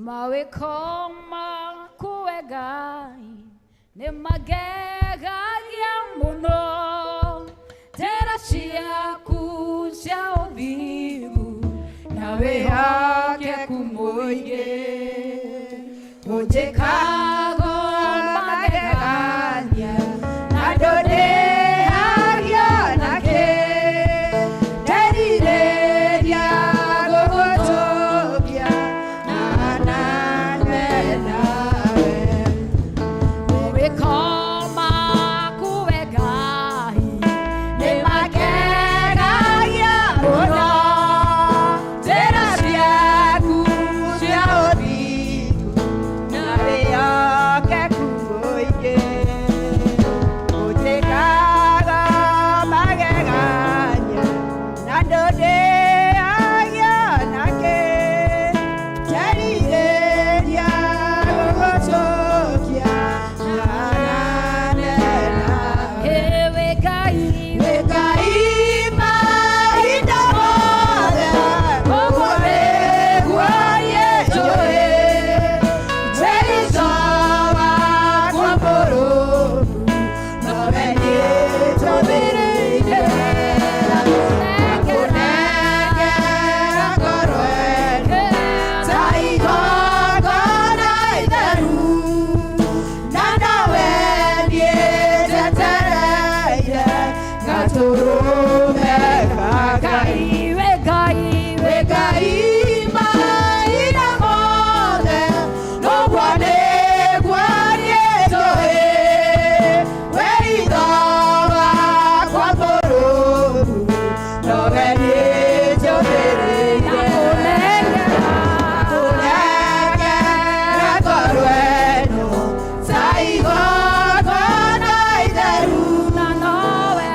Mawĩko maku we Ngai nĩ magegagia mũno, njĩra ciaku cia ũthingu na wĩhokeku mũingĩ. Ũnjĩkago magegania na ndũndĩhagia nakĩ, nderirĩria gũgũtũkia na nane nawe. Mawĩko maku we Ngai nĩ magegagia mũno, njĩra ciaku cia ũthingu na wĩhokeku mũingĩ. Ũnjĩkaga magegania na ndũndĩhagia nakĩ, nderirĩria gũgũtũkia na nane nawe. Wĩ Ngai, wĩ Ngai mahinda mothe, ũguo nĩguo niĩ njũĩ. Wĩrico wakwa mũrũmu, nowe niĩ njũmĩrĩire. Ngakũnengera ngoro ĩno ta igongona itheru, na nowe niĩ njetereire gatũrũme ka Ngai. Wĩ Ngai, wĩ Ngai mahinda mothe, ũguo nĩguo niĩ njũĩ. Wĩritho wakwa mũrũmu, nowe niĩ njũmĩrĩire. Ngakũnengera ngoro ĩno ta igongona itheru, na nowe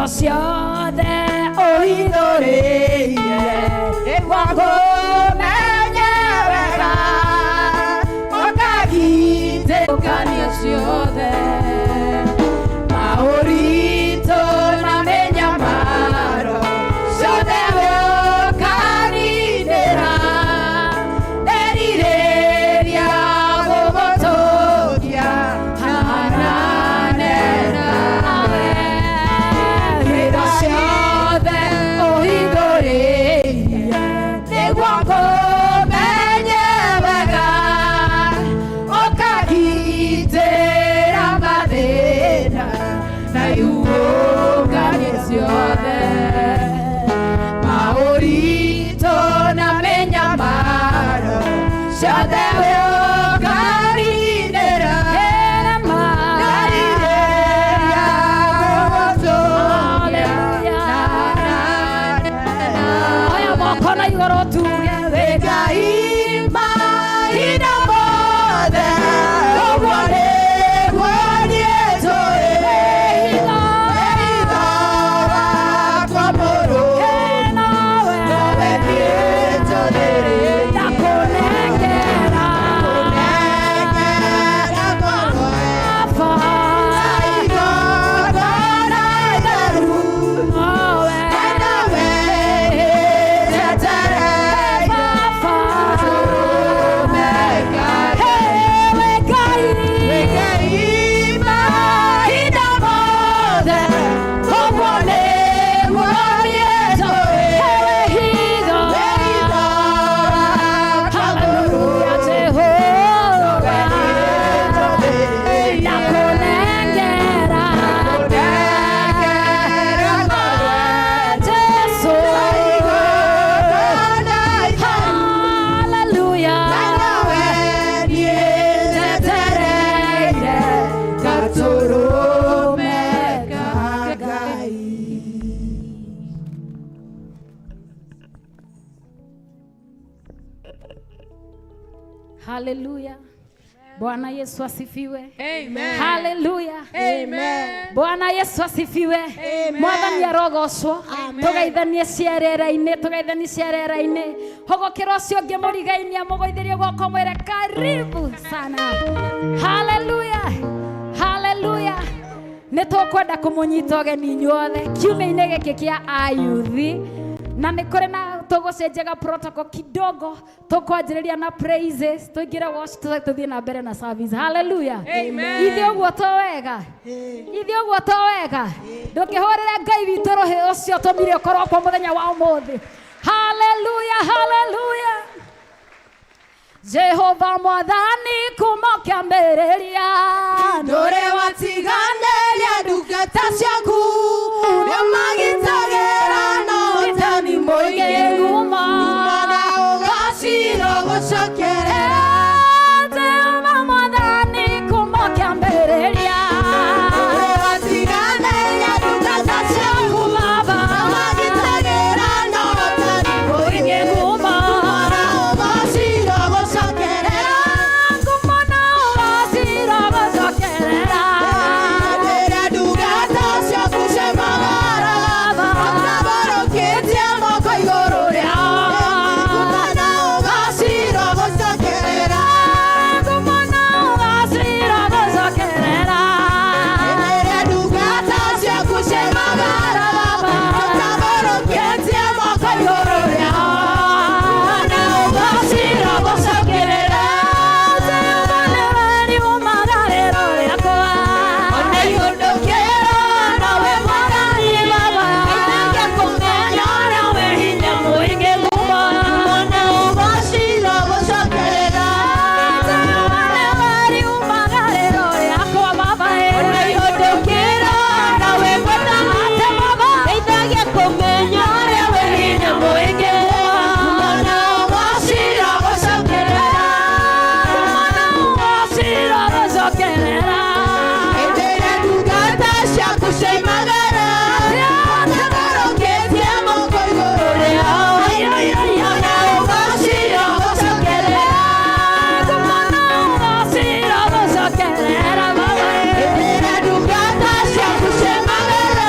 Hitho ciothe ũhithũrĩire nĩguo ngũmenye wega ũkagitĩkania ciothe maũritũ na mĩnyamaro ciothe ũkaninĩra nderirĩria gũgũtũgia hanane nawe hitho ciothe ũhithũrĩire nĩguo ngũmenye wega ũkagitĩra mathĩna na ihuhũkanio ciothe maũritũ na mĩnyamaro ciothe ũkaninĩra nderirĩria gũgũtũgia Oya moko na igũrũ tuge wĩ Ngai mahinda mothe ũguo nĩguo niĩ njũĩ wĩtho wakwa mũrũ nowe nowe niĩ njũthĩrĩirie ndakũnengera kũnengera ngoro Baba igongona itheru nowe nawe njetereire Baba tũrũme we Ngai Ngai mahinda mothe ũguo nĩguo niĩ njũĩ we hitho wĩtho wakwa mũrũ Hallelujah Jehovah ndakũnengera Kũnengera ngoro Jesu igongona itheru Hallelujah nawe niĩ njetereire gatũrũme ka Ngai. Hallelujah. Bwana Yesu asifiwe. Amen. Hallelujah. Amen. Bwana Yesu asifiwe. Amen. Mwathani arogocwo. Tugeithanie ciarera-inĩ, tugeithanie ciarera-inĩ. Hũgũkĩra ũcio ũngĩ mũrigainie mũgũithĩrie guoko mwĩre karibu sana. Hallelujah. Hallelujah. Nĩ tũkwenda kũmũnyita ũgeni inyuothe kiumia-inĩ gĩkĩ kĩa ayuthi na nĩ kũrĩ na tũgũcenjaga protocol kidogo tũkwanjĩrĩria na praises tũingĩre worship tũthiĩ na mbere na service. Hallelujah. Amen. Ithuĩ ũguo to wega ithuĩ ũguo to wega ndũkĩhũrĩre Ngai witũ rũhĩ ũcio tũmire ũkorwo kuo mũthenya wa ũmũthĩ. Hallelujah, hallelujah. Jehova mwathani kuma kĩambĩrĩria Ndũrĩ watiganĩria ndungata ciaku nĩmagitagĩra na ũhotani mũingĩ Nguma. na ũgacira gũcokerera Jehova mwathani kuma kĩambĩrĩria Ndũrĩ watiganĩria ndungata ciaku Baba nĩmagitagĩra na ũhotani mũingĩ Nguma. na ũgacira gũcokerera Nguma na ũgacira gũcokerera Rĩrĩa ndungata ciaku ciamagara ũtabarũkĩtie moko igũrũ rĩao Nguma na ũgacira gũcokerera Nguma na ũgacira gũcokerera Rĩrĩa ndungata ciaku ciamagara ũtabarũkĩtie moko igũrũ rĩao Nguma na ũgacira gũcokerera Jehova nĩwe riumagarĩro rĩakwa Ona ihũndũkĩra nawe Mwathani Baba Ndeithagia kũmenya ũrĩa wĩ hinya mũingĩ nguma Nguma na ũgacira gũcokerera Jehova nĩwe riumagarĩro rĩakwa Baba Ona ihũndũkĩra nawe Mwathani Ate Baba Ndeithagia kũmenya ũrĩa wĩ hinya mũingĩ Nguma na ũgacira gũcokerera Nguma na ũgacira gũcokerera Hĩndĩ ĩrĩa ndungata ciaku ciaimagara ũtagarũkĩtie moko igũrũ rĩao Nguma na ũgacira gũcokerera Nguma na ũgacira gũcokerera Baba Hĩndĩ ĩrĩa ndungata ciaku ciaimagara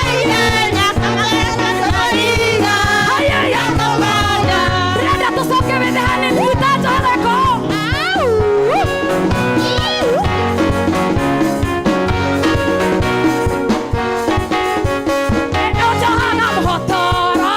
Ndĩrenda tũcoke wĩthĩ hanini itanjohoreko. Ojohana mũhotoro.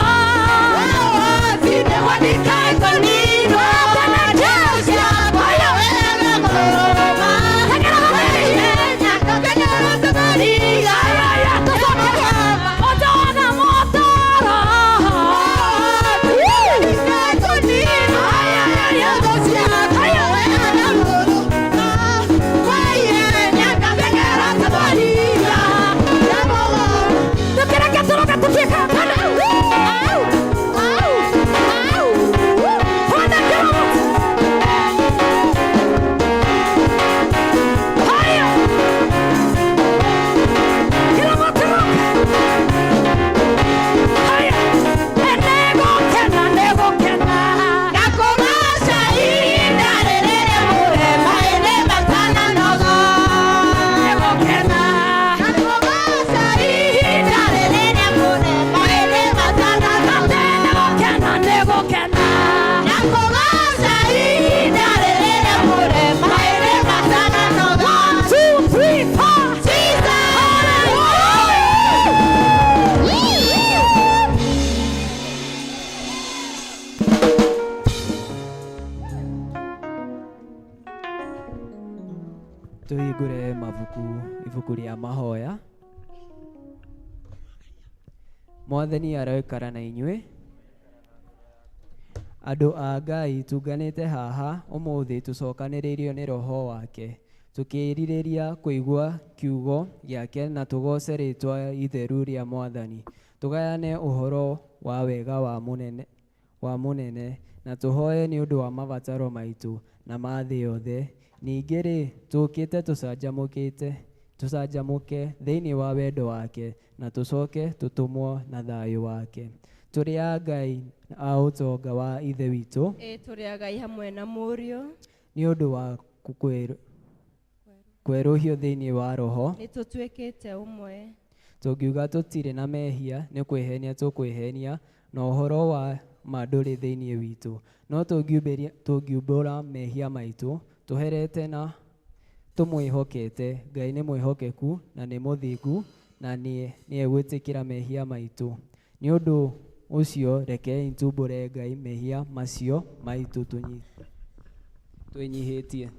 Ojohana mũhotoro. Tũkĩreke tũroke tũtuĩka kana. Hona kĩromo. Haya. Kĩromo tũroke. Haya. Nĩngũkena, nĩngũkena. Nĩngũkena. Nĩngũkena, nĩngũkena. One, two, three, four. Hallelujah. Tũhingũre mabuku, ibuku rĩa mahoya. Mwathani aroikara na inyuĩ. Andũ a Ngai, tunganĩte haha ũmũthĩ tũcokanĩrĩirio nĩ roho wake, tũkĩrirĩria kũigua kiugo gĩake na tũgoce rĩtwa itheru rĩa Mwathani, tũgayane ũhoro wa wega wa mũnene na tũhoe nĩ ũndũ wa mabataro maitũ na ma thĩ yothe. Ningĩ rĩ, tũũkĩte tũcanjamũkĩte, tũcanjamũke thĩinĩ wa wendo wake na tũcoke tũtũmwo na thayũ wake. Tũrĩ a Ngai a ũtonga wa Ithe witũ. Ĩ tũrĩ agai hamwe na mũriũ. Nĩ ũndũ wa kwerũhio thĩinĩ wa roho. Nĩ tũtuĩkĩte ũmwe. Tũngiuga tũtirĩ na mehia, nĩ kwĩhenia tũkwĩhenia na ũhoro wa ma ndũrĩ thĩinĩ witũ. No tũngiumbũra mehia maitũ tũherete na tũmwĩhokete, Ngai nĩ mwĩhokeku na nĩ mũthingu na nĩ egwĩtĩkĩra mehia maitũ. Nĩ ũndũ ũcio rekei tumbũre Ngai mehia macio maitũ twĩnyihĩtie.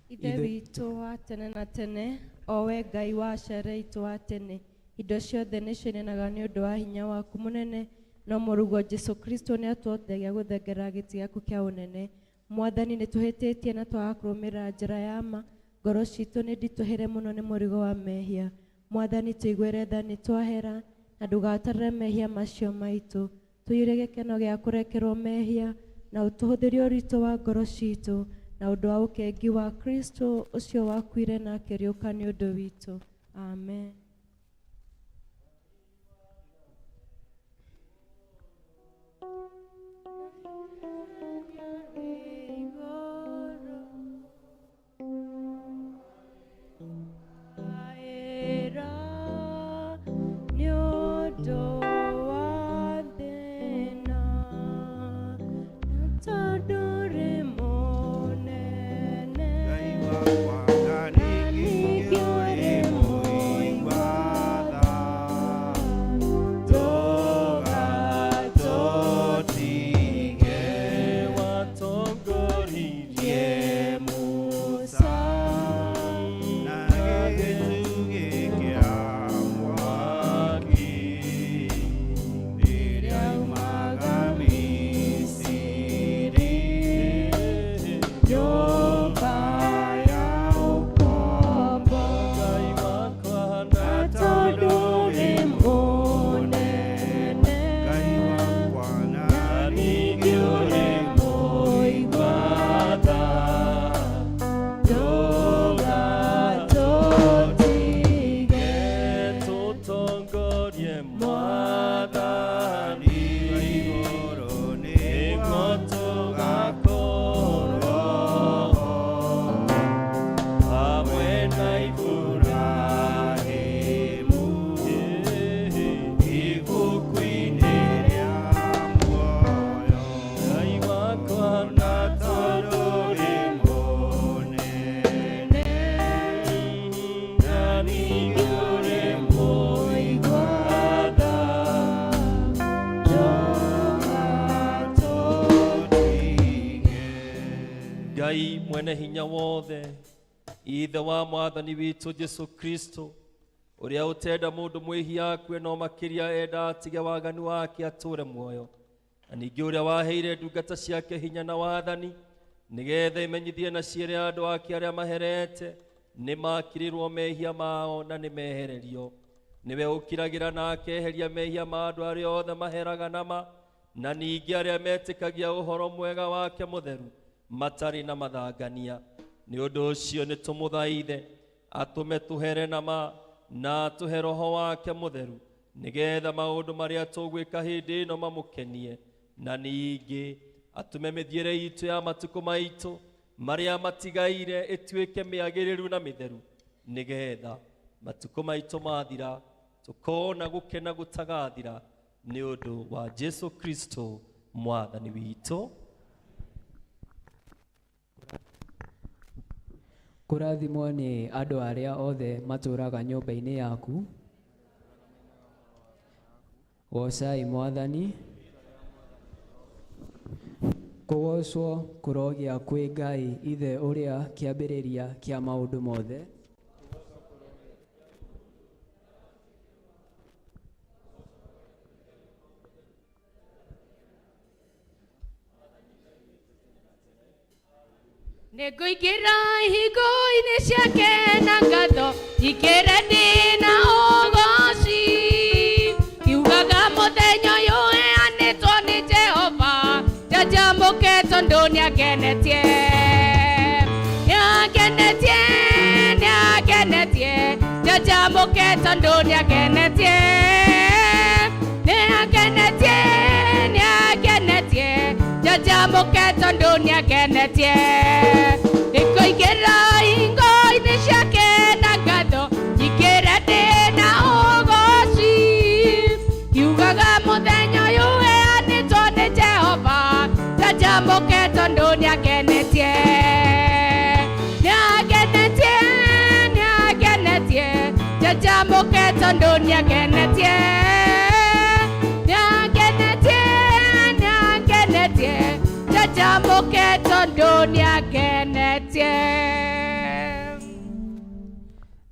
Ithe witũ wa tene na tene, o we Ngai wa acere itũ wa tene, indo ciothe nĩcinenaga nĩ ũndũ wa hinya waku mũnene, no mũrũguo Jesu Kristo nĩ atũhotithagia gũthengerera gĩtĩ gĩaku kĩa ũnene. Mwathani, nĩ tũhĩtĩtie na twaga kũrũmĩrĩra njĩra ya ma. Ngoro citũ nĩ nditũhĩre mũno nĩ mũrigo wa mehia. Mwathani, tũiguĩre tha nĩ twahera na ndũgatarĩre mehia macio maitũ. Tũiyũrie gĩkeno gĩa kũrekerwo mehia na ũtũhũthĩrie ũritũ wa ngoro citũ na ũndũ wa ũkengi wa Kristo ũcio wakuire na akĩriũka nĩ ũndũ witũ. Amen. Nĩ ũndũ wa thĩna, na tondũ rĩ mũnene, na ningĩ ũrĩ mũigua. Mwene hinya wothe, Ithe wa Mwathani witũ Jesu Kristo, ũrĩa ũtenda mũndũ mwĩhia akue no makĩria enda atige waganu wake atũũre muoyo, na ningĩ ũrĩa waheire ndungata ciake hinya na wathani nĩgetha imenyithie na ciĩre andũ ake arĩa maherete nĩ makirĩrwo mehia mao na nĩ mehererio. Nĩwe ũkiragĩra na akeheria mehia ma andũ arĩa othe maheraga nama, na ningĩ arĩa metĩkagia ũhoro mwega wake mũtheru matarĩ na mathangania. Nĩ ũndũ ũcio nĩ tũmũthaithe atũme tũhere nama na atũhe roho wake mũtheru nĩgetha maũndũ marĩa tũgwĩka hĩndĩ ĩno mamũkenie, na ningĩ atũme mĩthiĩre itũ ya matukũ maitũ marĩa matigaire ĩtuĩke mĩagĩrĩru na mĩtheru, nĩgetha matukũ maitũ mathira tũkona gũkena gũtagathira nĩ ũndũ wa Jesu Kristo Mwathani witũ. Kũrathimwo nĩ andũ arĩa othe matũũraga nyũmba-inĩ yaku. Goocai Mwathani. Kũgoocwo kũrogĩa kwĩ Ngai Ithe ũrĩa kĩambĩrĩria kĩa maũndũ mothe. Nĩngũingĩra ihingo-inĩ ciake na ngatho, ingĩre ndĩ na ũgooci. Kiugaga mũthenya ũyũ ũheanĩtwo nĩ Jehova, njanjamũke tondũ nĩangenetie. Nĩangenetie, nĩangenetie, njanjamũke tondũ nĩangenetie. Nĩangenetie, nĩangenetie, njanjamũke tondũ nĩangenetie. Nĩngũingĩra ihingo-inĩ ciake na ngatho, nyingĩre ndĩ na ũgooci. Kiugaga mũthenya ũyũ ũheanĩtwo nĩ Jehova, njanjamũke tondũ nĩangenetie. Nĩangenetie, nĩangenetie, njanjamũke tondũ nĩangenetie. Nĩangenetie, nĩangenetie, njanjamũke tondũ nĩangenetie.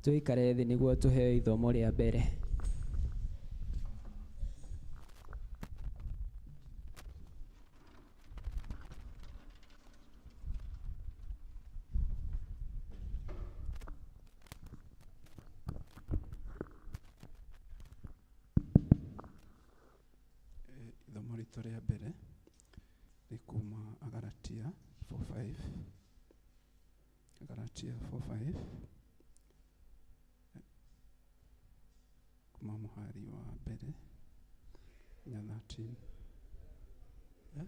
Tũikare thĩ nĩguo tũheo ithomo rĩa mbere. Ithomo ritũ rĩa mbere nĩ kuma Agalatia 4:5. Agalatia 4:5 kuma mũhari wa mbere nginya 13. Eh?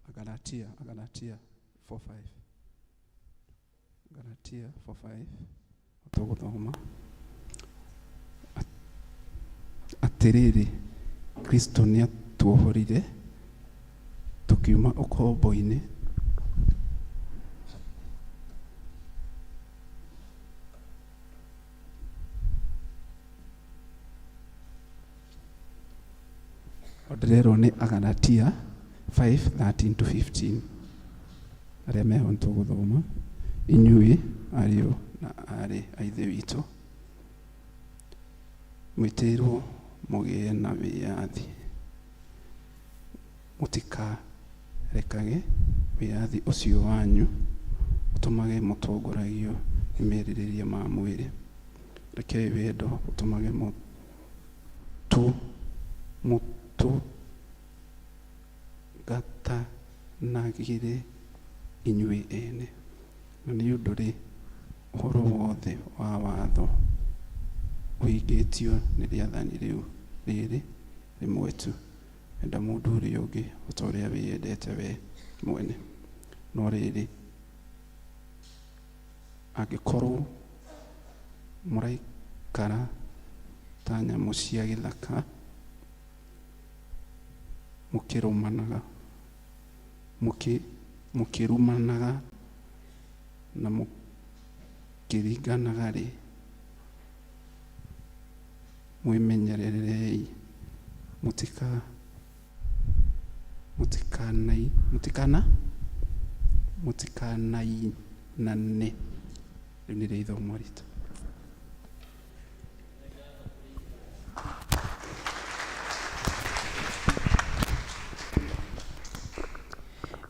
Agalatia, Agalatia 4:5. Galatia 4:5 tũgũthoma atĩrĩrĩ, Kristo nĩatuohorire tũkiuma ũkombo-inĩ ndĩrerwo nĩ Agalatia 5:13 to 15 arĩa meho nĩtũgũthoma. Inyuĩ ariũ na aarĩ a Ithe witũ, mwĩtĩirwo mũgĩe na wĩyathi, mũtikarekage wĩyathi ũcio wanyu ũtũmage mũtongoragio nĩ merirĩria ma mwĩrĩ. Rekei wendo ũtũmage mũtũngatanagĩre inyuĩ ene. Na nĩ ũndũ rĩ, ũhoro wothe wa watho ũhingĩtio nĩ rĩathani rĩu rĩrĩ rĩmwe tu, enda mũndũ ũrĩa ũngĩ o ta ũrĩa wĩyendete we mwene. No rĩrĩ, angĩkorwo mũraikara ta nyamũ cia gĩthaka, mũkĩrũmanaga, mũkĩrumanaga na mũkĩringanaga-rĩ, mwĩmenyererei mũtika mũtikanai mũtikana Mũtikanainane. Rĩu nĩrĩo ithomo ritũ.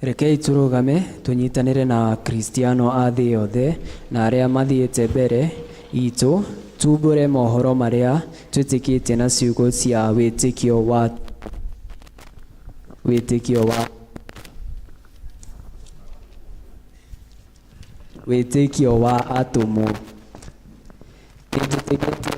Rekei tũrũgame tũnyitanĩre na Akristiano a thĩ yothe na arĩa mathiĩte mbere itũ tumbũre mohoro marĩa twĩtĩkĩtie na ciugo cia wĩtĩkio wa wĩtĩkio wa wĩtĩkio wa atũmwo. Nĩnjĩtĩkĩtie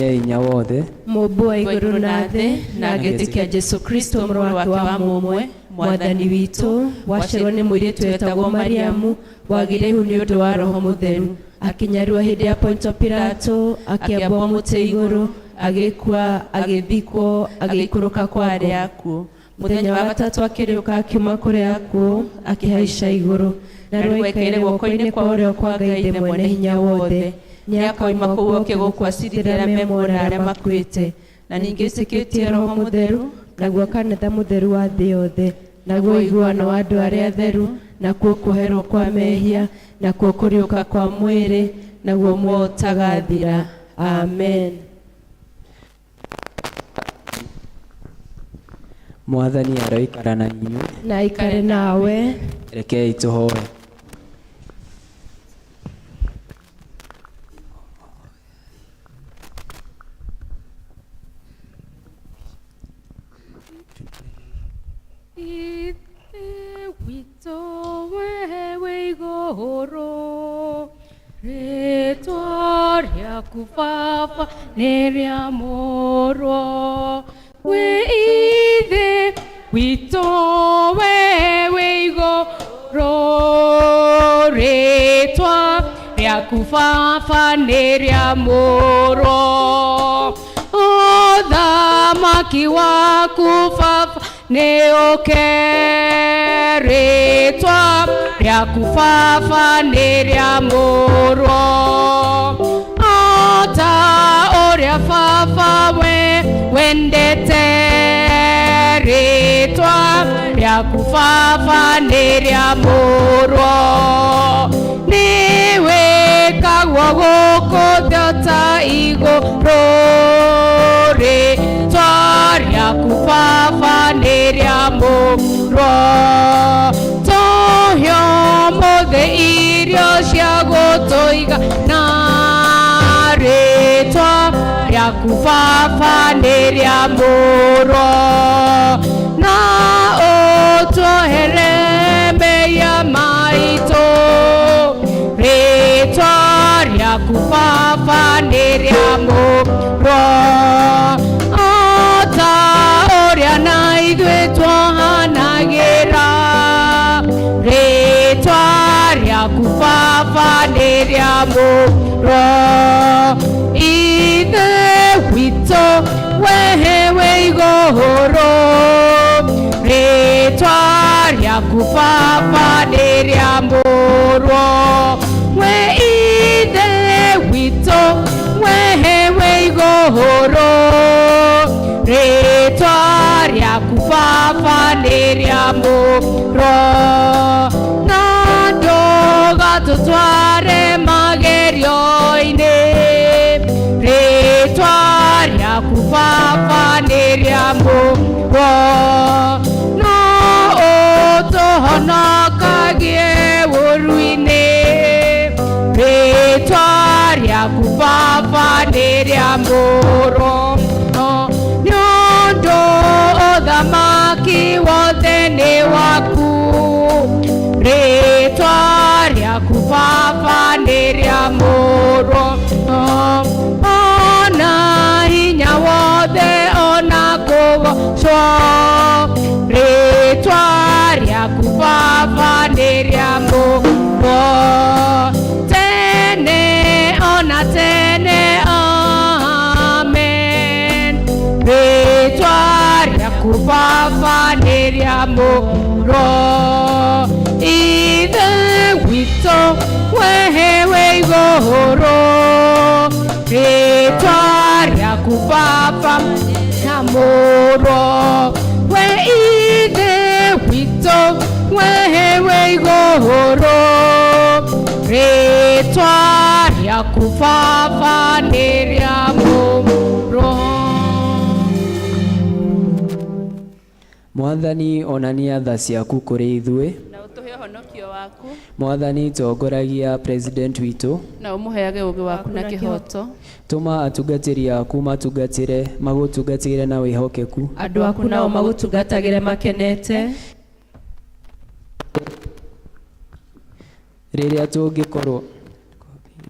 Ngai Mwene-Hinya wothe, Mũmbi wa igũrũ na thĩ, na ngĩtĩkia Jesu Kristo mũrũ wake wa mũmwe, Mwathani witũ, waciarwo nĩ mũirĩtu wetagwo Mariamu, wagĩire ihu nĩ ũndũ wa Roho Mũtheru, akĩnyarwo hĩndĩ ya Ponto Pilato, akĩambwo mũtĩ igũrũ, agĩkua, agĩthikwo, agĩikũrũka kwa arĩa akuũ. Mũthenya wa gatatũ akĩriũka akiuma kũrĩa akuũ, akĩhaica igũrũ, na rĩu aikaire guoko-inĩ kwa ũrĩo kwa Ngai Ithe Mwene-Hinya wothe. Nĩakoima kũu oke gũkũ acirithie arĩa me muoyo na arĩa makuĩte. Na ningĩ njĩtĩkĩtie Roho Mũtheru, naguo kanitha mũtheru wa thĩ yothe, naguo ũiguano wa andũ arĩa atheru, nakuo kuoherwo kwa mehia, nakuo kũriũka kwa mwĩrĩ, naguo muoyo ũtagathira. Amen. Mwathani aroikara na inyuĩ. Na aikare nawe. Rekei tũhoe. Ithe witũ we wĩ igũrũ, rĩtwa rĩaku Baba nĩ rĩamũrwo. Wĩ Ithe witũ we wĩ igũrũ, rĩtwa rĩaku Baba nĩ rĩamũrwo. Ũthamaki waku Baba nĩ ũke, rĩtwa rĩaku Baba nĩ rĩamũrwo. O ta ũrĩa Baba we wendete, rĩtwa rĩaku Baba nĩ rĩamũrwo. Nĩ wĩkagwo gũkũ thĩ o ta igũrũ, rĩtwa rĩaku Baba nĩ rĩamũrwo. Tũhe ũmũthĩ irio cia gũtũigana, rĩtwa rĩaku Baba nĩ rĩamũrwo. Na ũtuohere mehia maitũ, rĩtwa rĩaku Baba nĩ rĩamũrwo. O ta ũrĩa na ithuĩ twohanagĩra, rĩtwa rĩaku Baba nĩ rĩamũrwo. Ithe witũ we wĩ igũrũ, rĩtwa rĩaku Baba nĩ rĩamũrwo. We Ithe witũ we wĩ igũrũ, rĩtwa rĩaku Baba nĩ rĩamũrwo. Na ndũgatũtware magerio-inĩ, rĩtwa rĩaku Baba nĩ rĩamũrwo. No ũtũhonokagie ũũru-inĩ, rĩtwa rĩaku Baba nĩ rĩamũrwo. Nĩ ũndũ ũthamaki wothe nĩ waku, rĩtwa rĩaku Baba nĩ rĩamũrwo. Ona hinya wothe ona kũgocwo, rĩtwa rĩaku Baba nĩ rĩamũrwo. Tene ona tene, amen. Rĩtwa rĩaku Baba nĩ rĩamũrwo. Ithe witũ we wĩ igũrũ, rĩtwa rĩaku Baba rĩamũrwo. We Ithe witũ we wĩ igũrũ, Baba nĩ rĩa Mũrũ. Mwathani onania tha ciaku kũrĩ ithuĩ. Na ũtũhe ũhonokio waku. Mwathani tongoragia president witũ. Na ũmũheage ũũgĩ waku na kĩhooto. Tũma atungatĩri aku matungatĩre magũtungatĩre na wĩhokeku. Andũ aku nao magũtungatagĩre makenete. Rĩrĩa tũngĩkorwo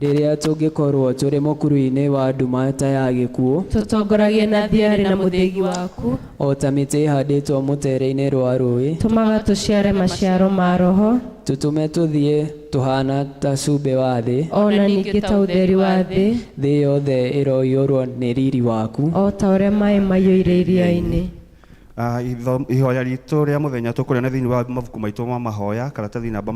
rĩrĩa tũngĩkorwo tũrĩ mũkuru-inĩ wa nduma ta ya gĩkuũ, Tũtongoragie na thiarĩ na mũthĩgi waku. o ta mĩtĩ ĩhandĩtwo mũtere-inĩ rwa rũĩ, Tũmaga tũciare maciaro ma Roho. Tũtũme tũthiĩ tũhana ta cumbĩ wa thĩ. Ona ningĩ ta ũtheri wa thĩ. Thĩ yothe ĩroiyũrwo nĩ riri waku. O ta ũrĩa maĩ maiyũire iria-inĩ. Ihoya ritũ rĩa mũthenya tũkũrĩona thĩinĩ wa mabuku maitũ ma mahoya karatathi namba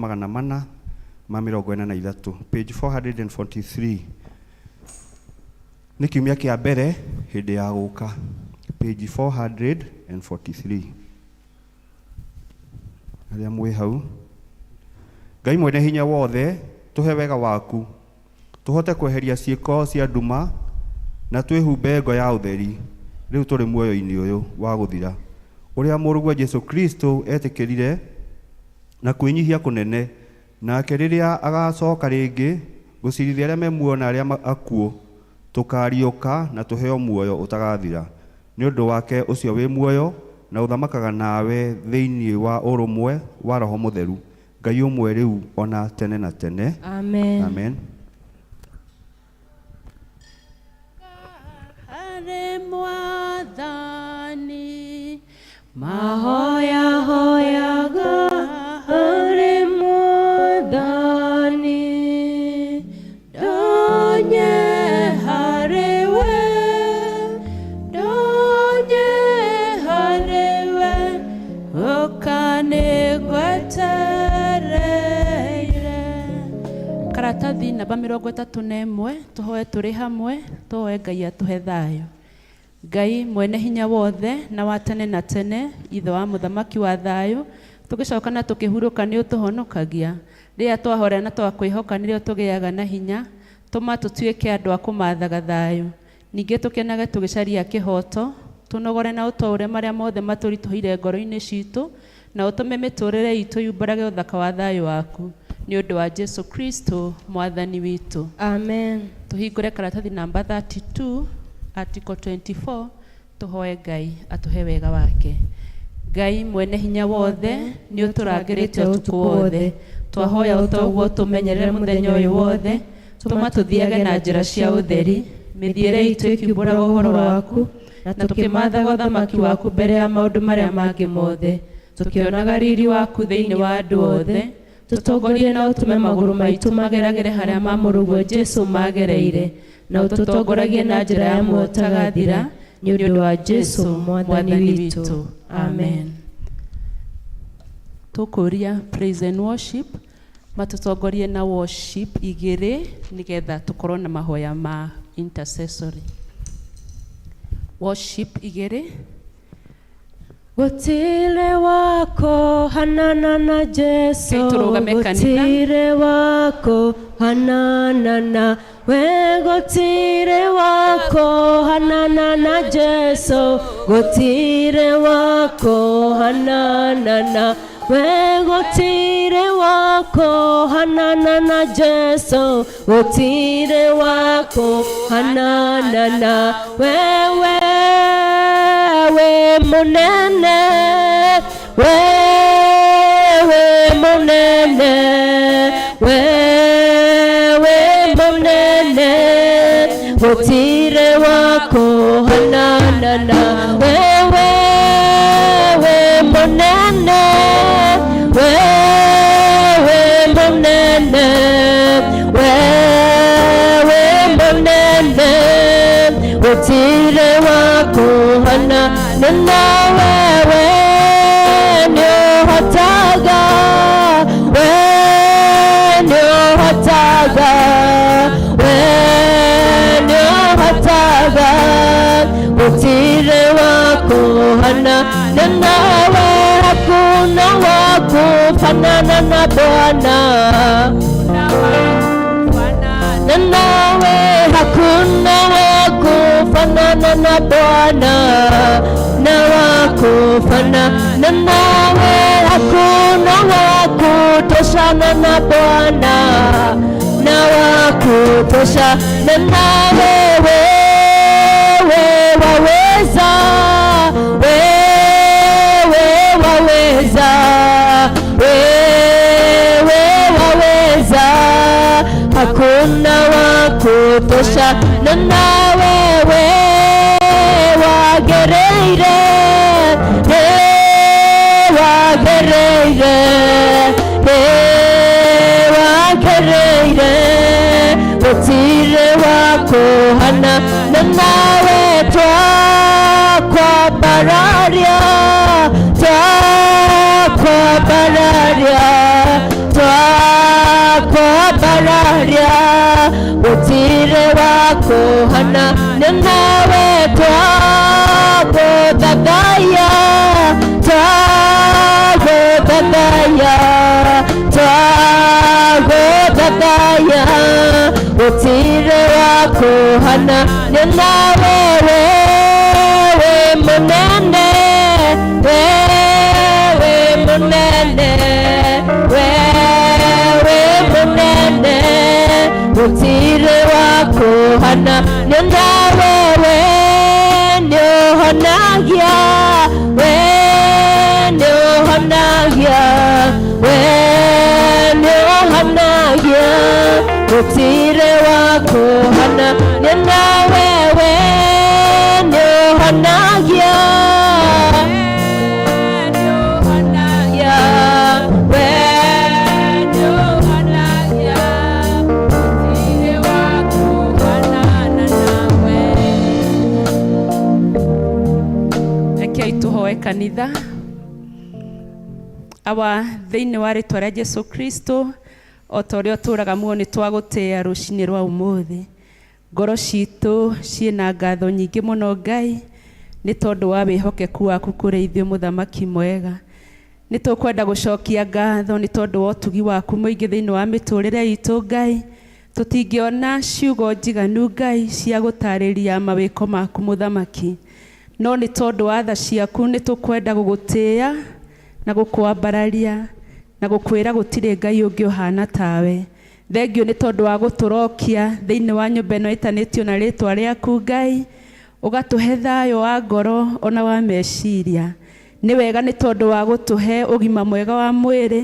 443, page 443. Nĩ kiumia kĩa mbere hĩndĩ ya gũka, page 443. Arĩa mwĩ hau, Ngai mwene hinya wothe, tũhe wega waku, tũhote kweheria ciĩko cia nduma na twĩhumbe ngo ya ũtheri rĩu tũrĩ muoyo-inĩ ũyũ wa gũthira, ũrĩa mũrũguo Jesu Kristo etĩkĩrire na kwĩnyihia kũnene, nake rĩrĩa agacoka rĩngĩ gũcirithia arĩa me muoyo na arĩa akuũ, tũkariũka na tũheo muoyo ũtagathira. Nĩ ũndũ wake ũcio wĩ muoyo na ũthamakaga nawe thĩinĩ wa ũrũmwe wa Roho Mũtheru, Ngai ũmwe rĩu ona tene na tene. Amen. Amen. Harĩ Mwathani mahoya hoyaga harĩ Mwathani, ndonye harĩ we, ndonye harĩ we, ũkanĩgwetereire. Karatathi namba 31, tũhoe tũrĩ hamwe, tũhoe Ngai atũhe thayũ. Ngai mwene hinya wothe na wa tene na tene, ithe wa mũthamaki wa thayũ, tũgĩcoka na tũkĩhurũka nĩ ũtũhonokagia. Rĩrĩa twahorera na twakwĩhoka nĩrĩo tũgĩaga na hinya, tũma tũtuĩke andũ a kũmathaga thayũ. Ningĩ tũkenage tũgĩcaria kĩhooto, tũnogore na ũtwaũre marĩa mothe matũritũhĩire ngoro-inĩ citũ, na ũtũme mĩtũrĩre itũ yumbũrage ũthaka wa thayũ waku. Nĩ ũndũ wa Jesu Kristo mwathani witũ. Amen. Tũhingũre karatathi namba 32, article 24, tũhoe Ngai atũhe wega wake. Ngai mwene hinya wothe, nĩ ũtũrangĩrĩte ũtukũ wothe. Twahoya ũtoguo tũmenyerere mũthenya ũyũ wothe, tũma tũthiage na njĩra cia ũtheri, mĩthiĩre itũ ĩkiumbũraga ũhoro waku, na tũkĩmathaga ũthamaki waku mbere ya maũndũ marĩa mangĩ mothe, tũkĩonaga riri waku thĩinĩ wa andũ othe. Tũtongorie na ũtũme magũrũ maitũ mageragĩre harĩa ma mũrũguo Jesu magereire, na ũtũtongoragie na njĩra ya muoyo ũtagathira, nĩ ũndũ wa Jesu mwathani witũ. Amen. Tũkũria praise and worship matũtongorie na worship igĩrĩ nĩgetha tũkorwo na mahoya ma intercessory. Worship igĩrĩ. Gũtirĩ wako hanana na Jesu, Ngai tũrũgame kanitha. gũtirĩ wako hanana na we, gũtirĩ wako hanana na Jesu, gũtirĩ wako hanana na we, gũtirĩ wako hanana na Jesu, gũtirĩ wako hanana na we, we we munene, we we munene, we we munene, gũtirĩ wako hanana na we, we we munene, we we munene, we we munene, gũtirĩ wako hanana na wewe, nĩũhotaga, we nĩũhotaga, we nĩũhotaga, gũtirĩ wako hanana nawe, hakuna wa kufanana na Bwana, na nawe Hakuna wa kufanana na Bwana, na wa kufanana nawe. Hakuna wa kutoshana na Bwana, na wa kutoshana nawe. Wewe waweza, wewe waweza, wewe waweza, hakuna wa kutoshana na wewe. Wagereire, wagereire, wagereire, gũtirĩ wa kũhana na nawe. Twakwambararia, twakwambararia, twakwambararia, gũtirĩ wa kũhana na nawe. Twagũthathaiya, twagũthathaiya, twagũthathaiya, gũtirĩ wa kũhana na nawe. Wewe mũnene, wewe mũnene, wewe mũnene, gũtirĩ wa kũhana na nawe. We nĩũhonagia, we nĩũhonagia, we nĩũhonagia, gũtirĩ wa kũhana na nawe. We nĩũhonagia, we nĩũhonagia, gũtirĩ wa kũhanana nawe. Rekei tũhoe kanitha. Awa, thĩinĩ wa rĩtwa rĩa Jesu Kristo, o ta ũrĩa ũtũũraga muoyo, nĩ twagũtĩĩa rũcinĩ rwa ũmũthĩ. Ngoro citũ ciĩna ngatho nyingĩ mũno Ngai, nĩ tondũ wa wĩhokeku waku kũrĩ ithuĩ, mũthamaki mwega. Nĩ tũkwenda gũcokia ngatho nĩ tondũ wa ũtugi waku mũingĩ thĩinĩ wa mĩtũrĩre itũ Ngai. Tũtingĩona ciugo njiganu Ngai cia gũtarĩria mawĩko maku mũthamaki, no nĩ tondũ wa tha ciaku nĩ tũkwenda gũgũtĩĩa na gũkwambararia na gũkwĩra gũtirĩ Ngai ũngĩ ũhana tawe. Thengiũ nĩ tondũ wa gũtũrokia thĩinĩ wa nyũmba ĩno ĩtanĩtio na rĩtwa rĩaku Ngai, ũgatũhe thayũ wa ngoro ona wa meciria. Nĩ wega nĩ tondũ wa gũtũhe ũgima mwega wa mwĩrĩ,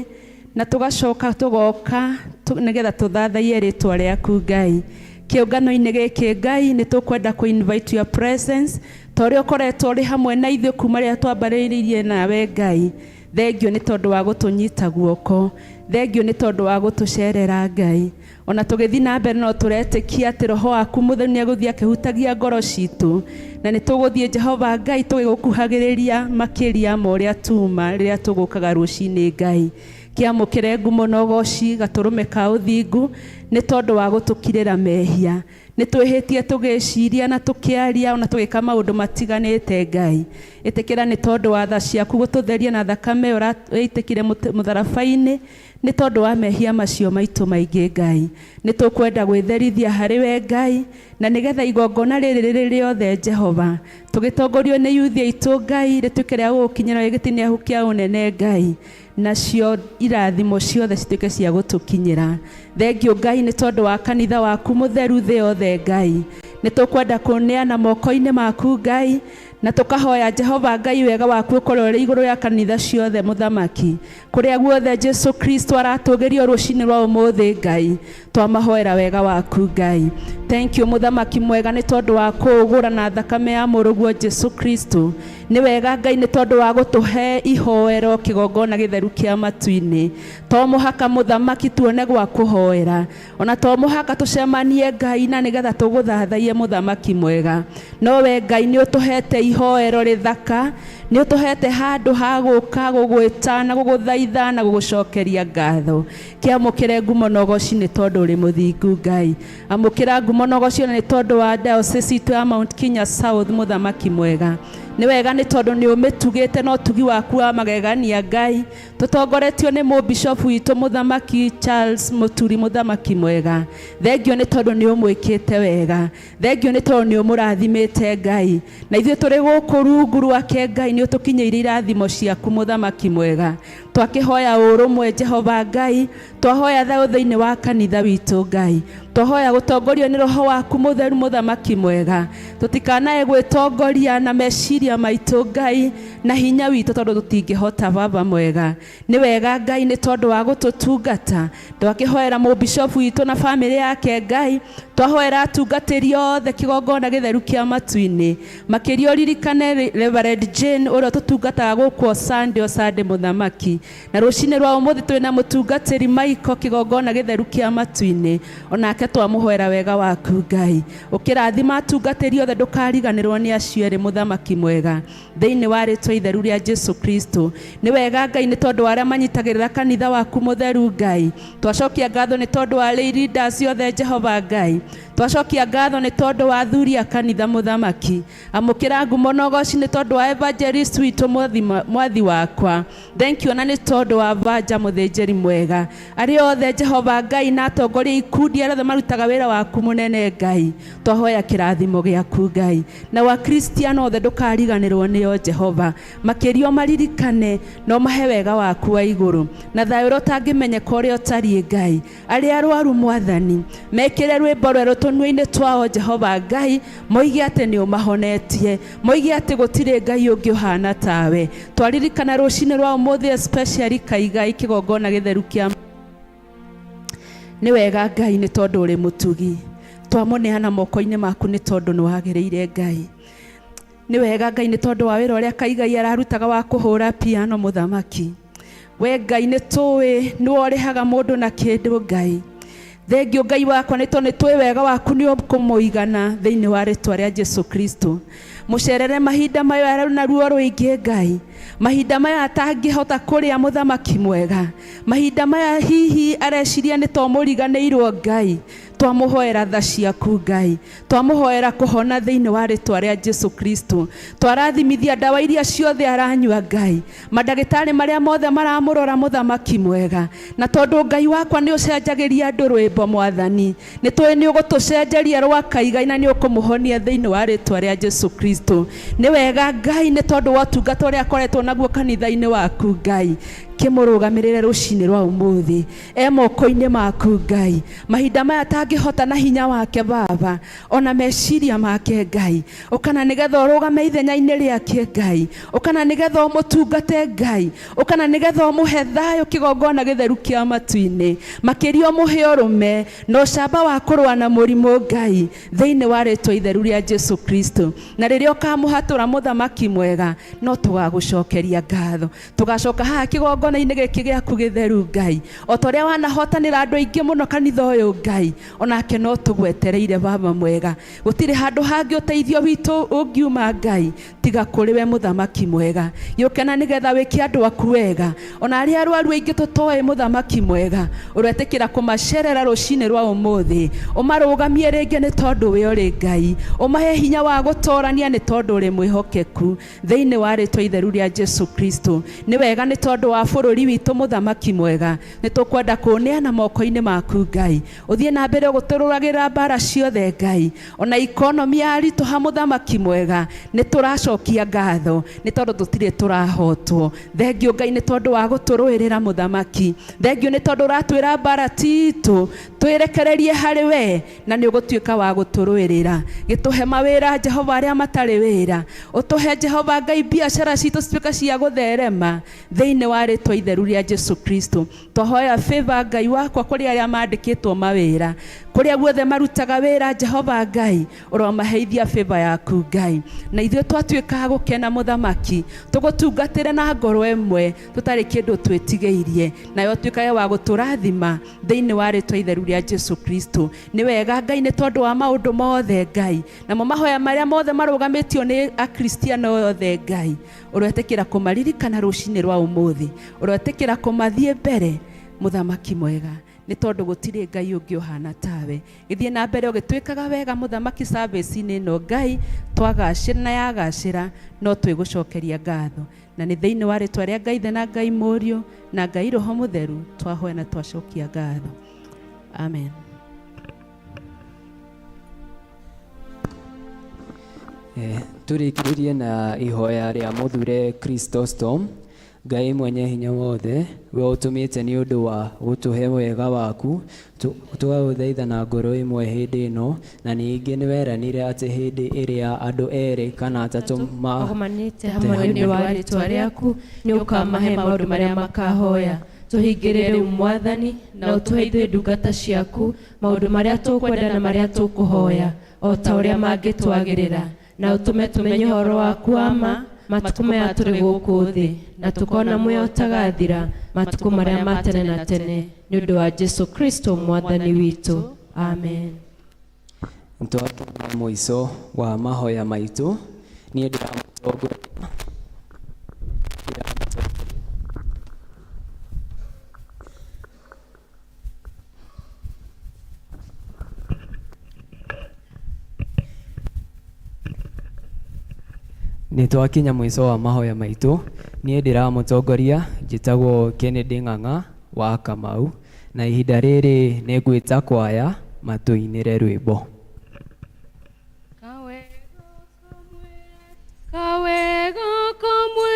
na tũgacoka tũgoka nĩgetha tũthathaiye rĩtwa rĩaku Ngai. Kĩũngano-inĩ gĩkĩ Ngai, nĩ tũkwenda kũ invite your presence, ta ũrĩa ũkoretwo ũrĩ hamwe na ithuĩ kuma rĩrĩa twambarĩrĩirie nawe Ngai. Thengiũ nĩ tondũ wa gũtũnyita guoko, thengiũ nĩ tondũ wa gũtũcerera Ngai. Ona tũgĩthiĩ na mbere no tũretĩkia atĩ roho waku mũtheru nĩ egũthiĩ akĩhutagia ngoro citũ, na nĩ tũgũthiĩ Jehova Ngai tũgĩgũkuhagĩrĩria makĩria ma ũrĩa tuma rĩrĩa tũgũkaga rũcinĩ Ngai. Kĩamũkĩre ngumo na ũgoci gatũrũme ka ũthingu nĩ tondũ wa gũtũkirĩra mehia. Nĩ twĩhĩtie tũgĩciria na tũkĩaria ona tũgĩka maũndũ matiganĩte Ngai. Ĩtĩkĩra nĩ tondũ wa tha ciaku gũtũtheria na thakame ũraitĩkire mũtharaba-inĩ nĩ tondũ wa mehia macio maitũ maingĩ Ngai. Nĩ tũkwenda gwĩtherithia harĩ we Ngai, na nĩgetha igongona rĩrĩ rĩrĩ rĩothe Jehova, tũgĩtongorio nĩ yuthi aitũ Ngai, rĩtuĩke rĩa gũgũkinyĩra gĩtĩ-inĩ kĩa ũnene Ngai, nacio irathimo ciothe cituĩke cia gũtũkinyĩra. Thengiũ Ngai nĩ tondũ wa kanitha waku mũtheru thĩ yothe Ngai. Nĩ tũkwenda kũneana moko-inĩ maku Ngai, na tũkahoya Jehova Ngai wega waku ũkorwo ũrĩ igũrũ rĩa kanitha ciothe mũthamaki, kũrĩa guothe Jesu Kristo aratũgĩrio rũcinĩ rwa ũmũthĩ Ngai, twamahoera wega waku Ngai. Thank you mũthamaki mwega nĩ tondũ wa kũũgũra na thakame ya mũrũguo Jesu Kristo. Nĩ wega Ngai nĩ tondũ wa gũtũhe ihoero kĩgongona gĩtheru kĩa matu-inĩ. To mũhaka mũthamaki tuone gwa kũhoera, ona to mũhaka tũcemanie Ngai na nĩgetha tũgũthathaiye mũthamaki mwega, no we Ngai nĩ ũtũhete ihoero rĩthaka, Nĩ ũtũhete handũ ha gũka gũgwĩta na gũgũthaitha na gũgũcokeria ngatho. Kĩamũkĩre ngumo na ũgoci nĩ tondũ ũrĩ mũthingu Ngai. Amũkĩra ngumo na ũgoci ona nĩ tondũ wa diocese itũ ya Mount Kenya South, mũthamaki mwega. Nĩ wega nĩ tondũ nĩ ũmĩtugĩte na ũtugi waku wa magegania Ngai. Tũtongoretio nĩ mũbishopu witũ mũthamaki Charles Mũturi, mũthamaki mwega. Thengio nĩ tondũ nĩ ũmwĩkĩte wega. Thengio nĩ tondũ nĩ ũmũrathimĩte Ngai. Na ithuĩ tũrĩ gũkũ rungu rwake Ngai, nĩ ũtũkinyĩirie irathimo ciaku mũthamaki mwega. Twakĩhoya ũrũmwe Jehova Ngai, twahoya thayũ thĩinĩ wa kanitha witũ Ngai. Twahoya gũtongorio nĩ roho waku mũtheru mũthamaki mwega. Tũtikanae gwĩtongoria na meciria maitũ Ngai na hinya witũ tondũ tũtingĩhota baba mwega. Nĩ wega Ngai nĩ tondũ wa gũtũtungata. Twakĩhoera mũbishopu witũ na bamĩrĩ yake Ngai. Twahoera atungatĩri othe kĩgongona gĩtheru kĩa matu-inĩ. Makĩria ũririkane Reverend Jane ũrĩa ũtũtungataga gũkũ o Sunday o Sunday mũthamaki. Na rũcinĩ rwa ũmũthĩ twĩ na mũtungatĩri Michael kĩgongona gĩtheru kĩa matu-inĩ. Onake twamũhoera wega waku Ngai. Ũkĩrathima atungatĩri othe ndũkariganĩrwo nĩ acio erĩ mũthamaki mwega. Thĩinĩ wa rĩtwa itheru rĩa Jesu Kristo. Nĩ wega Ngai nĩ tondũ wa arĩa manyitagĩrĩra kanitha waku mũtheru Ngai. Twacokia ngatho nĩ tondũ wa lay leaders othe Jehova Ngai. Twacokia ngatho nĩ tondũ wa athuri a kanitha mũthamaki. Amũkĩra ngumo na ũgoci nĩ tondũ wa evangelist witũ mwathi wakwa. Thank you ona nĩ tondũ wa Vanja mũthĩnjĩri mwega. Arĩa othe Jehova Ngai na atongoria ikundi arĩa othe marutaga wĩra waku mũnene Ngai. Twahoya kĩrathimo gĩaku Ngai. Na Wakristiano othe ndũkariganĩrwo nĩo Jehova. Makĩria ũmaririkane na ũmahe wega waku wa igũrũ. Na thayũ ũrĩa ũtangĩmenyeka ũrĩa ũtariĩ Ngai. Arĩa arwaru mwathani mekĩre rwĩmbo rwerũ tũnua-inĩ twao Jehova Ngai, moige atĩ nĩ ũmahonetie, moige atĩ gũtirĩ Ngai ũngĩ ũhana tawe. Twaririkana rũcinĩ rwa ũmũthĩ especially Kaigai kĩgongona gĩtheru kĩa nĩ wega Ngai nĩ tondũ ũrĩ mũtugi. Twamũneana moko-inĩ maku nĩ tondũ nĩ wagĩrĩire Ngai. Nĩ wega Ngai nĩ tondũ wa wĩra ũrĩa Kaigai ararutaga wa kũhũra piano mũthamaki. We Ngai nĩ tũĩ nĩwe ũrĩhaga mũndũ na kĩndũ Ngai. Thengio Ngai wakwa nĩ tondũ nĩ tũĩ wega waku nĩ ũkũmũigana thĩinĩ wa rĩtwa rĩa Jesu Kristo. Mũcerere mahinda maya arĩ na ruo rũingĩ Ngai. Mahinda maya atangĩhota kũrĩa mũthamaki mwega. Mahinda maya hihi areciria nĩ to mũriganĩirwo Ngai. Twamũhoera tha ciaku Ngai. Twamũhoera kũhona thĩinĩ wa rĩtwa rĩa Jesu Kristo. Twarathimithia ndawa iria ciothe aranyua Ngai. Mandagĩtarĩ marĩa mothe maramũrora mũthamaki mwega. Na tondũ Ngai wakwa nĩ ũcenjagĩria andũ rwĩmbo mwathani, nĩ tũĩ nĩ ũgũtũcenjeria rwa Kaigai na nĩ ũkũmũhonia thĩinĩ wa rĩtwa rĩa Jesu Kristo. Nĩ wega Ngai nĩ tondũ wa ũtungata ũrĩa akoretwo naguo kanitha-inĩ waku Ngai. Kĩmũrũgamĩrĩre rũcinĩ rwa ũmũthĩ. E moko-inĩ maku Ngai. Mahinda maya atangĩhota na hinya wake Baba, ona meciria make Ngai. Ũkana nĩgetha ũrũgame ithenya-inĩ rĩake Ngai. Ũkana nĩgetha ũmũtungate Ngai. Ũkana nĩgetha ũmũhe thayũ kĩgongona gĩtheru kĩa matu-inĩ. Makĩria ũmũhe ũrũme na ũcamba wa kũrũa na mũrimũ Ngai thĩinĩ wa rĩtwa itheru rĩa Jesu Kristo. Na rĩrĩa ũkamũhatũra mũthamaki mwega, no tũgagũcokeria ngatho. Tũgacoka haha kĩgongona-inĩ gĩkĩ gĩaku gĩtheru Ngai. O ta ũrĩa wanahotanĩra andũ aingĩ mũno kanitha ũyũ Ngai, onake no tũgwetereire Baba mwega. Gũtirĩ handũ hangĩ ũteithio witũ ũngiuma Ngai tiga kũrĩ we mũthamaki mwega. Gĩũkena nĩgetha wĩke andũ aku wega. Ona arĩa arwaru aingĩ tũtoĩ mũthamaki mwega, ũretĩkĩra kũmacerera rũcinĩ rwa ũmũthĩ. Ũmarũgamie rĩngĩ nĩ tondũ we ũrĩ Ngai. Ũmahe hinya wa gũtorania nĩ tondũ ũrĩ mwĩhokeku. Thĩinĩ wa rĩtwa itheru rĩa Jesu Kristo. Nĩ wega nĩ tondũ wa bũrũri witũ mũthamaki mwega. Nĩ tũkwenda kũũneana moko-inĩ maku Ngai. Ũthiĩ na mbere gũtũrũragĩra mbara ciothe Ngai. Ona ikonomi yaritũha mũthamaki mwega, nĩ tũracokia ngatho nĩ tondũ tũtirĩ tũrahotwo. Thengio Ngai nĩ tondũ wa gũtũrũĩrĩra mũthamaki. Thengio nĩ tondũ ũratwĩra mbara ti itũ, twĩrekererie harĩ we na nĩ ũgũtuĩka wa gũtũrũĩrĩra. Gĩtũhe mawĩra Jehova arĩa matarĩ wĩra. Ũtũhe Jehova Ngai biacara citũ cituĩke cia gũtherema thĩinĩ wa rĩtwa itheru rĩa Jesu Kristo. Twahoya favor Ngai wakwa kũrĩ arĩa mandĩkĩtwo mawĩra. Kũrĩa guothe marutaga wĩra Jehova Ngai, ũromaheithia favor yaku Ngai. Na ithuĩ twatuĩka Tũgatuĩka a gũkena mũthamaki, tũgũtungatĩre na ngoro ĩmwe tũtarĩ kĩndũ twĩtigĩirie, nayo ũtuĩkage wa gũtũrathima thĩinĩ wa rĩtwa itheru rĩa Jesu Kristo. Nĩ wega Ngai nĩ tondũ wa maũndũ mothe Ngai, namo mahoya marĩa mothe marũgamĩtio nĩ akristiano othe Ngai, ũretĩkĩra kũmaririkana rũcinĩ rwa ũmũthĩ, ũretĩkĩra kũmathiĩ mbere mũthamaki mwega, nĩ tondũ gũtirĩ Ngai ũngĩ ũhana tawe. Gĩthiĩ na mbere ũgĩtwĩkaga wega mũthamaki service-inĩ ĩno Ngai, twagacĩra na yagacĩra no twĩgũcokeria ngatho, na nĩ thĩinĩ wa rĩtwa rĩa Ngai Ithe na Ngai Mũriũ na Ngai Roho Mũtheru twahoya na twacokia ngatho. Amen. Tũrĩkĩrĩrie na ihoya rĩa mũthure Chrysostom. Ngai mwenye hinya wothe, we ũtũmĩte nĩ ũndũ wa gũtũhe wega waku, tũgagũthaitha na ngoro ĩmwe hĩndĩ ĩno, na ningĩ nĩ weranire atĩ hĩndĩ ĩrĩa andũ erĩ kana atatũ magomanĩte hamwe nĩ ũndũ wa rĩtwa rĩaku, nĩ ũkamahe maũndũ marĩa makahoya. Tũhingĩre rĩu Mwathani, na ũtũhe ithuĩ ndungata ciaku maũndũ marĩa tũkwenda na marĩa tũkũhoya, o ta ũrĩa mangĩtwagĩrĩra, na ũtũme tũmenye ũhoro waku wa ma matukũ maya tũrĩ gũkũ thĩ, na tũkona muoyo ũtagathira matukũ marĩa ma tene na tene, nĩ ũndũ wa Jesu Kristo Mwathani witũ. Amen. Twakinya mũico wa mahoya maitũ, niĩ ndĩramũtongoria. Nĩ twakinya mũico wa mahoya maitũ, niĩ ndĩramũtongoria, njĩtagwo Kennedy Ng'ang'a wa Kamau, na ihinda rĩrĩ nĩ ngwĩta kwaya matũinĩre rwĩmbo. Kawega kamwe,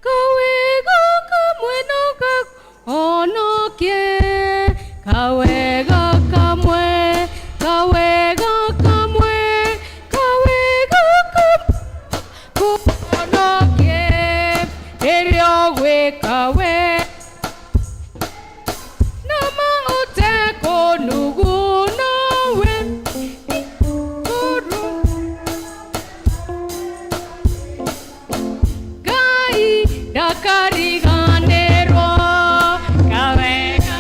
kawega kamwe no kahonokie. Kawega kamwe, kawega kamwe, kawega kamwe kuhonokie. Rĩrĩa ũgwĩka we na ma ũtekũnuguna we Ngai ndakariganĩrwo. Kawega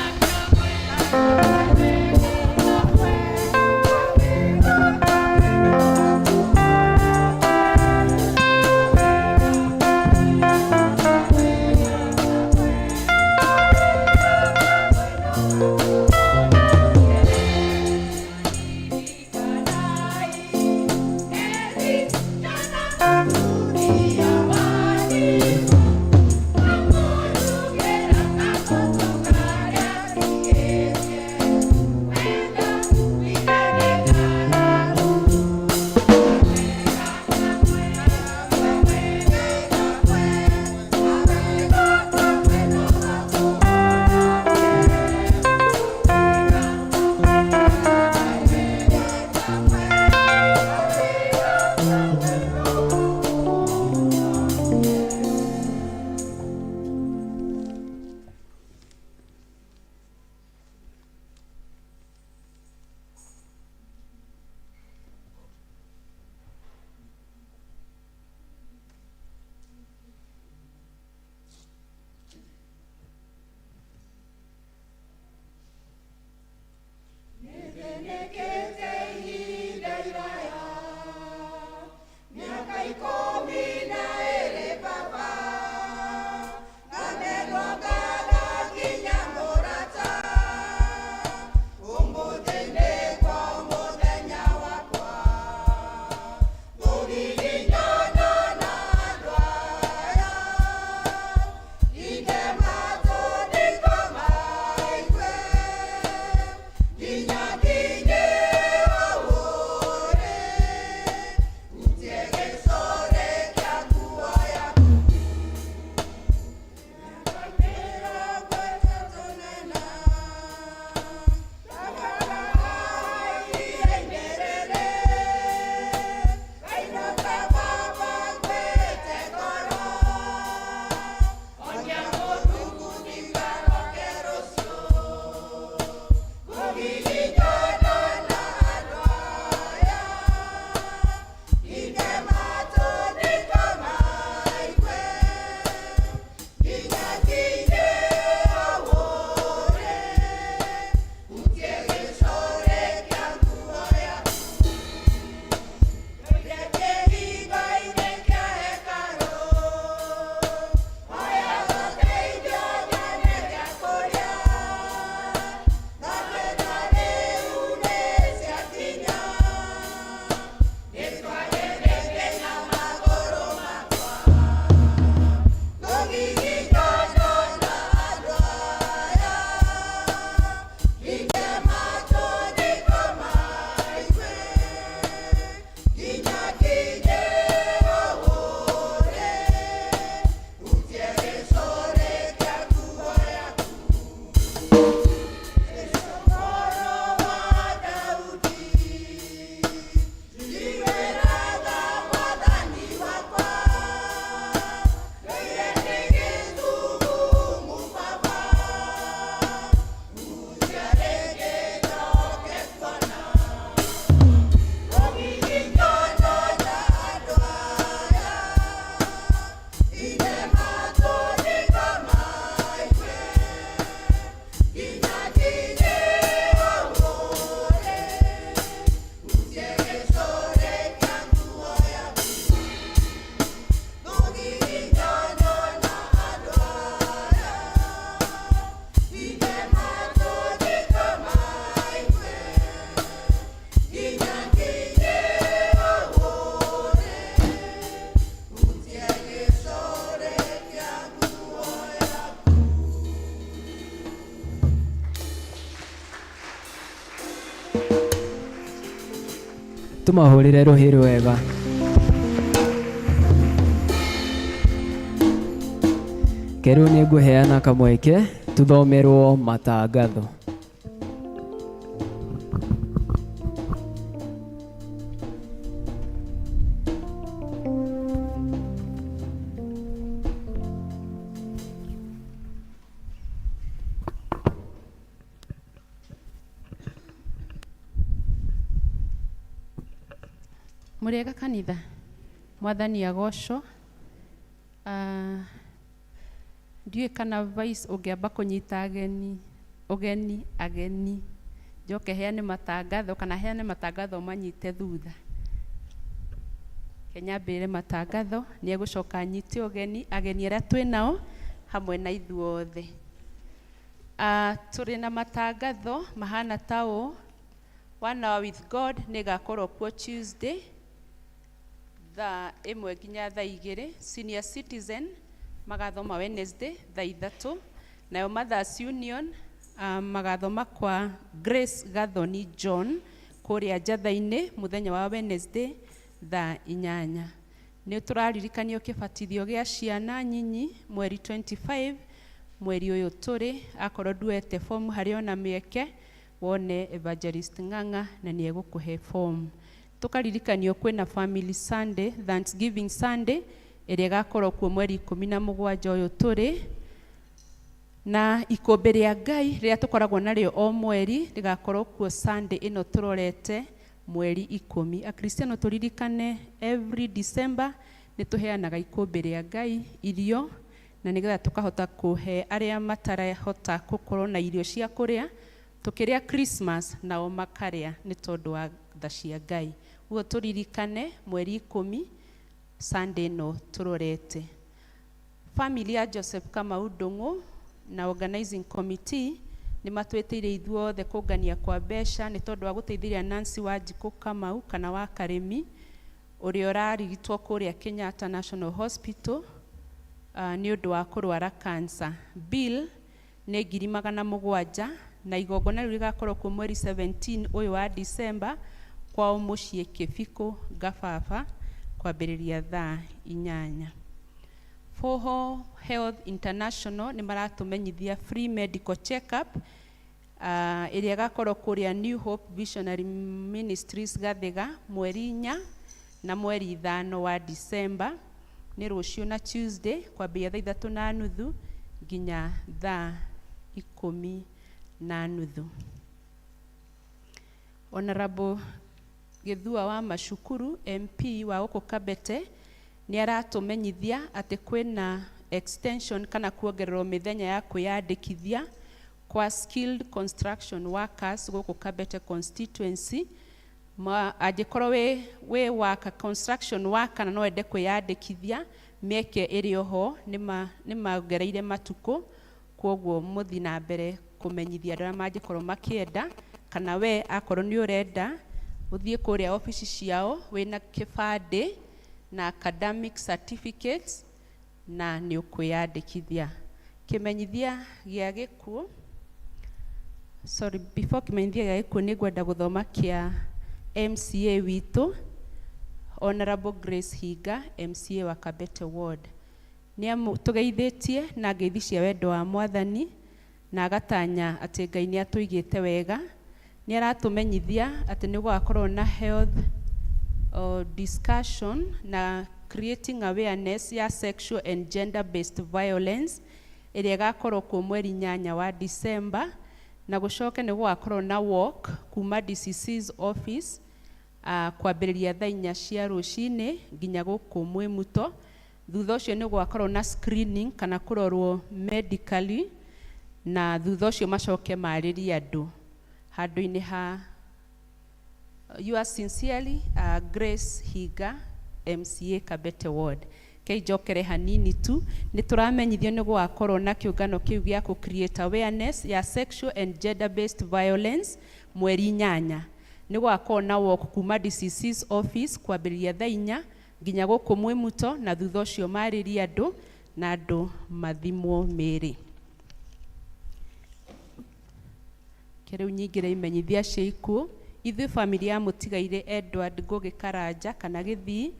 Tũmahũrĩre rũhĩ rwega. Kerũ nĩ ngũheana kamweke tuthomerwo matangatho. Mũrĩega kanitha, mwathani agocwo. Ndiũĩ kana vice ũngĩamba kũnyita ageni, ũgeni, ageni, njoke heane matangatho kana heane matangatho manyite thutha. Reke nyambĩrĩre matangatho, nĩ egũcoka anyite ũgeni, ageni arĩa twĩ nao hamwe na ithuothe. Tũrĩ na matangatho mahana ta ũũ. One Hour with God nĩ ĩgakorwo kuo Tuesday thaa 1 nginya thaa 2. Senior Citizen magathoma Wednesday thaa 3. Nayo Mothers Union magathoma kwa Grace Gathoni John kũrĩa Njatha-inĩ mũthenya wa Wednesday thaa 8. Nĩ tũraririkanio kĩbatithio gĩa ciana nyinyi mweri 25 mweri ũyũ tũrĩ. Akorwo nduete fomu harĩ ona mĩeke wone Evangelist Ng'ang'a na nĩ egũkũhe fomu. Tũkaririkanio kwĩna Family Sunday, Thanksgiving Sunday ĩrĩa ĩgakorwo kuo mweri 17 ũyũ tũrĩ. Na ikũmbĩ rĩa Ngai rĩrĩa tũkoragwo narĩo o mweri rĩgakorwo kuo Sunday ĩno tũrorete mweri 10. Akristiano tũririkane every December nĩ tũheanaga ikũmbĩ rĩa Ngai irio, na nĩgetha tũkahota kũhe arĩa matarahota gũkorwo na irio cia kũrĩa tũkĩrĩa Christmas nao makarĩa nĩ tondũ wa tha cia Ngai. Ũguo tũririkane mweri 10 Sunday ĩno tũrorete. Family ya Joseph Kamau Ndung'u na organizing committee nĩ matwĩtĩire ithuothe kũngania kwa mbeca nĩ tondũ wa gũteithĩrĩria Nancy Wanjikũ Kamau kana wa Karĩmi ũrĩa ũrarigitwo kũrĩa Kenyatta National Hospital nĩ ũndũ wa kũrwara cancer. Bill nĩ 700,000 na igongona rĩu rĩgakorwo kuo mweri 17 ũyũ wa December kwao mũciĩ Kĩbikũ Ngababa kwambĩrĩria thaa 8. Foho Health International nĩ maratũmenyithia free medical check-up ĩrĩa ĩgakorwo kũrĩa New Hope Visionary Ministries Gathiga mweri 4 na mweri 5 wa December, nĩ rũciũ na Tuesday kwambĩrĩria thaa 3:30 nginya thaa 10:30. Honorable Gĩthua wa Macukuru MP wa gũkũ Kabete nĩ aratũmenyithia atĩ kwĩna extension kana kuongererwo mĩthenya ya kwĩyandĩkithia kwa skilled construction workers gũkũ Kabete constituency. Angĩkorwo wĩ worker, construction worker na no wende kwĩyandĩkithia, mĩeke ĩrĩ oho nĩ mongereire matukũ, kwoguo mũthiĩ na mbere kũmenyithia andũ arĩa mangĩkorwo makĩenda, kana we akorwo nĩ ũrenda ũthiĩ kũrĩa obici ciao wĩna kĩbandĩ na academic certificates na nĩ ũkwĩyandĩkithia. Kĩmenyithia gĩa gĩkuũ, sorry, before kĩmenyithia gĩa gĩkuũ nĩ ngwenda gũthoma kĩa MCA witũ Honorable Grace Hinga, MCA wa Kabete Ward. Nĩ tũgeithĩtie na ngeithi cia wendo wa Mwathani na agatanya atĩ Ngai nĩ atũigĩte wega. Nĩ aratũmenyithia atĩ nĩ gũgakorwo na health discussion na creating awareness ya sexual and gender based violence ĩrĩa ĩgakorwo kuo mweri 8 wa December, na gũcoke nĩ gũgakorwo na walk kuma DCC's office kwambĩrĩria thaa 4 cia rũcinĩ nginya gũkũ Mwĩmuto. Thutha ũcio nĩ gũgakorwo na screening kana kũrorwo medically, na thutha ũcio macoke marĩrie andũ handũ-inĩ ha. Yours sincerely, Grace Hinga, MCA Kabete Ward. Kei njokere hanini tu, nĩ tũramenyithio nĩ gũgakorwo na kĩũngano kĩu gĩa kũ create awareness ya sexual and gender based violence mweri 8. Nĩ gũgakorwo na walk kuma DCC's office kwambĩrĩria thaa 4 nginya gũkũ Mwĩmuto, na thutha ũcio marĩrie andũ na andũ mathimwo mĩĩrĩ. Rĩu nyingĩre imenyithia cia ikuũ. Ithuĩ bamĩrĩ ya mũtigairĩ Edward Ngũgĩ Karanja kana Gĩthii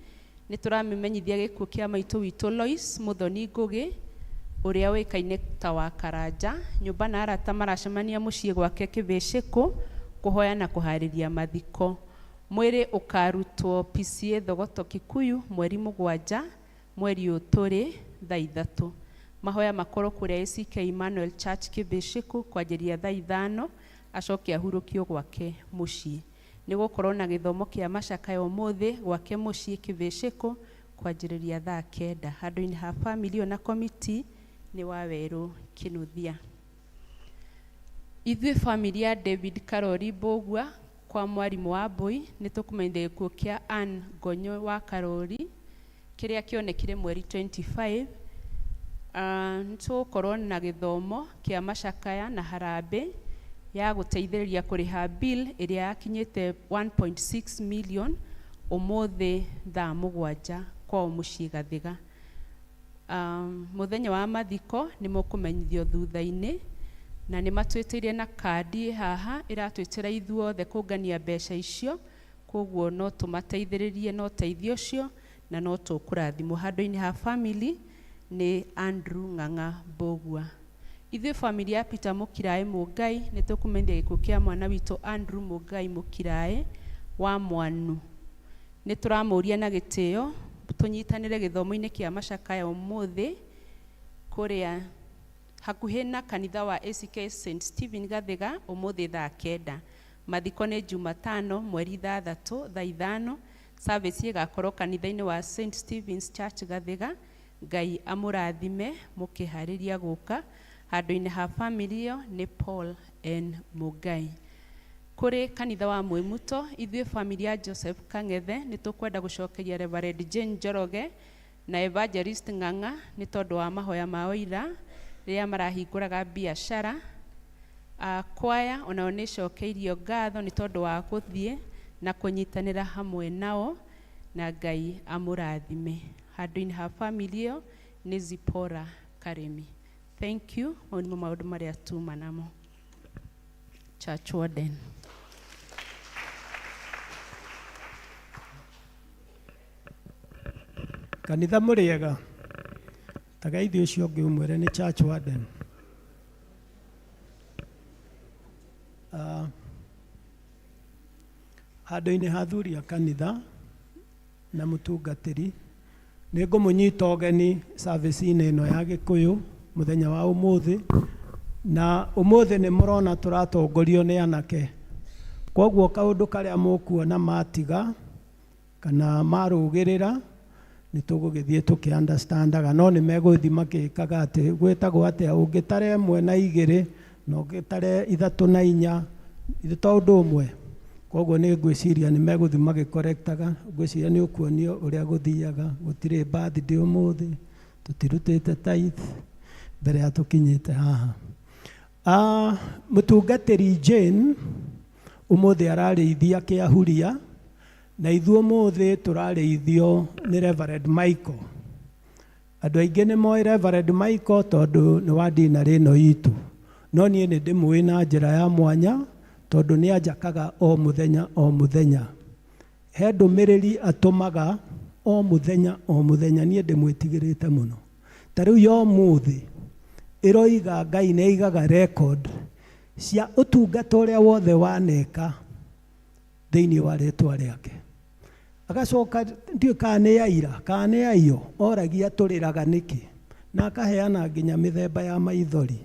nĩ tũramĩmenyithia gĩkuũ kĩa maitũ witũ Lois Mũthoni Ngũgĩ ũrĩa ũĩkaine ta wa Karanja. Nyũmba na arata maracemania mũciĩ gwake Kĩbĩcĩkũ kũhoya na kũharĩria mathiko. Mwĩrĩ ũkarutwo PCA Thogoto Kikuyu mweri 7 mweri ũyũ tũrĩ thaa 3. Mahoya makorwo kũrĩa ACK Emmanuel Church Kĩbĩcĩkũ kwanjĩrĩria thaa 5 acoke ahurũkio gwake mũciĩ. Nĩ gũkorwo na gĩthomo kĩa macakaya ũmũthĩ gwake mũciĩ Kĩbĩcĩkũ kwanjĩrĩria thaa 9. Handũ-inĩ ha bamĩrĩ ĩyo na komiti nĩ Wawerũ Kĩnuthia. Ithuĩ bamĩrĩ ya David Karori Mbũgua kwa mwarimũ wa Mbũi nĩ tũkũmenyithia gĩkuũ kĩa Ann Ngonyo wa Karori kĩrĩa kĩonekire mweri 25. Nĩ tũgũkorwo na gĩthomo kĩa macakaya na harambĩ ya gũteithĩrĩria kũrĩha bill ĩrĩa yakinyĩte 1.6 million ũmũthĩ thaa 7 kwao mũciĩ Gathiga. Mũthenya wa mathiko nĩ mũkũmenyithio thutha-inĩ, na nĩ matwĩtĩire na kandi haha ĩratwĩtĩra ithuothe kũngania mbeca icio, koguo no tũmateithĩrĩrie na ũteithio ũcio na no tũkũrathimwo. Handũ-inĩ ha family nĩ Andrew Ng'ang'a Mbũgua. Ithuĩ family ya Peter Mũkiraĩ Mũngai nĩ tũkũmenyithia gĩkuũ kĩa mwana witũ Andrew Mũngai Mũkiraĩ wa Mwanu. Nĩ tũramũria na gĩtĩo tũnyitanĩre gĩthomo-inĩ kĩa macakaya ũmũthĩ kũrĩa hakuhĩ na kanitha wa ACK St Stephen Gathiga ũmũthĩ thaa 9. Mathiko nĩ Jumatano mweri 6 thaa 5. Service ĩgakorwo kanitha-inĩ wa St Stephen's Church Gathiga. Ngai amũrathime mũkĩharĩria gũka. Handũ-inĩ ha family ĩyo nĩ Paul N Mũngai. Kũrĩ kanitha wa Mwĩmuto, ithuĩ family ya Joseph Kang'ethe nĩ tũkwenda gũcokeria Reverend Jane Njoroge na Evangelist Ng'ang'a nĩ tondũ wa mahoya mao ira rĩrĩa marahingũraga biacara. Kwaya onao nĩ ĩcokeirio ngatho nĩ tondũ wa gũthiĩ na kũnyitanĩra hamwe nao, na Ngai amũrathime. Handũ-inĩ ha family ĩyo nĩ Zipporah Karemi. Thank you. Mau nĩmo maũndũ marĩa tuma namo. Church Warden. Kanitha mũrĩega, tagaithi ũcio ũngĩ ũmwĩre nĩ church warden. Handũ-inĩ ha athuri a kanitha na mũtungatĩri, nĩ ngũmũnyita ũgeni service-inĩ ĩno ya Gĩkũyũ mũthenya wa ũmũthĩ. Na ũmũthĩ nĩ mũrona tũratongorio nĩ anake, koguo kaũndũ karĩa mũkuona matiga kana marũgĩrĩra nĩ tũgũgĩthiĩ tũkĩ understandaga, no nĩ megũthiĩ makĩkaga atĩ gwĩtagwo atĩa ũngĩtara 1 na 2 na ũngĩtare 3 na 4 ithe to ũndũ ũmwe. Koguo nĩ ngwĩciria nĩ megũthiĩ magĩkorektaga, ngwĩciria nĩ ũkuonio ũrĩa gũthiaga. Gũtirĩ birthday ũmũthĩ, tũtirutĩte tithe mbere ya tũkinyĩte haha. Mũtungatĩri Jane ũmũthĩ ararĩithia Kĩahuria, na ithuĩ ũmũthĩ tũrarĩithio nĩ Reverend Michael. Andũ aingĩ nĩ moĩ Reverend Michael tondũ nĩ wa ndinarĩ ĩno itũ, no niĩ nĩ ndĩmũĩ na njĩra ya mwanya tondũ nĩ anjakaga o mũthenya o mũthenya. He ndũmĩrĩri atũmaga o mũthenya o mũthenya, niĩ ndĩmwĩtigĩrĩte mũno. Ta rĩu ya ũmũthĩ ĩroiga Ngai nĩ aigaga record cia ũtungata ũrĩa wothe waneka thĩinĩ wa rĩtwa rĩake. Agacoka ndiũĩ kana nĩ aira kana nĩ aiyo, oragia tũrĩraga nĩkĩ, na akaheana nginya mĩthemba ya maithori.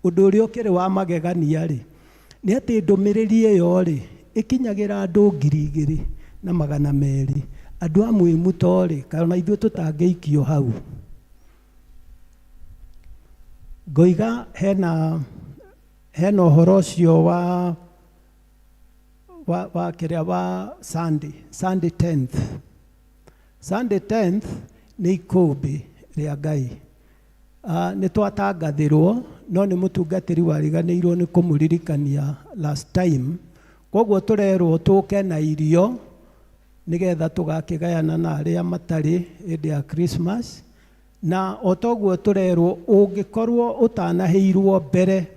Ũndũ ũrĩa ũkĩrĩ wa magegania rĩ, nĩ atĩ ndũmĩrĩri ĩyo rĩ ĩkinyagĩra andũ 2200. Andũ a Mwĩmuto rĩ, kana ithuĩ tũtangĩikio hau. Ngoiga hena ũhoro ũcio wa kĩrĩa wa Sunday, Sunday 10th. Sunday 10th nĩ ikũmbĩ rĩa Ngai. Nĩ twatangathĩrwo, no nĩ mũtungatĩri wariganĩirwo nĩ kũmũririkania last time. Koguo tũrerwo tũke na irio nĩgetha tũgakĩgayana na arĩa matarĩ hĩndĩ ya Christmas. Na o toguo tũrerwo ũngĩkorwo ũtanaheirwo mbere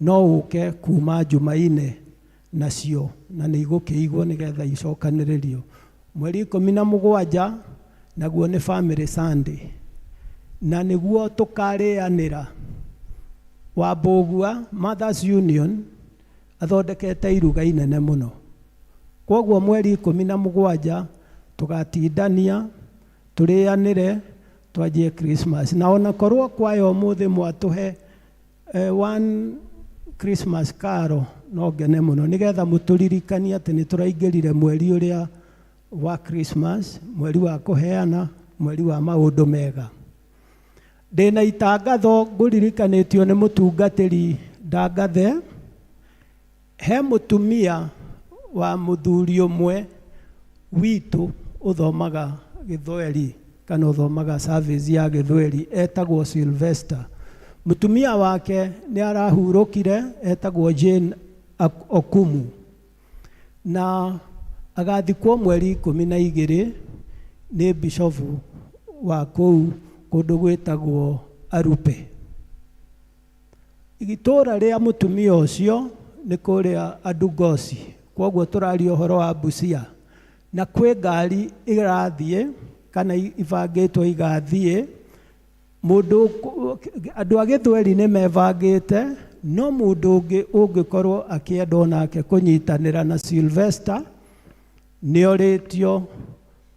no ũke kuma Jumaine Nacio na nĩ igũkĩigwo nĩgetha icokanĩrĩrio. Mweri 17 naguo nĩ Family Sunday, na nĩguo tũkarĩanĩra. Wambũgua Mothers Union athondekete iruga inene mũno, kwoguo mweri 17 tũgatindania tũrĩanĩre twanjie Christmas. Na ona korwo kwaya ũmũthĩ mwatũhe one Christmas carol, no ngene mũno, nĩgetha mũtũririkanie atĩ nĩ tũraingĩrire mweri ũrĩa wa Christmas, mweri wa kũheana, mweri wa maũndũ mega. Ndĩna itangatho ngũririkanĩtio nĩ mũtungatĩri Ndangathe. He mũtumia wa mũthuri ũmwe witũ ũthomaga gĩthweri kana ũthomaga service ya gĩthweri, etagwo Sylvester. Mũtumia wake nĩ arahurũkire, etagwo Jane Okumu, na agathikwo mweri 12 nĩ bishofu wa kũu kũndũ gwĩtagwo Arupe. Itũũra rĩa mũtumia ũcio nĩ kũrĩa Adugosi, kwoguo tũraria ũhoro wa Busia, na kwĩ ngari ĩrathiĩ kana ibangĩtwo igathiĩ. Mũndũ, andũ a gĩthweri nĩ mebangĩte, no mũndũ ũngĩ ũngĩkorwo akĩenda onake kũnyitanĩra na Sylvester nĩ orĩtio.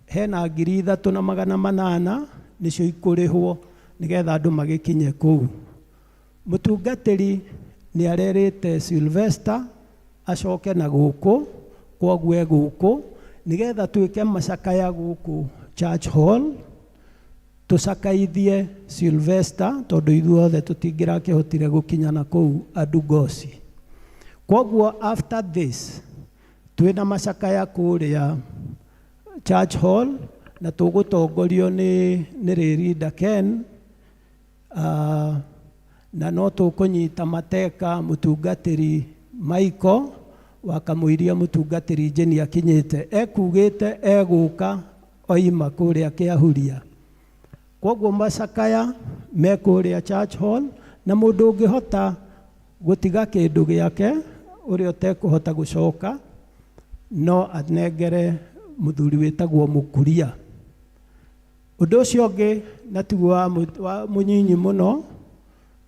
Hena 3800 nĩcio ikũrĩhwo nĩgetha andũ magĩkinye kũu. Mũtungatĩri nĩ arerĩte Sylvester acoke na gũkũ, kwoguo e gũkũ nĩgetha twĩke macakaya gũkũ Church Hall, tũcakaithie Sylvester, tondũ ithuothe tũtingĩrakĩhotire gũkinya na kũu Adugosi. Kwoguo after this twĩna macakaya kũrĩa Church Hall, na tũgũtongorio nĩ Rĩrinda Ken, na no tũkũnyita mateka mũtungatĩri Michael wakamũiria mũtungatĩri Jane akinyĩte, ekugĩte egũka oima kũrĩa Kĩahuria. Kwoguo macakaya me kũrĩa Church Hall, na mũndũ ũngĩhota gũtiga kĩndũ gĩake, ũrĩa ũtekũhota gũcoka, no anengere mũthuri wĩtagwo Mũkuria. Ũndũ ũcio ũngĩ na tiguo wa mũnyinyi mũno,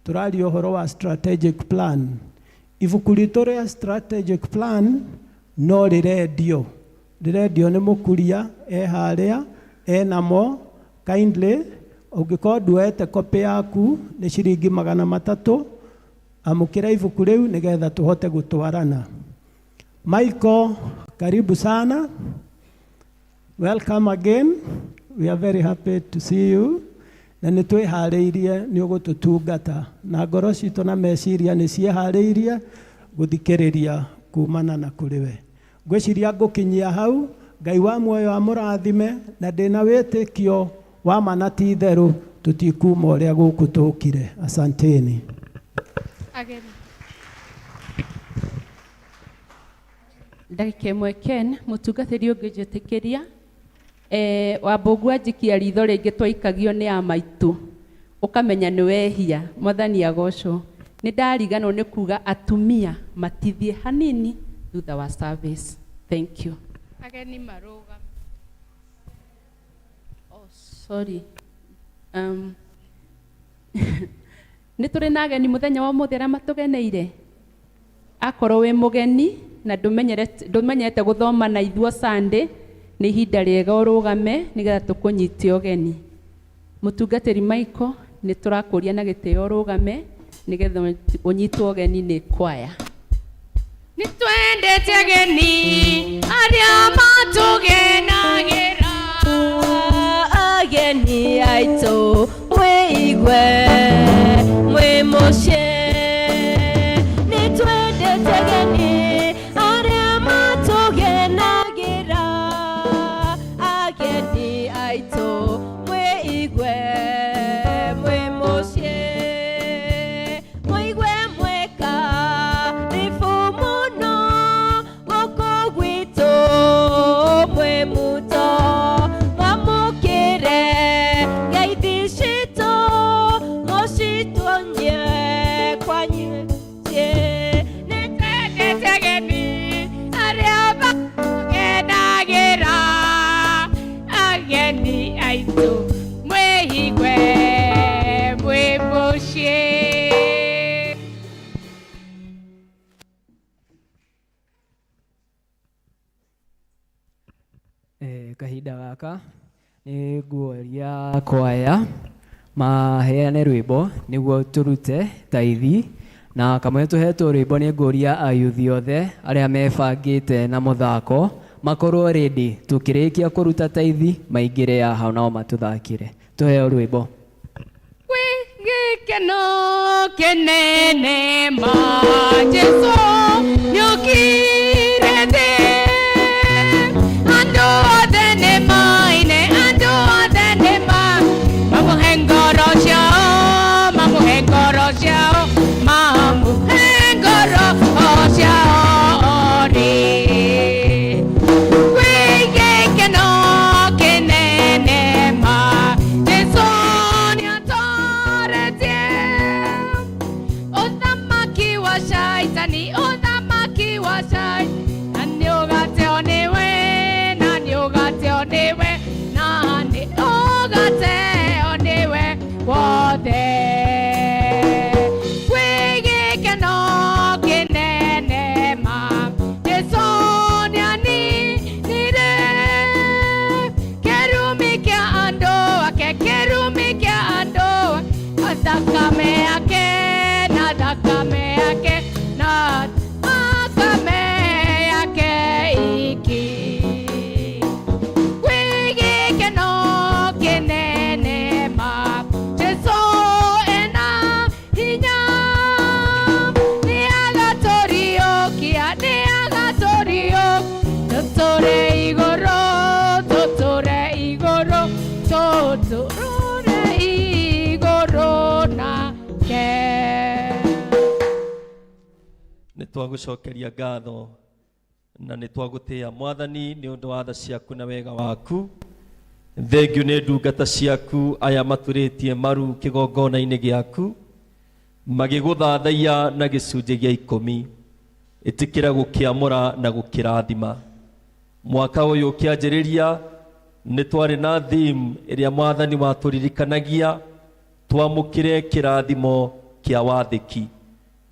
tũraria ũhoro wa strategic plan. Ibuku ritũ rĩa strategic plan no rĩrendio, rĩrendio nĩ Mũkuria e harĩa enamo. Kindly, ũngĩkorwo nduoete copy yaku, nĩ ciringi 300. Amũkĩra ibuku rĩu nĩgetha tũhote gũtwarana. Michael, karibu sana. Welcome again. We are very happy to see you. Na nĩ twĩharĩirie nĩ ũgũtũtungata, na ngoro citũ na meciria nĩ ciĩharĩirie gũthikĩrĩria kumana na kũrĩ we. Ngwĩciria ngũkinyia hau. Ngai wa muoyo amũrathime, na ndĩna wĩtĩkio wa ma na ti itherũ tũtikuma ũrĩa gũkũ tũkire. Asanteni. Ageni. Ndagĩka ĩmwe, Ken mũtungatĩri, ũngĩnjĩtĩkĩria, wambũgua njikia ritho rĩngĩ twaikagio nĩ a maitũ, ũkamenya nĩ wehia. Mwathani agocwo. Nĩ ndariganwo nĩ kuga atumia matithie hanini thutha wa service. Thank you. Ageni marũgame. Oh, sorry. Nĩ tũrĩ na ageni mũthenya wa ũmũthĩ arĩa matũgeneire. Akorwo wĩ mũgeni na ndũmenyerete gũthoma na ithuo Sunday, nĩ ihinda rĩega ũrũgame nĩgetha tũkũnyite ũgeni. Mũtungatĩri Michael, nĩ tũrakũria na gĩtĩo ũrũgame nĩgetha ũnyitwo ũgeni nĩ kwaya. Nĩ twendete ageni arĩa matũgenagĩra. Ageni aitũ, mwĩigue mwĩ mũciĩ. Nĩ twendete ageni arĩa matũgenagĩra. Ageni aitũ, mwĩigue mwĩ mũciĩ, mũigue mweka ribu mũno gũkũ gwitũ, mwĩ muto mwamũkĩre ngeithi citũ, mũcituonie kwanyu mũciĩ. Nĩ twendete ageni. Ageni aitũ mwĩigue mwĩ mũciĩ. Kahinda gaka nĩ nguoria kwaya maheane rwĩmbo nĩguo tũrute taithi na kamwe tũhetwo rwĩmbo nĩ nguoria ayuthi othe arĩa mebangĩte na mũthako makorwo ready tũkĩrĩkia kũruta taithi maingĩre haha nao matũthakĩre. Tũheo rwĩmbo. Kwĩ gĩkeno kĩnene ma Jesũ nĩokire thĩ. Andũ othe nĩmaine, andũ othe mamũhe ngoro ciao, mamũhe ngoro ciao, mamũhe ngoro ciao rĩ. Kwĩ gĩkeno kĩnene ma Jesũ nĩatoretie ũthamaki wa Shaitani, ũthamaki wa Shaitani, na nĩũgateo nĩwe, na nĩũgateo nĩwe, na nĩũgateo nĩwe wothe. Kwĩ gĩkeno kĩnene ma Jesũ nĩaninire kĩrumi kĩa andũ ake, kĩrumi kĩa andũ ake, thakame yake, na thakame yake, na thakame yake iki. Kwĩ gĩkeno kĩnene ma Jesũ ena hinya, nĩagatũriũkia, nĩagatũriũkia, tũtũre igũrũ, tũtũre igũrũ, tũtũre igũrũ nake. Nĩ twagũcokeria ngatho na nĩ twagũtĩĩa Mwathani nĩ ũndũ wa tha ciaku na wega waku. Thengiũ nĩ ndungata ciaku aya maturĩtie maru kĩgongona-inĩ gĩaku magĩgũthathaiya na gĩcunjĩ gĩa ikũmi. Ĩtĩkĩra gũkĩamũra na gũkĩrathima. Mwaka ũyũ ũkĩanjĩrĩria nĩ twarĩ na theme ĩrĩa Mwathani watũririkanagia twamũkĩre kĩrathimo kĩa wathĩki.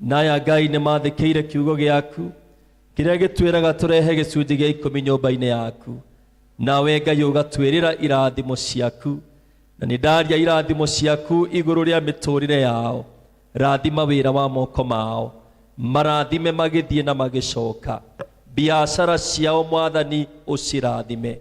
Na aya Ngai nĩ mathĩkĩire kiugo gĩaku kĩrĩa gĩtwĩraga tũrehe gĩcunjĩ gĩa ikũmi nyũmba-inĩ yaku. Nawe Ngai ũgatwĩrĩra irathimo ciaku, na nĩ ndaria irathimo ciaku igũrũ rĩa mĩtũrĩre yao. Rathima wĩra wa moko mao, marathime magĩthiĩ na magĩcoka. Biacara ciao Mwathani ũcirathime,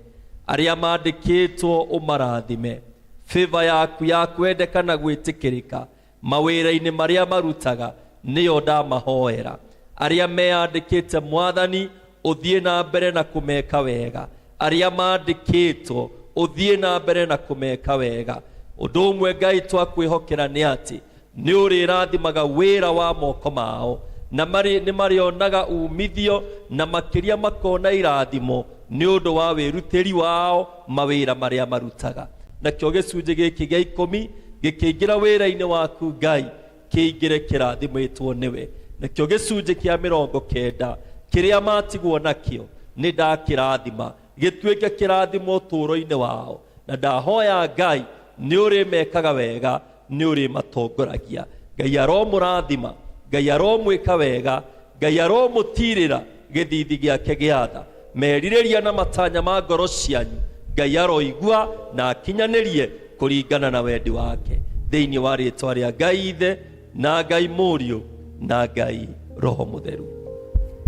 arĩa mandĩkĩtwo ũmarathime. Favor yaku ya kwendeka na gwĩtĩkĩrĩka mawĩra-inĩ marĩa marutaga nĩyo ndamahoera. Arĩa meyandĩkĩte Mwathani ũthiĩ na mbere na kũmeka wega, arĩa mandĩkĩtwo ũthiĩ na mbere na kũmeka wega. Ũndũ ũmwe Ngai twakwĩhokera nĩ atĩ nĩ ũrĩrathimaga wĩra wa moko mao, na nĩ marĩonaga umithio na makĩria makona irathimo nĩ ũndũ wa wĩrutĩri wao mawĩra marĩa marutaga. Nakĩo gĩcunjĩ gĩkĩ gĩa ikũmi gĩkĩingĩra wĩra-inĩ waku Ngai, kĩingĩre kĩrathimĩtwo nĩwe. Nakĩo gĩcunjĩ kĩa mĩrongo kenda kĩrĩa matigwo nakĩo nĩ ndakĩrathima gĩtuĩke kĩrathimo ũtũũro-inĩ wao, na ndahoya Ngai nĩ ũrĩmekaga wega, nĩ ũrĩmatongoragia. Ngai aromũrathima, Ngai aromwĩka wega, Ngai aromũtirĩra gĩthithi gĩake gĩa tha. Merirĩria na matanya ma ngoro cianyu Ngai aroigua na akinyanĩrie kũringana na wendi wake. Thĩinĩ wa rĩtwa rĩa Ngai Ithe na Ngai Mũriũ na Ngai Roho Mũtheru.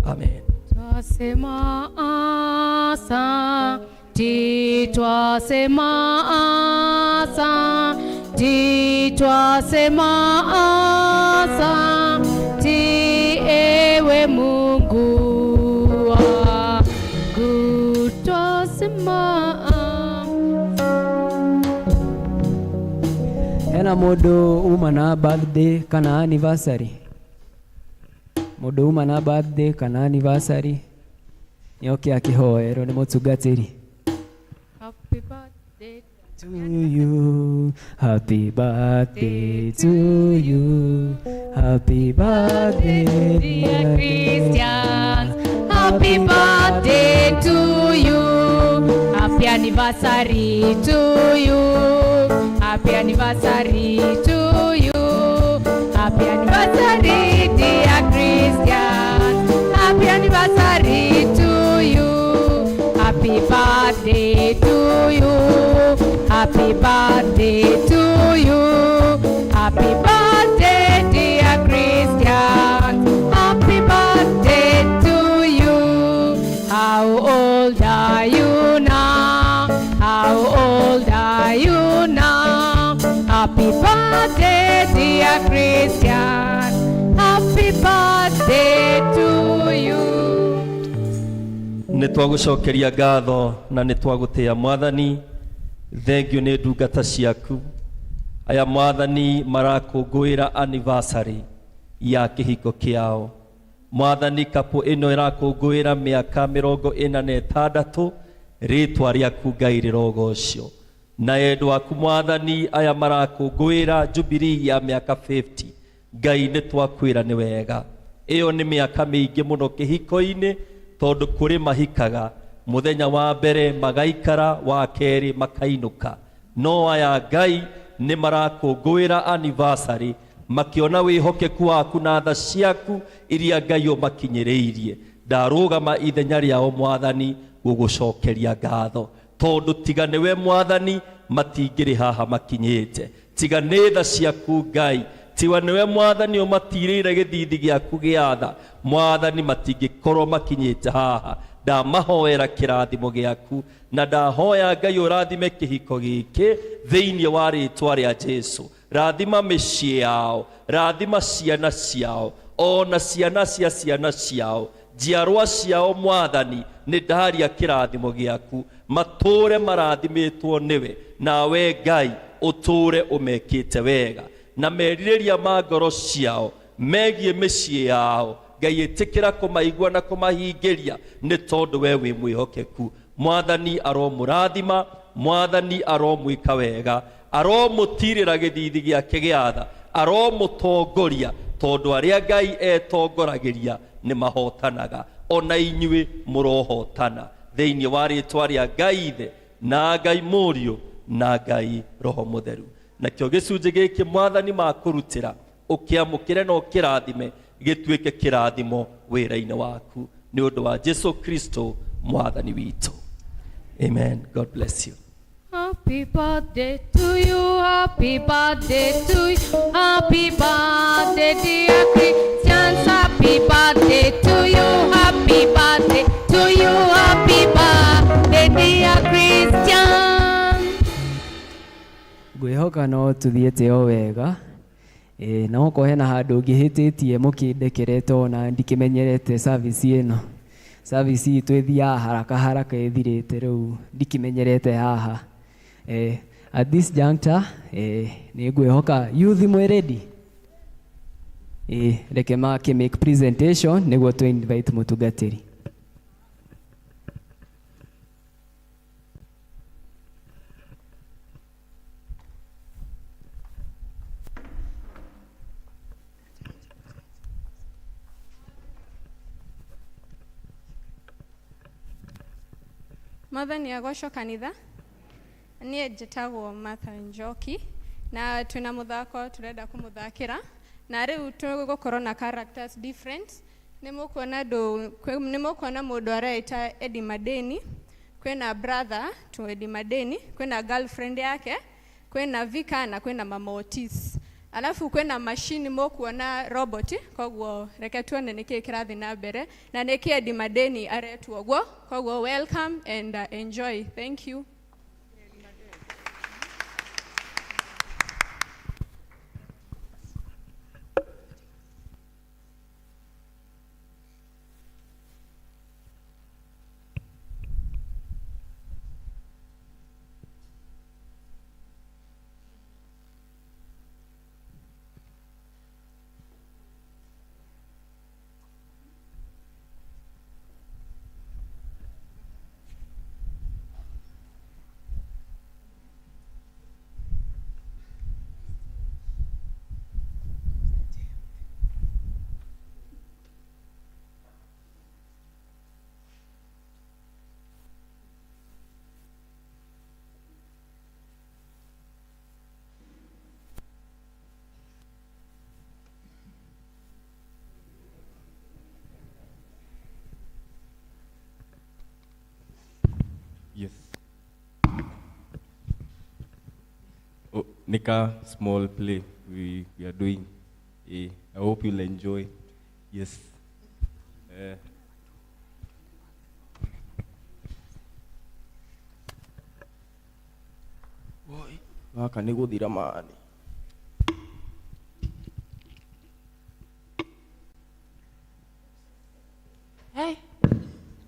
Amen. Twasema asante, twasema asante, twasema asante, ewe Mungu wangu, twasema. Hena mũndũ uma na birthday kana anniversary? Mũndũ uma na birthday kana anniversary nĩoke akĩhoerwo nĩ mũtungatĩri. Happy birthday to you, happy birthday to you, happy birthday dear Christians, happy birthday to you, happy anniversary. anniversary to you. Happy anniversary to you. Happy anniversary, dear Christian. Happy anniversary to you. Happy birthday to you. Happy birthday to you. Happy birthday, dear Christian. Happy birthday to you. How old are you now? How old are you now? Happy birthday, dear Christian. Happy birthday to you. Nĩ twagũcokeria ngatho na nĩ twagũtĩa Mwathani. Thengiũ nĩ ndungata ciaku aya Mwathani marakũngũĩra anniversary ya kĩhiko kĩao. Mwathani, couple ĩno ĩrakũngũĩra mĩaka 46, rĩtwa rĩaku Ngai rĩrogocwo. Na endwa aku Mwathani aya marakũngũĩra jubilee ya mĩaka 50, Ngai nĩ twakwĩra nĩ wega. Ĩyo nĩ mĩaka mĩingĩ mũno kĩhiko-inĩ, tondũ kũrĩ mahikaga mũthenya wa mbere magaikara, wa kerĩ makainũka. No aya Ngai nĩ marakũngũĩra anniversary makĩona wĩhokeku waku na tha ciaku iria Ngai ũmakinyĩrĩirie. Ndarũgama ithenya rĩao Mwathani gũgũcokeria ngatho, tondũ tiga nĩwe Mwathani matingĩrĩ haha makinyĩte. Tiga nĩ tha ciaku Ngai, tiga nĩwe Mwathani ũmatirĩire gĩthithi gĩaku gĩa tha, Mwathani matingĩkorwo makinyĩte haha. Ndamahoera kĩrathimo gĩaku na ndahoya Ngai ũrathime kĩhiko gĩkĩ thĩinĩ wa rĩtwa rĩa Jesu. Rathima mĩciĩ yao, rathima ciana ciao, ona ciana cia ciana ciao, njiarwa ciao Mwathani, nĩ ndaria kĩrathimo gĩaku, matũre marathimĩtwo nĩwe, nawe Ngai ũtũre ũmekĩte wega. Na merirĩria ma ngoro ciao megiĩ mĩciĩ yao, Ngai ĩtĩkĩra kũmaigua na kũmahingĩria, nĩ tondũ we wĩ mwĩhokeku. Mwathani aromũrathima, Mwathani aromwĩka wega, aromũtirĩra gĩthithi gĩake gĩa tha, aromũtongoria, tondũ arĩa Ngai etongoragĩria nĩ mahotanaga, ona inyuĩ mũrohotana thĩinĩ wa rĩtwa rĩa Ngai Ithe na Ngai Mũriũ na Ngai Roho Mũtheru. Nakĩo gĩcunjĩ gĩkĩ Mwathani makũrutĩra, ũkĩamũkĩre na ũkĩrathime, gĩtuĩke kĩrathimo wĩra-inĩ waku, nĩ ũndũ wa Jesu Kristo Mwathani witũ. Amen. God bless you. Happy birthday to you, happy birthday to you, happy birthday dear Christians, happy birthday to you, happy birthday to you, happy birthday dear Christians. Ngwĩhoka no tũthiĩte o wega. Ĩ, na okorwo hena handũ ngĩhĩtĩtie mũkĩndekere, tondũ ndikĩmenyerete service ĩno. Service itũ ĩthiaga haraka haraka ĩthirĩte, rĩu ndikĩmenyerete haha. At this juncture, nĩ ngwĩhoka youth mwĩ ready. Reke makĩ make presentation nĩguo tũ invite mũtungatĩri. Mwathani agocwo kanitha. Niĩ njĩtagwo Martha Njoki na twĩna mũthako tũrenda kũmũthakĩra, na rĩu tũgũkorwo na characters different. Nĩ mũkuona andũ, nĩ mũkuona mũndũ areita Eddie Madeni, kwĩna brother to Eddie Madeni, kwĩna girlfriend yake, kwĩna Vika na kwĩna Mama Otis. Alafu kwĩna machine mũkuona robot, koguo reke tuone nĩkĩĩ kĩrathiĩ na mbere na nĩkĩĩ Eddie Madeni aretwo ũguo. Koguo welcome and enjoy. Thank you. nĩ ka small play we are doing. I hope you'll enjoy. Yes. Gaka nĩ gũthira mani.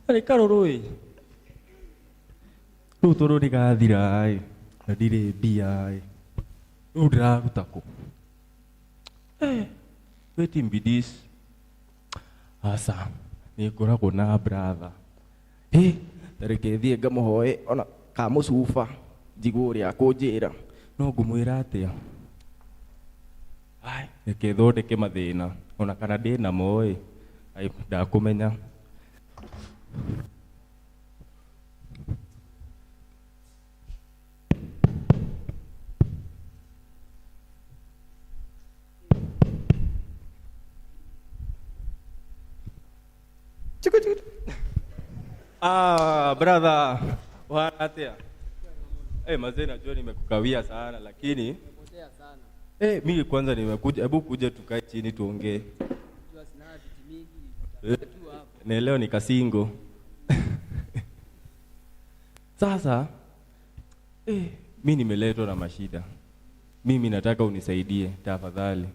Arĩ karũrũ ĩ. Rĩu tondũ nĩ gathira ĩ, na ndirĩ mbia ĩ. Rĩu ndĩraruta kũ? Wetin be this? Aca, nĩ ngoragwo na brother. Ta reke thiĩ ngamũhoe ona kamũcuba njigue ũrĩa akũnjĩra. No ngũmwĩra atĩa? Ai, reke thondeke mathĩna ona kana ndĩ namo ĩ. Ai, ndakũmenya. Chiku, chiku, chiku. Ah, brother, wana atia? Mazee najua nimekukawia sana lakini mimi kwanza nimekuja, hebu kuja tukae chini tuongee. Na leo ni kasingo. Sasa mimi nimeletwa na mashida. Mimi nataka unisaidie tafadhali.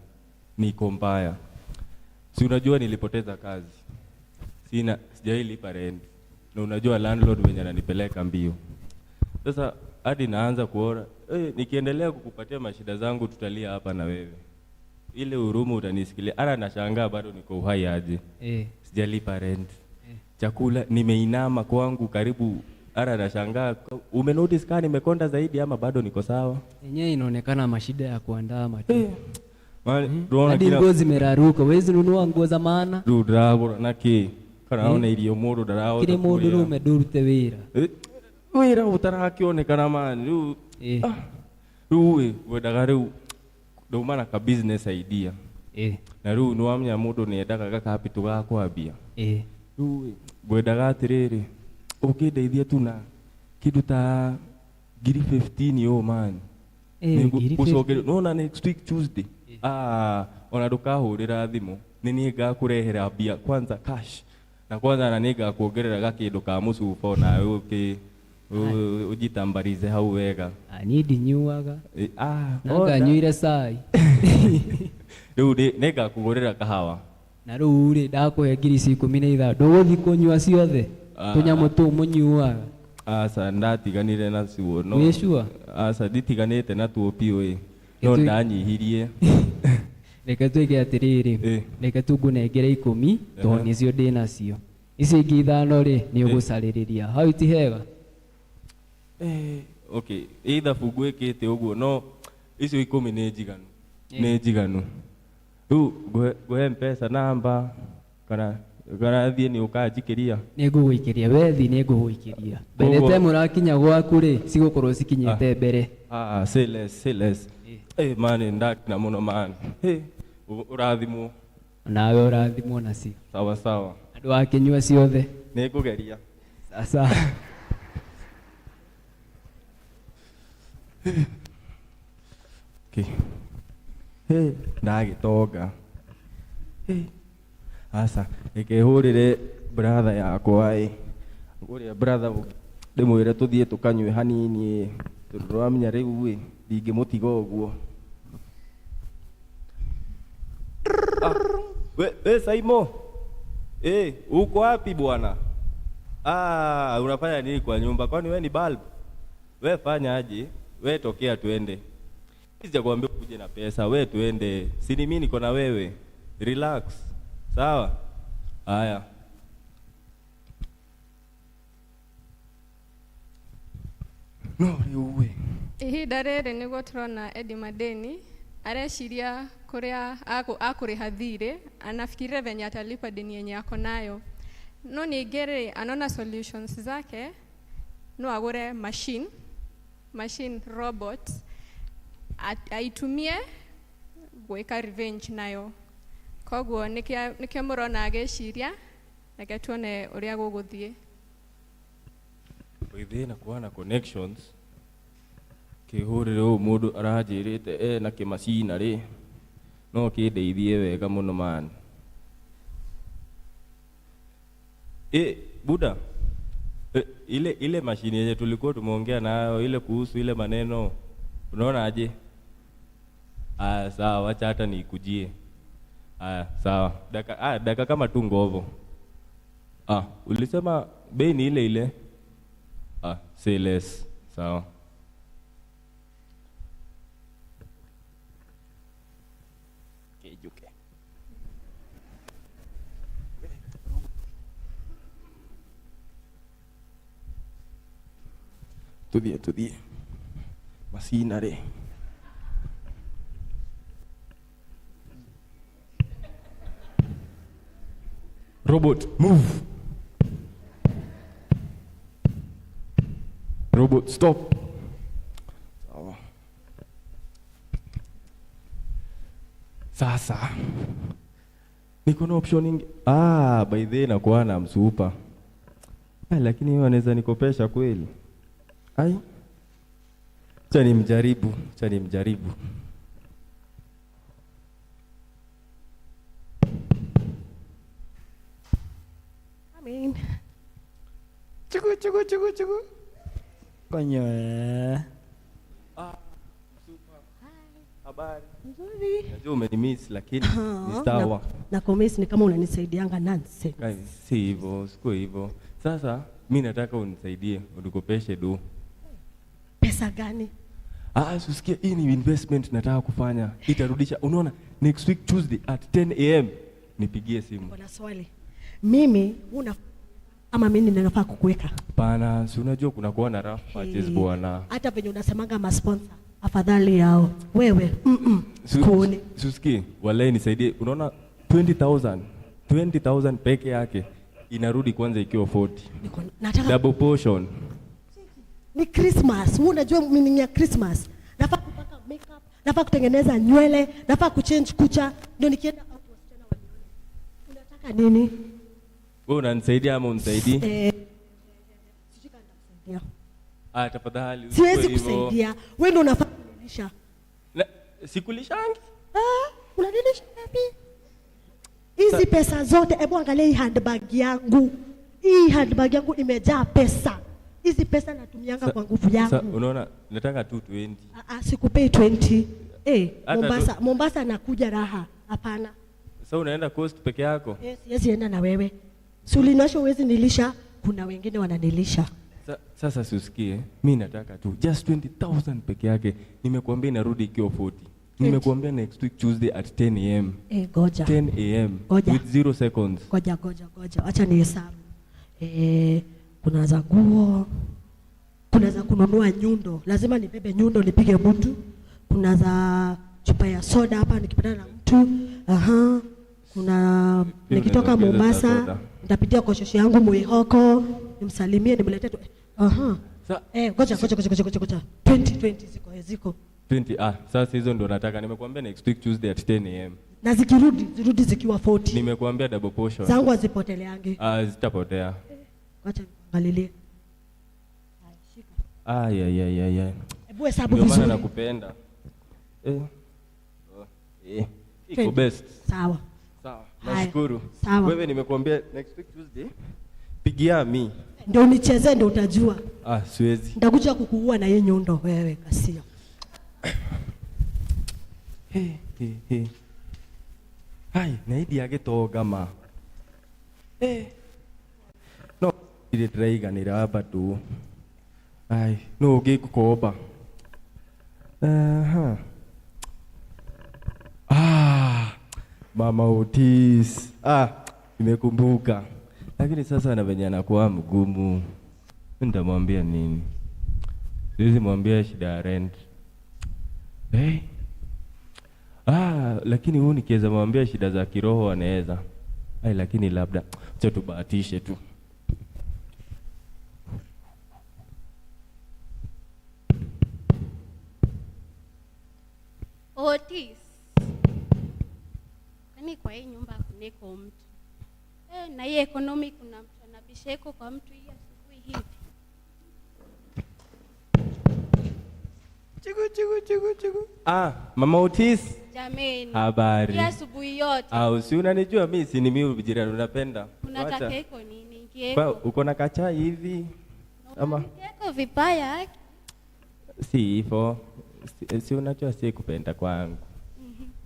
Niko mbaya. Si unajua nilipoteza kazi. Sina, sijailipa rent. Na unajua landlord mwenye ananipeleka mbio. Sasa hadi naanza kuona, nikiendelea kukupatia mashida zangu tutalia hapa na wewe. Ile huruma utanisikilia. Ara nashangaa bado niko uhai aje. Sijalipa rent. Chakula nimeinama kwangu karibu. Ara nashangaa, umenotice kama nimekonda zaidi ama bado niko sawa? Yenyewe inaonekana mashida ya kuandaa matu. Tunaona Hadi kila nguo zimeraruka, huwezi nunua nguo za maana. Rĩu ndĩragũra na kĩ? Kana ona irio mũndũ ndarahota Kĩrĩ mũndũ kũrĩa. rũme ndũrute wĩra. Wĩra ũtarakĩonekana man. Rĩu, rĩu ĩ, ngwendaga rĩu ndauma na ka business idea. Na rĩu nĩ wamenya mũndũ nĩ endaga ga capital ga kwambia. Rĩu ĩ, ngwendaga atĩrĩrĩ, ũkĩndeithia tu na kĩndũ ta ngiri 15 ũũ man. Nĩ Ngiri ngũcokeria, 15. nĩwona next week Tuesday. Ona ndũkahũrĩra thimũ. Nĩ niĩ ngakũrehera mbia kwanza cash. Na kwanza na nĩ ngakuongerera gakĩndũ ka mũcuba onawe ũjitambarize hau wega. Niĩ ndinyuaga. Na Ona. nganyuire cai. Rĩu nĩ ngakũgũrĩra kahawa. Na rĩu rĩ, ndakũhe ngiri ici 15, ndũgũthiĩ kũnyua ciothe? Tũnyamũ tũu mũnyuaga. Aca, ndatiganire nacuo, no. Wĩ sure? Aca, nditiganĩte natuo biũ ĩ. No ndanyihirie. Reke twĩke atĩrĩrĩ, reke tu ngũnengere 10, tondũ nĩcio ndĩ nacio. Ici ingĩ 5 rĩ, nĩ ũgũcarĩrĩria. Hau ti hega? Okay, ithabu ngwĩkĩte ũguo, no icio 10 nĩ njiganu. Nĩ njiganu. Rĩu ngũhe M-Pesa namba kana thiĩ nĩ ũkanjikĩria? Nĩ ngũgũikĩria, we thiĩ nĩ ngũgũikĩria. By the time ũrakinya gwaku rĩ, cigũkorwo cikinyĩte mbere. Say less, say less. Man, ndakena mũno man. Ũrathimwo. Nawe ũrathimwo nacio. Sawa sawa. Andũ akĩnyua ciothe. Nĩ ngũgeria. Sasa. Okay. Ndagĩtonga. Aca, reke hũrĩre brother yakwa ĩ. Ũrĩa brother ndĩmwĩre tũthiĩ tũkanyue hanini ĩ. Tondũ ndĩramenya rĩu ĩ, ndingĩmũtiga ũguo. We Saimo. Uko wapi bwana? Unafanya nini kwa nyumba? Kwani we ni bulb? We fanya aje? We tokea tuende. Sijakwambia ukuje na pesa, we tuende. Si ni mimi niko na wewe. Relax. Sawa? Haya. No, rĩu we. Ihinda rĩrĩ nĩguo tũrona Eddie Madeni areciria kũrĩa akũrĩha thirĩ, anafikiria venye atalipa deni yenye ako nayo. No ningĩ rĩ, anaona solutions zake no agũre machine robot aitumie gwĩka revenge nayo. Koguo nĩkĩo mũrona agĩciria, reke tuone ũrĩa gũgũthiĩ. Within na kuwa na connections. Kĩhũrĩre ũũ mũndũ aranjĩrĩte ena kĩmacinarĩ no kĩndeithie wega mũno man. Buda, ile mashini yenye tulikuwa tumeongea nayo ile kuhusu ile maneno, unaona aje? Aya, sawa, wacha hata nikujie. Aya, sawa. Daka kama tu ngovo. Ulisema bei ni ile ile? Say less. Sawa. Kejuke. Tuthie. Macinarĩ. Robot, move. Robot, stop. Sawa. Sasa niko na option ingi. By the way nakuwa na msupa. Lakini yeye anaweza nikopesha kweli. Ai. Acha nimjaribu. Amen. Chuku. Konyo. Msupa. Habari. Nzuri. Najua umenimiss lakini ni sawa. Na kumiss ni kama unanisaidianga nonsense. Si hivyo, siko hivyo. Sasa mimi nataka unisaidie, unikopeshe do. Pesa gani? Usikie, hii ni investment nataka kufanya. Itarudisha. Unaona, next week Tuesday at 10 AM nipigie simu. Kuna swali. Mimi una ama mimi ninafaa kukuweka? Pana, si unajua kuna kuwa na rough patches bwana. Hata venye unasemanga ma sponsor, afadhali yao. Wewe, kuone. Usikie, wallahi nisaidie. Unaona 20,000 peke yake inarudi kwanza ikiwa 40. Nataka double portion. Ni Christmas. Wewe unajua meaning ya Christmas. Nafaa kupaka makeup, nafaa kutengeneza nywele, nafaa kuchange kucha, ndio nikienda out wasichana wanione. Unataka nini? Wewe unanisaidia ama unisaidii? Sijui kama nitakusaidia. Tafadhali. Siwezi kusaidia. Wewe ndio unafaa kunilisha. Sikulishangi? Unanilisha wapi? Hizi pesa zote, hebu angalia hii handbag yangu. Hii handbag yangu imejaa pesa. Hizi pesa natumianga kwa nguvu yangu. Unaona, nataka tu 20. Sikupei 20. Mombasa nakuja raha. Hapana. Sasa unaenda coast peke yako? Yes, enda na wewe. Si ulinosha uwezi nilisha, kuna wengine wananilisha. Sasa siusikie, mimi nataka tu just 20,000 peke yake. Nimekuambia inarudi ikiwa 40. Nimekuambia next week Tuesday at 10 AM. Goja. 10 AM goja. With 0 seconds. Goja. Acha nihesabu. Kuna za nguo, kuna za kununua nyundo. Lazima nibebe nyundo nipige mtu. Kuna za chupa ya soda hapa nikipatana na mtu. Aha. Kuna nikitoka Mombasa nitapitia kwa shosho yangu Muihoko, nimsalimie nimletee tu. Aha. Goja. 20 ziko. 20 sasa hizo ndo nataka. Nimekuambia next week Tuesday at 10 AM. Na zikirudi, zirudi zikiwa 40. Nimekuambia double portion. Zangu hazipoteleangi. Zitapotea. Acha niangalilie. Shika. Ay. Hebu hesabu vizuri. Ndio maana nakupenda. Iko best. Sawa. Sawa. Nashukuru. Sawa. Wewe nimekuambia next week Tuesday pigia mi. Ndio unichezee ndio utajua. Siwezi. Nitakuja kukuua na yeye nyundo wewe kasia. He. Hai, naidi ya gĩtonga ma. No ile tũraiganĩra bado. Ai, no ũngĩngũkomba. Aha. Mama Otis. Nimekumbuka. Lakini sasa na venye anakuwa mgumu. Nitamwambia nini? Siwezi mwambia shida ya rent. Lakini huyu nikiweza mwambia shida za kiroho anaweza. Lakini labda acha tubahatishe tu. Otis. Kwani kwa hii nyumba kuneko mtu? Na hii economy kuna mtu anabisha iko kwa mtu hii asubuhi hivi. Chugu, chugu, chugu. Ah, Mama Otis. Jameni. Habari. Hii asubuhi yote. Au si unanijua mimi si ni mimi jirani unapenda. Unataka Wacha. iko nini? Kieko. Kwa uko na kachai hivi ama Kieko vibaya. haki. si hivyo? Si unajua si kupenda kwangu.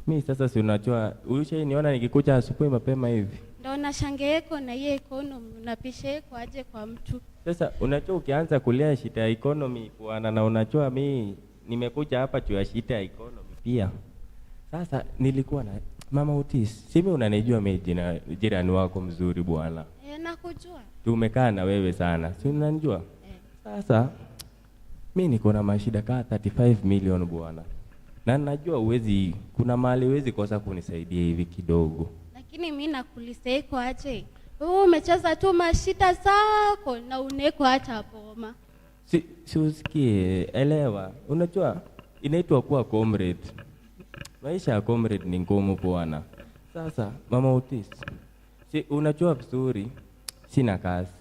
Mi sasa si unajua ulishaniona nikikuja asubuhi mapema hivi. Ndo nashangeeko na hiyo economy unapisha eko aje kwa mtu. Sasa unajua ukianza kulia shida ya economy bwana, na unajua mi nimekuja hapa juu ya shida ya economy pia. Sasa nilikuwa na Mama Otis, si mimi unanijua mimi jirani wako mzuri bwana. Eh, nakujua. Tumekaa na wewe sana, si unanijua? Sasa mi niko na mashida kaa 35 million bwana, na najua uwezi, kuna mahali huwezi kosa kunisaidia hivi kidogo. Lakini mi nakulisa eko aje. Wewe umecheza tu mashida zako na uneko hata boma. Si usikie, elewa. Unajua inaitwa kuwa comrade. Maisha ya comrade ni ngumu bwana. Sasa Mama Otis, si unajua vizuri sina kazi,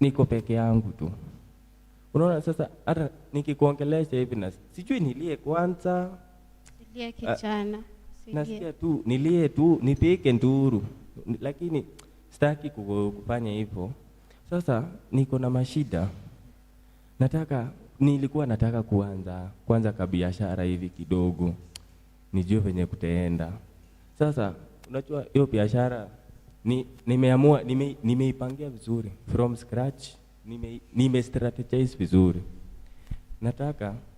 niko peke yangu tu. Unaona sasa, hata nikikuongelesha hivi na sijui nilie kwanza, Silie kijana. Silie. nasikia tu nilie tu nipike nduru, lakini sitaki kufanya hivyo. Sasa niko na mashida, nilikuwa nataka kuanza kwanza kabiashara hivi kidogo, nijue venye kutaenda. Sasa unajua hiyo biashara nimeamua nimeipangia vizuri from scratch, nime strategize vizuri.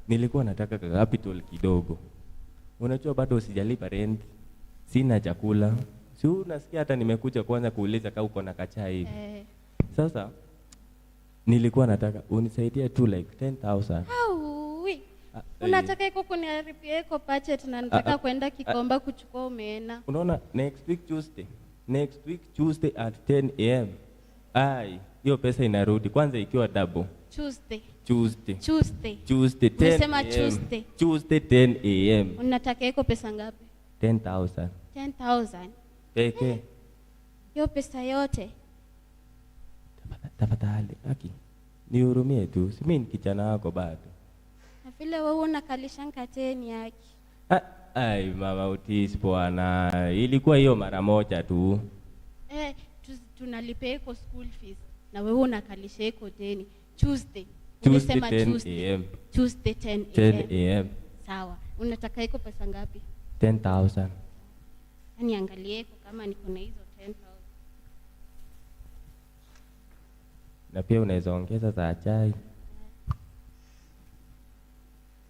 Nilikuwa nataka ka capital kidogo. Unajua bado sijalipa rent, sina chakula. Si unasikia hata nimekuja kwanza kuuliza kama uko na kachai hivi. Sasa nilikuwa nataka unisaidie tu like 10,000. Aui. Unataka iko kuniharibia iko budget na nataka kwenda Kikomba kuchukua omena. Unaona next week Tuesday. Next week Tuesday at 10 a.m. Ai, hiyo pesa inarudi kwanza ikiwa double. Tuesday. Tuesday. Tuesday. Tuesday 10 Umesema a.m. Tuesday. Tuesday 10 a.m. Unataka iko pesa ngapi? 10,000. 10,000. Peke. Hiyo pesa yote. Tafadhali, aki. Nihurumie tu. Si mimi ni kijana wako bado. Na vile wewe unakalisha nkateni yake. Ai, Mama Otis bwana, ilikuwa hiyo mara moja tu. Tunalipa iko school fees na wewe unakalisha iko deni. Tuesday. Tuesday Umesema 10 Tuesday. a.m. Tuesday 10 10 a.m. Sawa. Unataka iko pesa ngapi? 10,000. Niangalie iko kama niko na hizo 10,000. Na pia unaweza ongeza za chai.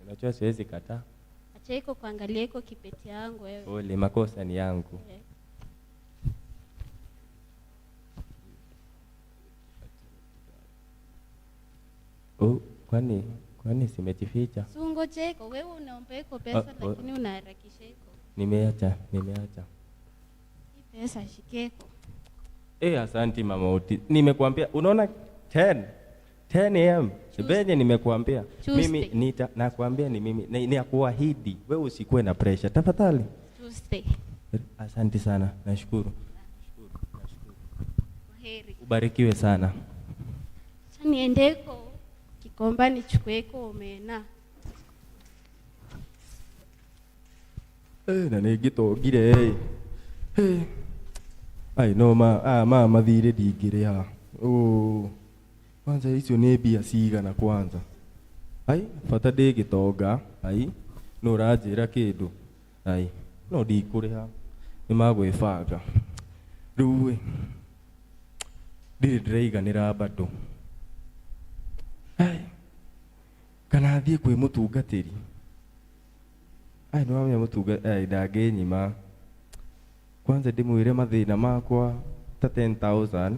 Unajua siwezi kataa. Acha iko kuangalia iko kipeti yangu wewe. Pole, makosa ni yangu. Oh, kwani simejificha? Si ungoje iko wewe unaomba iko pesa lakini unaharakisha iko. Nimeacha. Hii pesa shikeko. Asanti Mama Otis. Nimekuambia unaona 10 a.m. Venye nimekuambia. Tuesday. Mimi nakuambia ni mimi ni kuahidi wewe usikuwe na pressure tafadhali. Tuesday. Asante sana, nashukuru. Kwaheri. Ubarikiwe sana. Acha niendeko Kikomba nichukueko omena. Na nä ngä tongire ai no ma mathirä ndingä rä ha kwanza icio nä mbia cigana kwanza ai bata ndä gä tonga ai no å ranjä ra kä ndå ai no ndikå rä ha nä magwä banga rä u ä ndirä ndĩraiganä ra bado ai kana thiä kwä må tungatä ri ai nä wamenya må tunga ai ndangä nyima kwanza ndĩmwĩre mathĩna makwa ta 10,000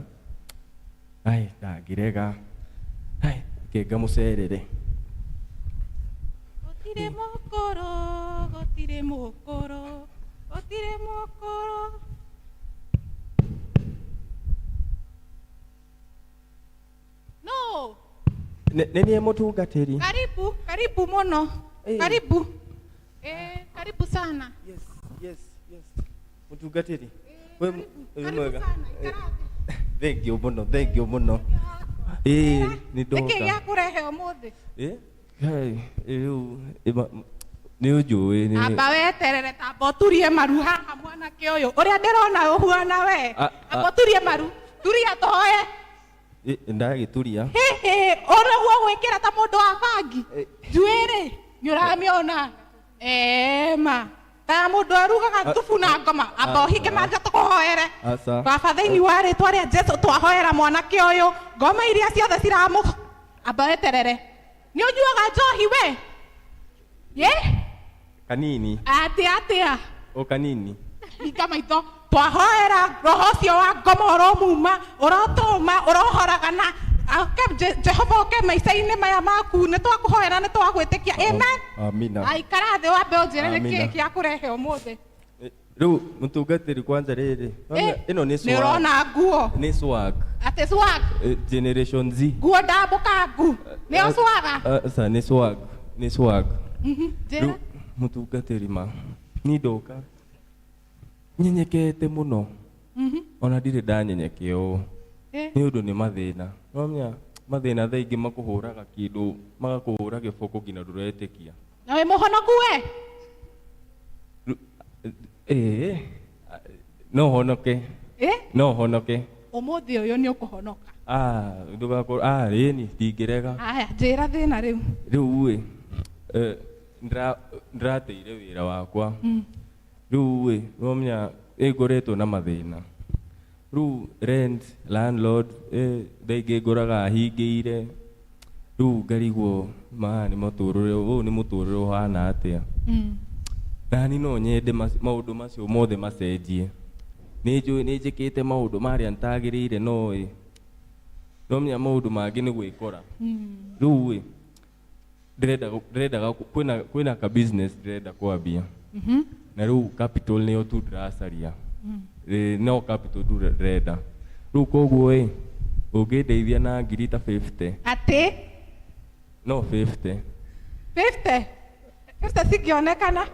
ai ndangĩrega ai ke ngamũcerere Gũtirĩ mũkũrũ, gũtirĩ mũkũrũ, gũtirĩ mũkũrũ. No, nĩ niĩ mũtungatĩri karibu, karibu mũno. Karibu. Karibu sana. Yes, yes. Mũtungatĩri wĩ mwega thank you mũno thank you mũno ĩĩ nĩ Nĩkĩ ndoka gĩakũrehe ũmũthĩ? ĩ Hey, rĩu nĩ ũnjũĩ nĩ Amba weterere tamba ũturie maru haha mwanake ũyũ. Ũrĩa ndĩrona ũhuana we. Amba ũturie maru. Turia tũhoe. Ndagĩturia. Hĩhĩ, ũrĩguo gwĩkĩra ta mũndũ wa bangi. Njuĩrĩ, nĩ ũramĩona. Ema. Ta mũndũ arugaga thubu na ngoma. Amba ũhinge macho tũkũhoere. Aca. Baba thĩinĩ wa rĩtwa rĩa Jesu twahoera mwanake ũyũ. Ngoma iria ciothe ciramũ. Amba weterere. Nĩ ũnyuaga njohi we? Ye? Kanini. Atĩa atĩa? O kanini. Hinga maitho. Twahoera roho ũcio wa ngoma ũromuma, ũrotũma, ũrohoragana. Oke Jehova oke maica-inĩ maya maku. Nĩ twakũhoera nĩ twagwĩtĩkia. Amen. Amina. Aikara thĩ wambe ũnjĩre nĩ Amina. kĩĩ gĩa kũrehe ũmũthĩ. Rĩu mũtungatĩri kwanza rĩrĩ. Ĩno nĩ Nĩ swag. ũrona nguo. Nĩ swag. Atĩ swag. Generation Z. Nguo ndambũkangu. Nĩyo swaga. Aca nĩ swag. Nĩ swag. Njĩra. Rĩu mũtungatĩri ma ni ndoka nyenyekete mũno ona ndirĩ ndanyenyekea ũũ nĩ ũndũ nĩ mathĩna nomenya mathĩna thaa ingĩ makũhũraga kĩndũ magakũhũra gĩboko nginya ndũretĩkia. Na wĩ mũhonoku we? Ĩĩ, no honoke. No honoke. Ũmũthĩ ũyũ nĩ ũkũhonoka. Ah, ndũgakorwo ah rĩni ndingĩrega. Aya, njĩra thĩna rĩu. Rĩu ĩ ndĩrateire wĩra wakwa. Rĩu ĩ nomenya ĩ ngoretwo na mathĩna. Rĩu rent landlord thaa ingĩ ngoraga ahingĩire. Rĩu ngarigwo maya nĩ mũtũrĩre ũyũ nĩ mũtũrĩre ũhana atĩa. Nani no nyende maũndũ macio mothe macenjie. Nĩ njũĩ nĩ njĩkĩte maũndũ marĩa ntagĩrĩire no ĩ no menya maũndũ mangĩ nĩ gwĩkora. Rĩu ĩ ndĩrendaga kwĩna ka business ndĩrenda kwambia. Na rĩu capital nĩyo tu ndĩracaria. No capital tu ndĩrenda. Rĩu koguo ĩ ũngĩndeithia na ngiri ta 50. Atĩ? No 50. 50? 50 cingĩonekana?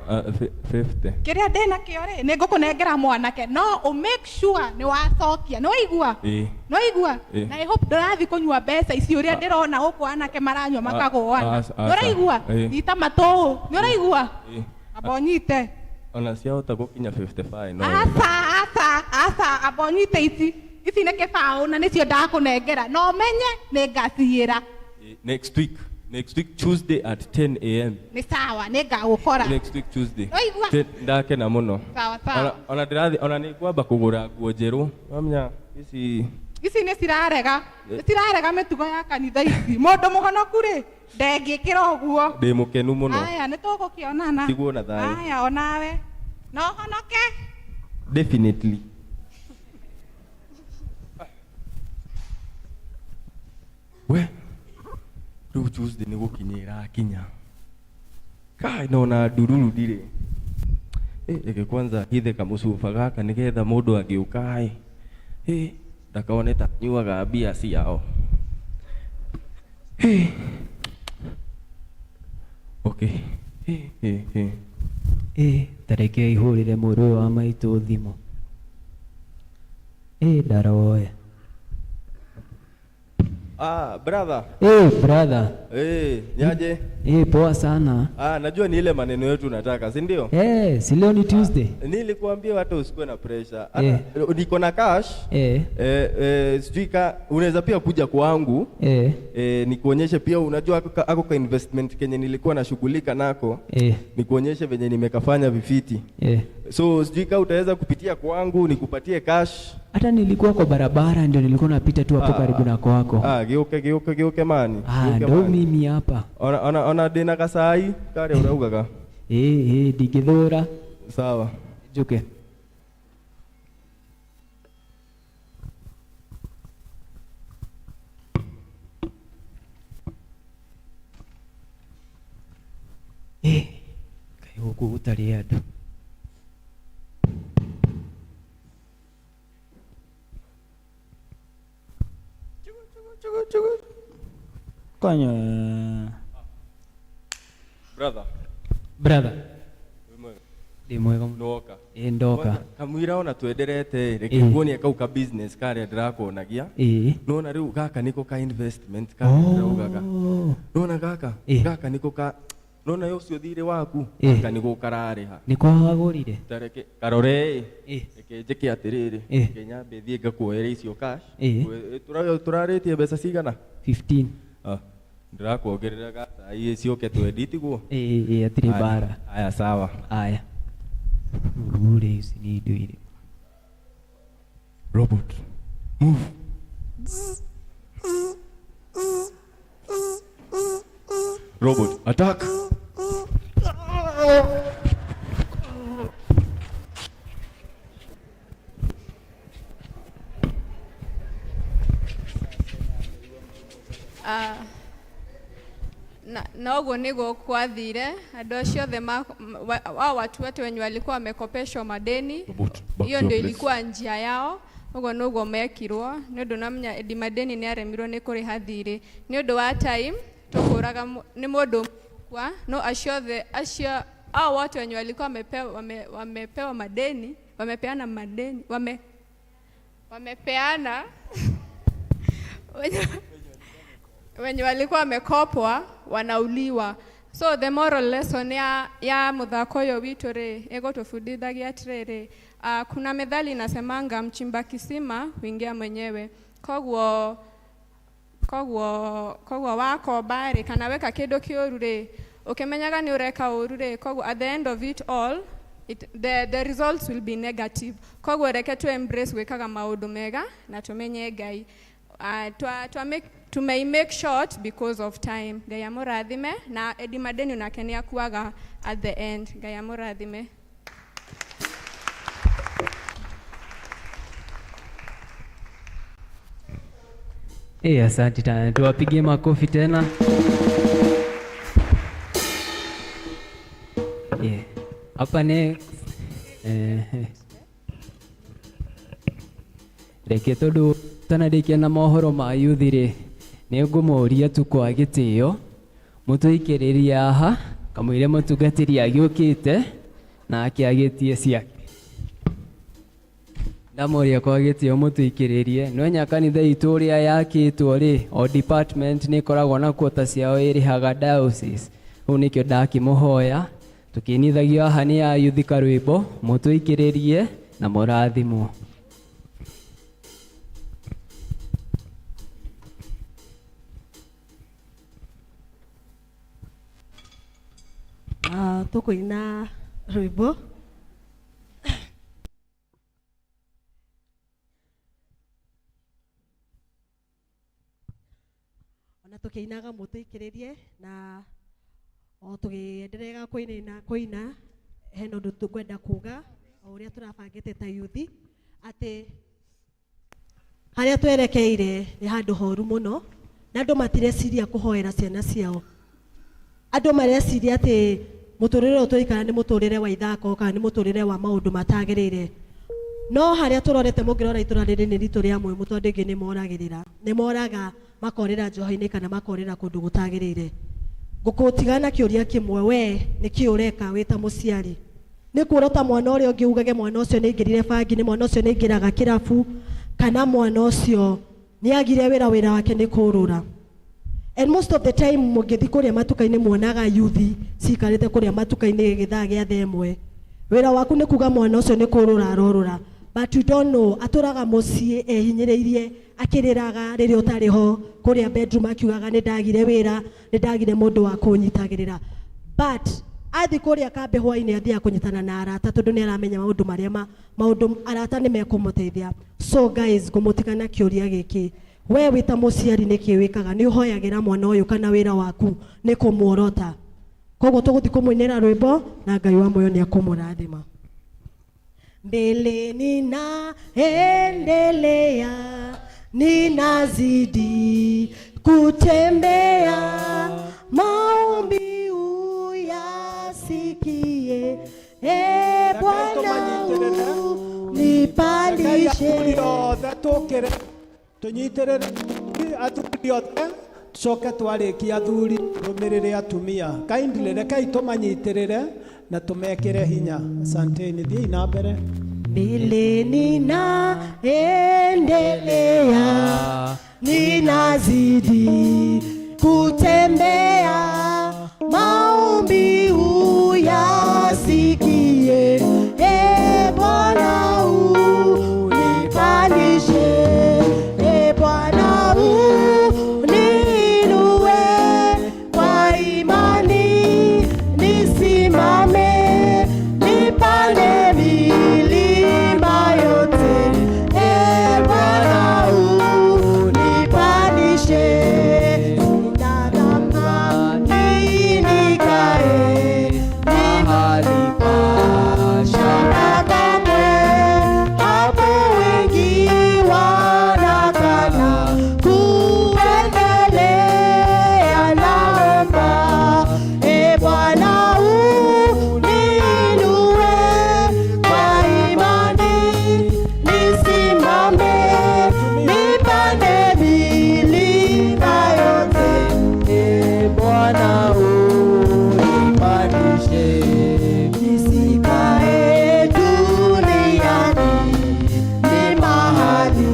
50. Kĩrĩa ndĩnakĩo rĩ, nĩ ngũkũnengera mwanake no ũ make sure nĩ wacokia. Nĩ waigua? Ĩĩ. Nĩ waigua? Ĩĩ. Na I hope ndũrathiĩ kũnyua mbeca ici ũrĩa ndĩrona gũkũ anake maranyua makagũana. Nĩ ũraigua? Nyita matũ. Nĩ ũraigua? Amba ũnyite. Ona ciahota gũkinya 55 no. Aca, aca, aca, amba ũnyite ici. Ici nĩ kĩbaũ na nĩcio ndakũnengera. Na ũmenye nĩ ngaciyĩra. Next week. Next week Tuesday at 10 a.m. Nĩ sawa, nĩ ngagũkora. Next week Tuesday. Waigua? Ndakena mũno. Sawa, sawa. Ona ndĩrathiĩ ona nĩ ngwamba kũgũra nguo njerũ. Wamenya ici Ici nĩ cirarega. Nĩ cirarega mĩtugo ya kanitha ici. Mũndũ mũhonoku rĩ, ndengĩkĩra ũguo. ndĩ mũkenu mũno. Aya, nĩ tũgũkĩonana. Tigwo na thayũ. Aya, onawe. Na ũhonoke. Definitely. We rĩu Tuesday nĩ gũkinya ĩrakinya. Kai no na ndururu ndirĩ. Reke kwanza hithe kamũcuba gaka nĩgetha mũndũ angĩũka ĩ ndakone ta nyuaga mbia ciao. Okay. Ta reke ihũrĩre mũrũ ũyũ wa maitũ thimũ. Ndaroya. Ah, brother. Brother. Niaje? Poa sana. Ah, najua ni ile maneno yetu unataka, si ndio? Si leo ni Tuesday. Nilikuambia hata usikuwe na pressure. Hata niko na cash. Sijui ka unaweza pia kuja kwangu. Nikuonyeshe pia unajua ako ka investment kenye nilikuwa nashughulika nako. Nikuonyeshe venye nimekafanya vifiti. So sijui ka utaweza kupitia kwangu nikupatie cash. Hata nilikuwa kwa barabara ndio nilikuwa napita tu hapo karibu na kwako. Geuke geuke geuke mani. Ndio mimi hapa. Ona ona ndina gacai karia uraugaga. Ndingĩthũra. Sawa. Njuke. Kaĩ gũkũ gũtarĩ andũ. Konyo. Brother. Brother. Ndĩ mwega mũno. Nĩwoka? Ĩĩ ndoka. Kwanza, kamwira ona twenderete reke Ĩĩ. nguonie kau ka business karĩa ndĩrakuonagia. Ĩĩ. Nona rĩu gaka nĩko ka investment karĩa ndĩraugaga. Nona gaka Ĩĩ. gaka nĩko ka nona ũcio thirĩ waku Ĩĩ. gaka nĩko kararĩha. Nĩko wagũrire? Ta reke karore ĩ. Reke njĩke atĩrĩrĩ. Ĩĩ. Reke nyambe thiĩ ngakuoere icio cash. Ĩĩ. Tũrarĩtie mbeca cigana? 15. Ah, ndĩrakuongerera gacai ciũke twendi tiguo? Ĩĩ ĩĩ hatirĩ Aya, mbara. Aya sawa. Aya. Rĩu ici nĩ indo irĩ. Robot. Move. Robot, attack. Ah, na ũguo nĩguo kwathire andũ acio othe wao watu wote wenye walikuwa wamekopeshwa madeni Robot, back hiyo to your ndio place. ilikuwa njia yao ũguo nĩguo mekirwo nĩ ũndũ namenya Eddie Madeni nĩ aremirwo nĩ kũrĩha thirĩ nĩ ũndũ wa time tũkũraga nĩ mũndũ kwa no acio othe acio hao wote wenye walikuwa wamepewa, wamepewa madeni wamepeana madeni wamepeana wenye walikuwa wamekopwa wanauliwa. So the moral lesson ya muthako ũyũ witũ rĩ ĩgũtũbundithagia atĩrĩrĩ, kuna methali inasemanga mchimba kisima huingia mwenyewe. Koguo wakomba rĩ kana weka kĩndũ kĩũru rĩ ũkĩmenyaga nĩ ũreka ũru rĩ, koguo at the end of it all the results will be negative. Koguo reke tu embrace gwĩkaga maũndũ mega na tũmenye Ngai. Tumei make short because of time. Ngai amũrathime na Eddie Madeni nake nĩ akuaga at the end. Ngai amũrathime. Asante tena. Tuwapigie makofi tena. Yeah. Hapa next. Reke tondu tanarĩkia na mohoro ma yuthi rĩ, nĩ ngũmũria tu kwa gĩtĩo mũtũikĩrĩrie haha kamũira mũtungatĩri agĩũkĩte nake agĩtie ciake. Ndamũria kwa gĩtĩo mũtũikĩrĩrie no nya kanitha itũ ũrĩa yakĩtwo rĩ, o department nĩ ĩkoragwo na quota ciao ĩrĩhaga diocese. Rĩu nĩkĩo ndakĩmũhoya tũkĩinithagio haha nĩ ayuthi karwĩmbo mũtũikĩrĩrie na mũrathimwo. Tũkũina rwĩmbo ona tũkĩinaga mũtũikĩrĩrie na o tũgĩendereaga kũina hena ũndũ tũkwenda kuga o ũrĩa tũrabangĩte ta yuthi atĩ harĩa twerekeire nĩ handũ horu mũno na andũ matireciria kũhoera ciana ciao. Andũ mareciria atĩ mũtũrĩre ũyũ tũraikara nĩ mũtũrĩre wa ithako kana nĩ mũtũrĩre wa maũndũ matagĩrĩire. No harĩa tũrorete mũngĩrora itũra rĩrĩ nĩ ritũ rĩa Mwĩmũ tondũ aingĩ nĩ moragĩrĩra, nĩ moraga makorĩra njohi-inĩ kana makorĩra kũndũ gũtagĩrĩire. Ngũkũtiga na kĩũria kĩmwe, we nĩkĩ ũreka wĩ ta mũciari? Nĩ kuorota mwana ũrĩa ũngĩ ugage mwana ũcio nĩ aingĩrire bangi, nĩ mwana ũcio nĩ aingĩraga kĩrabu, kana mwana ũcio nĩ agire wĩra, wĩra wake nĩ kũrũra. And most of the time mũngĩthiĩ kũrĩa matuka-inĩ muonaga yuthi cikarĩte kũrĩa matuka-inĩ gĩthaa gĩa thaa ĩmwe. Wĩra waku nĩ kuga mwana ũcio nĩ kũrũra arorũra, but you don't know atũraga mũciĩ ehinyĩrĩirie akĩrĩraga rĩrĩa ũtarĩ ho kũrĩa bedroom akiugaga nĩ ndagire wĩra, nĩ ndagire mũndũ wa kũnyitagĩrĩra. But athiĩ kũrĩa kambĩ hwainĩ athiaga kũnyitana na arata tondũ nĩ aramenya maũndũ marĩa maũndũ arata nĩ mekũmũteithia. So guys, ngũmũtiga na kĩũria gĩkĩ, we wĩ ta mũciari nĩkĩ wĩkaga? Nĩ ũhoyagĩra mwana ũyũ kana wĩra waku nĩ kũmuorota? Koguo tũgũthiĩ kũmũinĩra rwĩmbo na Ngai wa muoyo nĩ akũmũrathima. Mbele ninaendelea, ninazidi kutembea, maombi uyasikie, e Bwana unipandishe. Othe tũkĩre tũnyitĩrĩre athuri othe. Tucoke twarĩkia athuri tũrũmĩrĩre atumia. Kindly rekei tũmanyitĩrĩre na tũmekĩre hinya. Asanteni, thiĩi na mbere. Mbele ninaendelea, ninazidi kutembea, maombi uyasikie, e Bwana unipandishe, e Bwana uniinue, kwa imani nisimame, nipande milima yote, e Bwana unipandishe, ninatamani nikae mahali pa shaka kamwe, hapo wengi wanakana kuendelea, naomba e Bwana uniinue, kwa imani nisimame, nipande milima yote, E Bwana unipandishe, nisikae duniani, ni mahali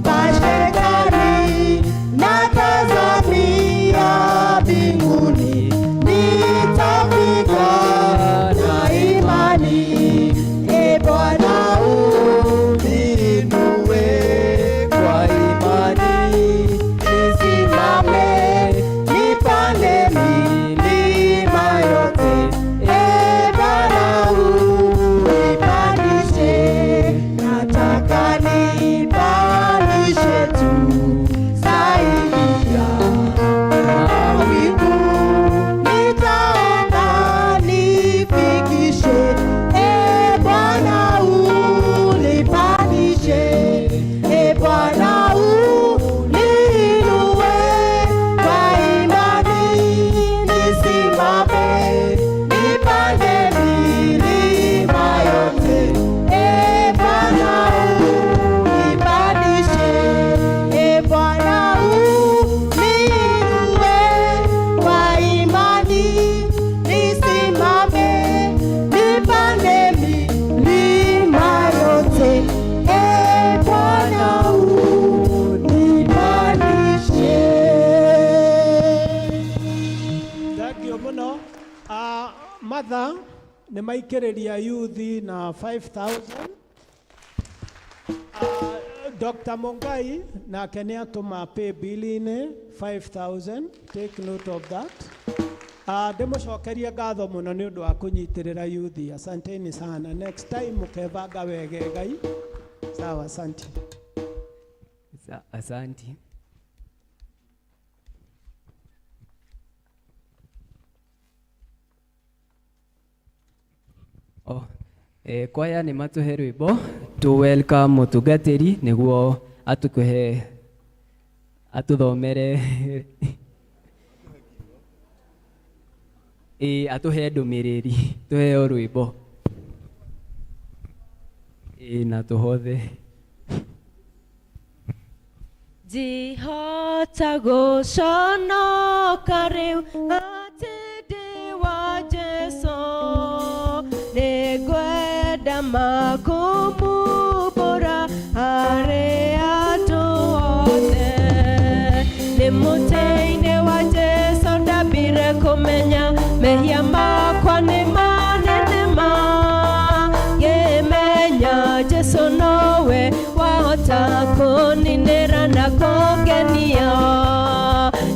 pa shetani, natazamia mbinguni, nitafika na imani, e Bwana uniinue kwa imani nisimame, nipande milima yote, e Bwana unipandishe, nataka nipandishe tu zaidi ya mawingu, nitaomba nifikishe, e Bwana unipandishe, e Bwana uniinue, kwa imani nisimame, nipande milima yote, e Bwana unipandishe, e Bwana uniinue, kwa imani nisimame, nipande milima yote, e Bwana unipandishe. Thank you mũno. Mother nĩ maikĩrĩria youth na 5000. Dr. Mungai nake nĩ atũma pay bill-inĩ 5000. Take note of that. Ndĩmũcokerie ngatho mũno nĩ ũndũ wa kũnyitĩrĩra youth. Asanteni sana. Next time mũkebanga wegegai. Sawa, asante. Asanti. Oh, kwaya nĩ matũhe rwĩmbo tũ welcome mũtungatĩri nĩguo atũhe atũthomere ĩ atũhe ndũmĩrĩri tũheo rwĩmbo ĩ na tũhothe. Ndihota gũconoka rĩu atĩ ndĩ wa Jesũ, nĩngwenda makũmumbũra harĩ andũ othe. Nĩ mũtĩ-inĩ wa Jesũ ndambire kũmenya mehia makwa nĩ manene ma, ngĩmenya Jesũ nowe wahota kũninĩra na kũngenia.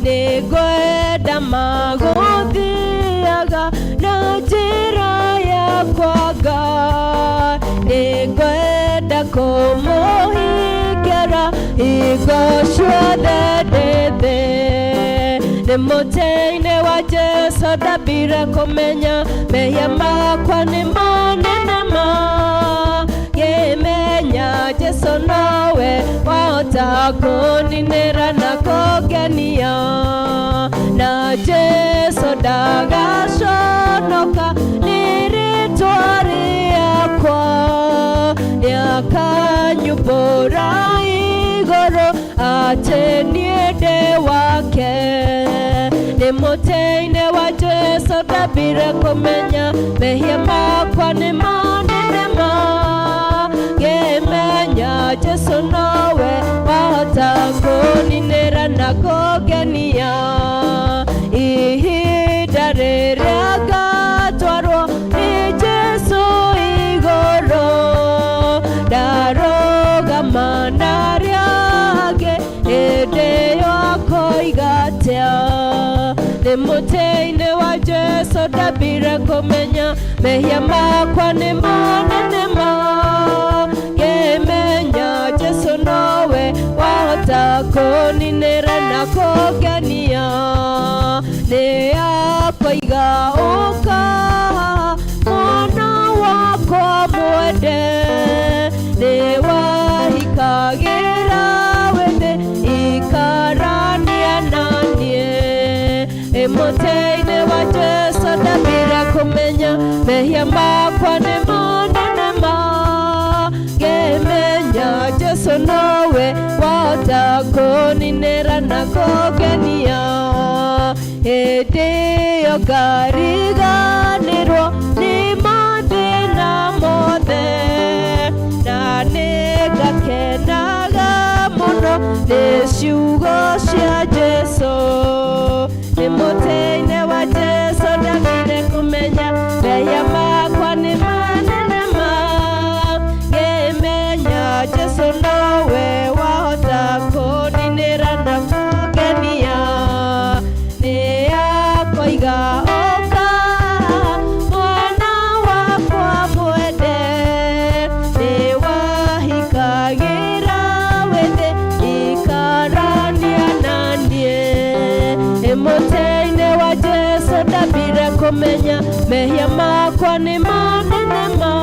Nĩngwenda magũthiaga na njĩra yakwa Ngai, nĩngwenda kũmũhingĩra hingo ciothe ndĩ thĩ. Nĩ mũtĩ-inĩ wa Jesũ ndambire kũmenya mehia makwa nĩ manene ma, ngĩmenya Jesũ nowe wahota kũninĩra na kũngenia. Na Jesũ ndagaconoka nĩ rĩtwa rĩakwa, nĩakanyumbũra igũrũ atĩ niĩ ndĩ wake. wake nĩ mũtĩ-inĩ wa Jesu ndambire kũmenya mehia makwa nĩ manene ma ngĩmenya Jesu nowe wahota kũninĩra na kũngenia ihinda rĩrĩa ngatwarwo nĩ Jesu igũrũ ndarũgama na arĩa angĩ hĩndĩ ĩyo akoiga atĩa nĩ mũtĩ-inĩ wa Jesu ndambire kũmenya mehia makwa nĩ manene ma ngĩmenya Jesu nowe wahota kũninĩra na kũngenia nĩ akoiga ũka mwana wakwa mwende nĩ wahikagĩra wĩthĩ ikarania na niĩ ĩ mũtĩ-inĩ wa Jesu ndambire kũmenya mehia makwa nĩ manene ma ngĩmenya Jesu nowe wahota kũninĩra na kũngenia hĩndĩ ĩyo ngariganĩrwo nĩ mathĩna mothe na nĩngakenaga mũno nĩ ciugo cia Jesu nĩ mũtĩ-inĩ wa Jesu ndambire kũmenya mehia makwa nĩ manene ma ngĩmenya Jesu nowe wahota kũninĩra na kũngenia nĩ akoiga ũka mwana wakwa mwende nĩ wahikagĩra wĩthĩ ikarania na niĩ ĩ mũtĩ-inĩ wa Jesu ndambire kũmenya mehia makwa nĩ manene ma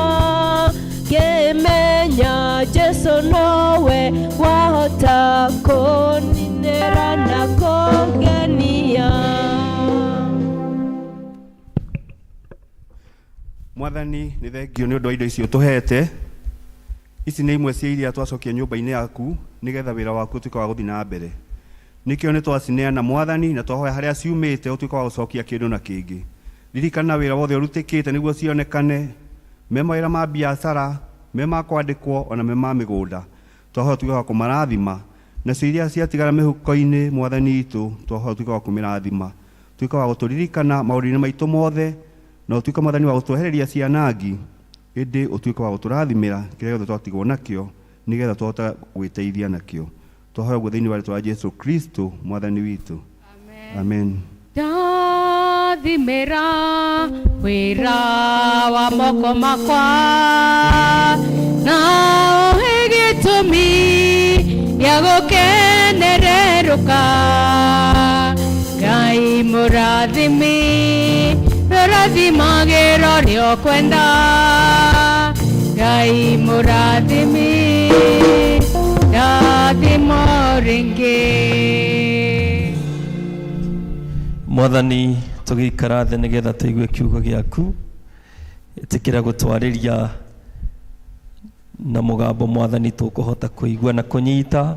ngĩmenya Jesu nowe wahota kũninĩra na kũngenia. Mwathani nĩ thengio nĩ ũndũ wa indo icio ũtũhete. Ici nĩ imwe cia iria twacokia nyũmba-inĩ yaku nĩgetha wĩra waku ũtuĩke wa gũthiĩ na mbere. Nĩkĩo nĩ twacineana Mwathani na twahoya harĩa ciumĩte ũtuĩke wa gũcokia kĩndũ na kĩngĩ. Ririkana wĩra wothe ũrutĩkĩte nĩguo cionekane, me mawĩra ma biacara, me ma kwandĩkwo ona me ma mĩgũnda. Twahoya ũtuĩke wa kũmarathima nacio iria ciatigara mĩhuko-inĩ Mwathani witũ twahoya ũtuĩke wa kũmĩrathima. Tuĩka wa gũtũririkana maũndũ-inĩ maitũ mothe na ũtuĩke Mwathani wa gũtwehereria cianangi ĩndĩ ũtuĩke wa gũtũrathimĩra kĩrĩa gĩothe twatigwo nakĩo nĩgetha tũhote gwĩteithia nakĩo. Twahoya ũguo thĩinĩ wa rĩtwa rĩa Jesu Kristo Mwathani witũ. Amen. Ndathimĩra wĩra wa moko makwa na ũhe gĩtũmi gĩa gũkenererũka Ngai mũrathimi rũrathimagĩra ũrĩa ũkwenda Ngai mũrathimi ndathimo rĩngĩ. Mwathani tũgĩikara thĩ nĩgetha tũigue kiugo gĩaku ĩtĩkĩra gũtwarĩria na mũgambo Mwathani tũkũhota kũigua na kũnyita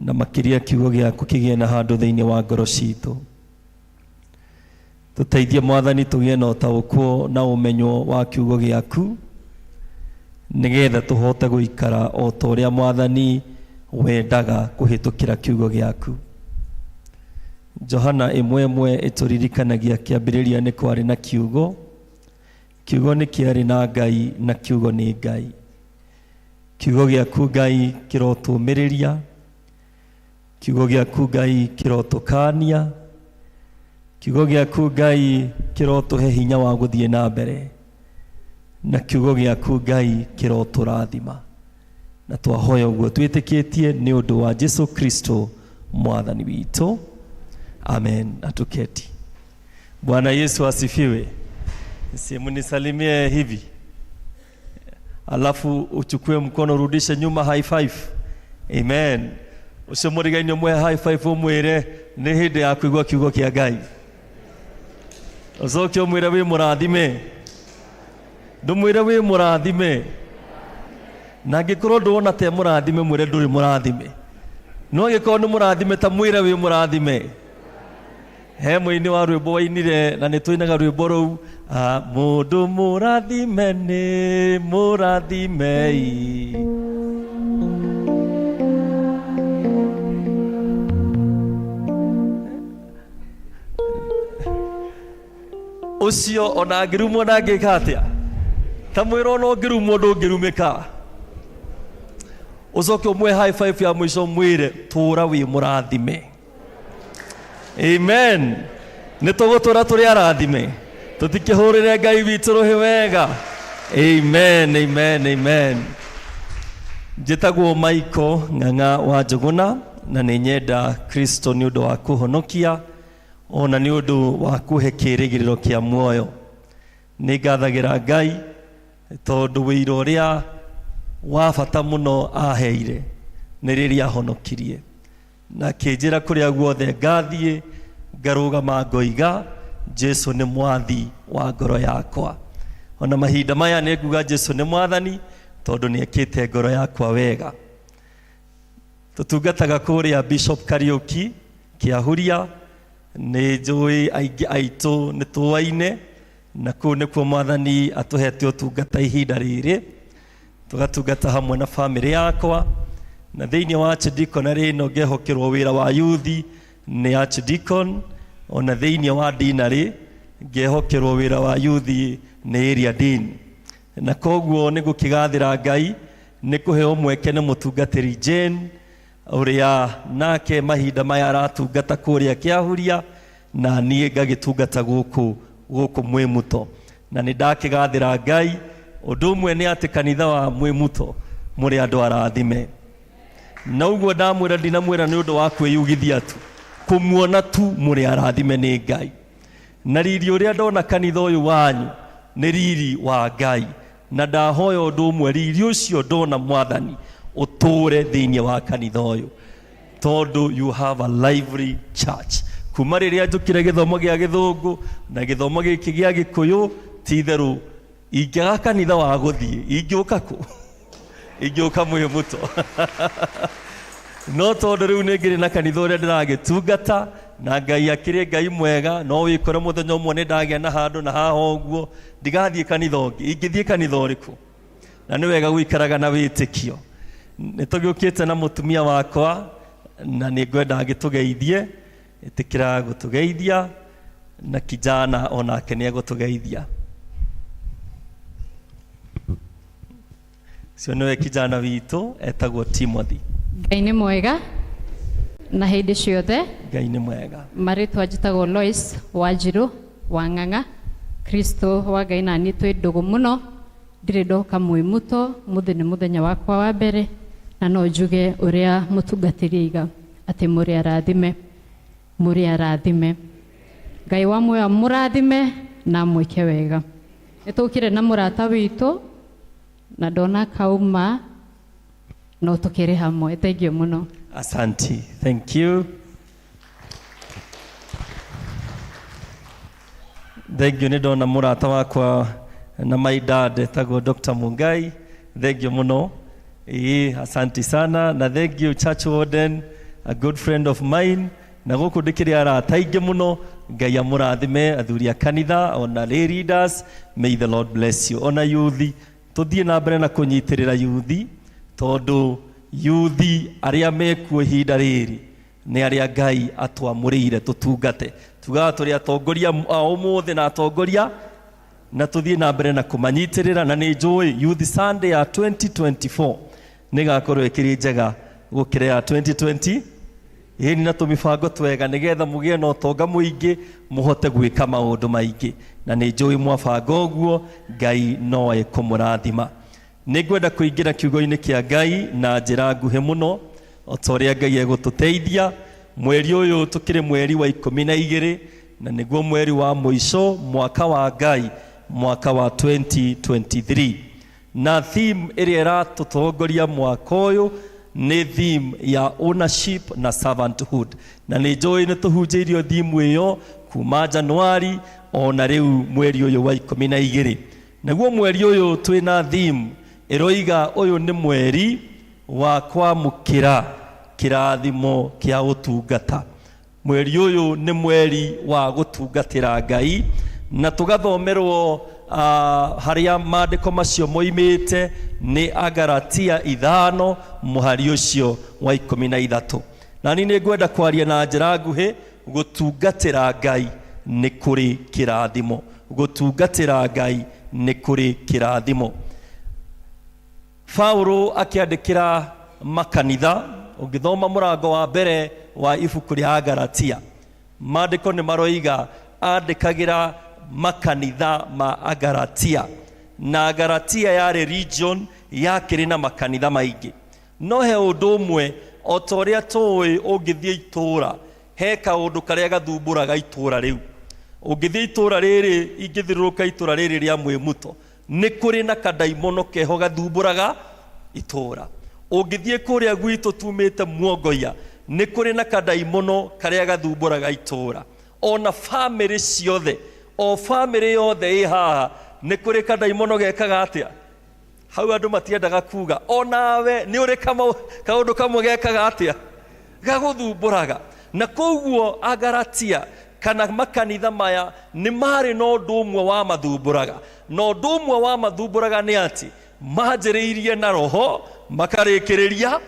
na makĩria kiugo gĩaku kĩgĩe na handũ thĩinĩ wa ngoro citũ. Tũteithie Mwathani tũgĩe na ũtaũkwo na ũmenyo wa kiugo gĩaku nĩgetha tũhote gũikara o ta ũrĩa Mwathani wendaga kũhĩtũkĩra kiugo gĩaku. Johana 1:1 ĩtũririkanagia kĩambĩrĩria nĩ kwarĩ na kiugo, kiugo nĩ kĩarĩ na Ngai na kiugo nĩ Ngai. Kiugo gĩaku Ngai kĩrotũmĩrĩria, kiugo gĩaku Ngai kĩrotũkania, kiugo gĩaku Ngai kĩrotũhe hinya wa gũthiĩ na mbere, na kiugo gĩaku Ngai kĩrotũrathima. Na twahoya ũguo twĩtĩkĩtie nĩ ũndũ wa Jesu Kristo Mwathani witũ. Amen. Na tuketi. Bwana Yesu asifiwe. Simunisalimie hivi alafu uchukue mkono urudishe nyuma, high five. Amen. Ucio mũrigainĩ ũmwe high five ũmwĩre nĩ hĩndĩ ya kũigua kiugo kĩa Ngai. Ũcoke ũmwĩre wĩ mũrathime, ndũmwĩre wĩ mũrathime, na angĩkorwo ndũrona te mũrathime mwĩre ndũrĩ mũrathime. No angĩkorwo nĩ mũrathime ta mwĩre wĩ mũrathime. He mũini wa rwĩmbo wainire na nĩ tũinaga rwĩmbo rũu, mũndũ mũrathime nĩ mũrathimei. Ũcio ona angĩrumwo na angĩka atĩa, ta mwĩra ona ũngĩrumwo ndũngĩrumĩka. Ũcoke ũmwe high five ya mũico mwĩre tũra wĩ mũrathime. Amen. Nĩ tũgũtũra tũrĩ arathime, tũtikĩhũrĩre Ngai witũ rũhĩ wega. Amen, amen, amen. Njĩtagwo Michael Ng'ang'a wa Njũgũna na nĩ nyenda Kristo nĩ ũndũ wa kũhonokia ona nĩ ũndũ wa kũhe kĩĩrĩgĩrĩro kĩa muoyo. Nĩ ngathagĩra Ngai tondũ wĩira ũrĩa wa bata mũno aheire nĩ rĩrĩa ahonokirie, na akĩnjĩra kũrĩa guothe ngathiĩ ngarũgama ngoiga Jesu nĩ mwathi wa ngoro yakwa. Ona mahinda maya nĩ nguga Jesu nĩ mwathani tondũ nĩ ekĩte ngoro yakwa wega. Tũtungataga kũrĩa Bishop Kariuki Kĩahuria, nĩ njũĩ aingĩ aitũ nĩ tũaine, na kũu nĩkuo mwathani atũhete ũtungata ihinda rĩrĩ. Tũgatungata hamwe na bamĩrĩ yakwa, na thĩinĩ wa archdeaconry ĩno ngehokerwo wĩra wa yuthi nĩ archdeacon, ona thĩinĩ wa dinarĩ ngehokerwo wĩra wa yuthi nĩ area dean. Na koguo nĩ gũkĩgathĩra Ngai nĩ kũheo mweke nĩ mũtungatĩri Jane ũrĩa nake mahinda maya aratungata kũrĩa Kĩahuria, na niĩ ngagĩtungata gũkũ Mwĩmuto. Na nĩ ndakĩgathĩra Ngai ũndũ ũmwe nĩ atĩ kanitha wa Mwĩmuto mũrĩ andũ arathime. Na ũguo ndamwĩra ndinamwĩra nĩ ũndũ wa kwĩyugithia tu, kũmuona tu mũrĩ arathime nĩ Ngai. Na riri ũrĩa ndona kanitha ũyũ wanyu nĩ riri wa Ngai, na ndahoya ũndũ ũmwe, riri ũcio ndona mwathani ũtũre thĩinĩ wa kanitha ũyũ, tondũ you have a lively church. Kuma rĩrĩa njũkire gĩthomo gĩa gĩthũngũ na gĩthomo gĩkĩ gĩa gĩkũyũ, ti itherũ ingĩaga kanitha wa gũthiĩ ingĩũka kũ? Ingĩũka Mwĩmuto. No tondũ rĩu nĩ ngĩrĩ na kanitha ũrĩa ndĩragĩtungata, na Ngai akĩrĩ Ngai mwega, no wĩkore mũthenya ũmwe nĩ ndagĩa na handũ na haha ũguo, ndigathiĩ kanitha ũngĩ, ingĩthiĩ kanitha ũrĩkũ? Na nĩ wega gũikaraga na wĩtĩkio. Nĩ tũgĩũkĩte na mũtumia wakwa, na nĩ ngwenda agĩtũgeithie, ĩtĩkĩra gũtũgeithia, na kijana onake nĩ egũtũgeithia. Ũcio nĩwe kijana witũ etagwo Timothy. Ngai nĩ mwega na hĩndĩ ciothe. Ngai nĩ mwega. Marĩtwa njĩtagwo Lois Wanjirũ wa Ng'ang'a. Kristo wa Ngai na niĩ twĩ ndũgũ mũno, ndirĩ ndoka Mwĩmuto, mũthĩ nĩ mũthenya wakwa wa mbere, na no njuge ũrĩa mũtungatĩri aiga atĩ mũrĩ arathime, mũrĩ arathime. Ngai wa muoyo amũrathime na amwĩke wega. Nĩ tũkire na mũrata witũ na ndona kauma no tũkĩrĩ hamwe. Thank you mũno. Asante. Thank you. Thank you. Nĩ ndona mũrata wakwa na my dad etagwo Dr. Mungai. Thank you mũno. Ĩĩ, asante sana. Na thank you church warden, a good friend of mine. Na gũkũ ndĩkĩrĩ arata aingĩ mũno. Ngai amũrathime athuri a kanitha ona lay leaders. May the Lord bless you. Ona yuthi tũthiĩ na mbere na kũnyitĩrĩra yuthi, tondũ yuthi arĩa mekuo ihinda rĩrĩ nĩ arĩa Ngai atwamũrĩire tũtungate. Tugaga tũrĩ atongoria a ũmũthĩ na atongoria, na tũthiĩ na mbere na kũmanyitĩrĩra. Na nĩ njũĩ Youth Sunday ya 2024 nĩ ĩgakorwo ĩkĩrĩ njega gũkĩra ya 2020. Ĩni na tũmĩbango twega nĩgetha mũgĩe na ũtonga mũingĩ, mũhote gwĩka maũndũ maingĩ. Na nĩ njũĩ mwabanga ũguo Ngai no ekũmũrathima. Nĩ ngwenda kũingĩra kiugo-inĩ kĩa Ngai na njĩra nguhĩ mũno, o ta ũrĩa Ngai egũtũteithia. Mweri ũyũ tũkĩrĩ mweri wa 12, na nĩguo mweri wa mũico mwaka wa Ngai, mwaka wa 2023. Na theme ĩrĩa ĩratũtongoria mwaka ũyũ nĩ theme ya ownership na servanthood. Na nĩ njũĩ nĩ tũhunjĩirio theme ĩyo kuma Januari ona rĩu mweri ũyũ wa 12. Naguo mweri ũyũ twĩna theme ĩroiga ũyũ nĩ mweri wa kwamũkĩra Kĩrathimo kĩa ũtungata. Mweri ũyũ nĩ mweri wa gũtungatĩra Ngai, na tũgathomerwo harĩa maandĩko macio moimĩte nĩ Agalatia 5 mũhari ũcio wa 13. Na niĩ nĩngwenda kwaria na njĩra nguhĩ, gũtungatĩra Ngai nĩ kũrĩ kĩrathimo. Gũtungatĩra Ngai nĩ kũrĩ kĩrathimo. Paulo akĩandĩkĩra makanitha, ũngĩthoma mũrango wa mbere wa ibuku rĩa Agalatia, maandĩko nĩ maroiga andĩkagĩra makanitha ma Agalatia, na Agalatia yarĩ region yakĩrĩ na makanitha maingĩ. No he ũndũ ũmwe, o ta ũrĩa tũĩ, ũngĩthiĩ itũũra he kaũndũ karĩa gathumbũraga itũũra rĩu. Ũngĩthiĩ itũũra rĩrĩ, ingĩthiũrũrũka itũũra rĩrĩ rĩa Mwĩmuto, nĩ kũrĩ na kandaimono keho gathumbũraga itũũra. Ũngĩthiĩ kũrĩa gwitũ tumĩte Muongoia, nĩ kũrĩ na kandaimono karĩa gathumbũraga itũũra. Ona bamĩrĩ ciothe, o bamĩrĩ yothe ĩ haha, nĩ kũrĩ kandaimono gekaga atĩa? Hau andũ matiendaga kuga. Onawe nĩ ũrĩ kaũndũ kamwe gekaga atĩa? Gagũthumbũraga. Na koguo Agalatia kana makanitha maya nĩ marĩ na ũndũ ũmwe wa mathumbũraga. Na ũndũ ũmwe wa mathumbũraga nĩ atĩ manjĩrĩirie na roho makarĩkĩrĩria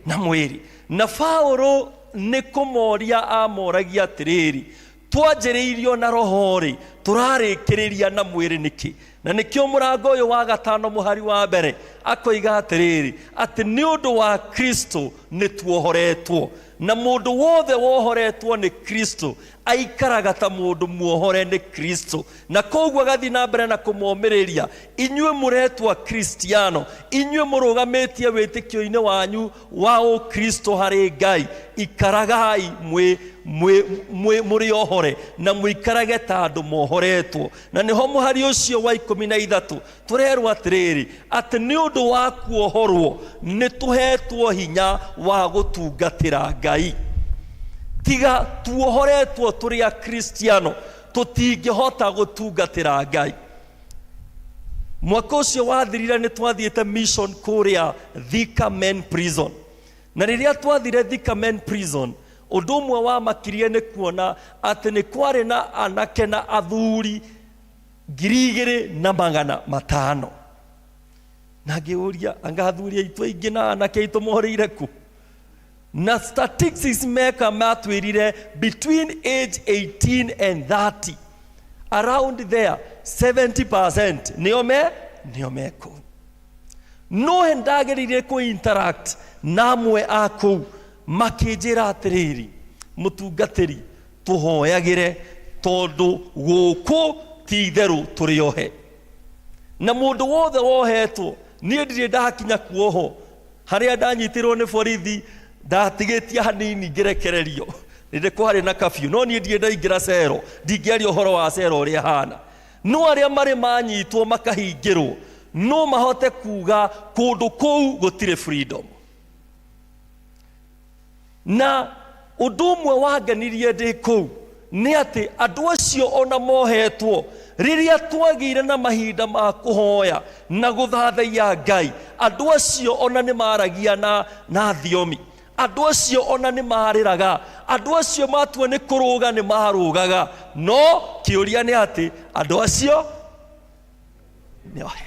na mwĩrĩ. Na Paulo nĩ kũmoria amoragia atĩrĩrĩ, twanjĩrĩirio na roho rĩ, tũrarĩkĩrĩria na mwĩrĩ nĩkĩ? Na nĩkĩo mũrango ũyũ wa 5 mũhari wa mbere akoiga atĩrĩrĩ, atĩ nĩ ũndũ wa Kristo nĩ tuohoretwo, na mũndũ wothe wohoretwo nĩ Kristo aikaraga ta mũndũ muohore nĩ Kristo. Na koguo agathiĩ na mbere na kũmomĩrĩria, inyuĩ mũretwo Kristiano, inyuĩ mũrũgamĩtie wĩtĩkio-inĩ wanyu wa ũkristo harĩ Ngai, ikaragai mũrĩ ohore na mũikarage ta andũ mohoretwo. Na nĩho mũhari ũcio wa 13 tũrerwo atĩrĩrĩ, atĩ nĩ ũndũ wa kuohorwo nĩ tũhetwo hinya wa gũtungatĩra Ngai. Tiga tuohoretwo tũrĩ Akristiano, tũtingĩhota gũtungatĩra Ngai. Mwaka ũcio wathirire nĩ twathiĩte mission kũrĩa Thika Men Prison. Na rĩrĩa twathire Thika Men Prison, ũndũ ũmwe wamakirie nĩ kuona atĩ nĩ kwarĩ na anake na athuri 2500. Na ngĩũria, anga athuri aitũ aingĩ na anake aitũ morĩire kũ? Na statistics meka matwĩrire between age 18 and 30, around there 70% nĩo me kũu. No he ndagĩrĩire kũ interact na amwe a kũu, makĩnjĩra atĩrĩrĩ, mũtungatĩri, tũhoyagĩre tondũ gũkũ ti itherũ tũrĩ ohe. Na mũndũ wothe wohetwo, niĩ ndirĩ ndakinya kuohwo. Harĩa ndanyitĩrwo nĩ borithi, ndatigĩtie hanini ngĩrekererio. Rĩrĩa kwarĩ na curfew, no niĩ ndirĩ ndaingĩra cero, ndingĩaria ũhoro wa cero ũrĩa hana. No arĩa marĩ manyitwo makahingĩrwo, no mahote kuga kũndũ kũu gũtirĩ freedom. Na ũndũ ũmwe wangenirie ndĩ kũu nĩ atĩ andũ acio ona mohetwo, rĩrĩa twagĩire na mahinda ma kũhoya na gũthathaiya Ngai, andũ acio ona nĩ maragia na thiomi, andũ acio ona nĩ marĩraga, andũ acio matua nĩ kũrũga nĩ marũgaga. No kĩũria nĩ atĩ andũ acio nĩ ohe.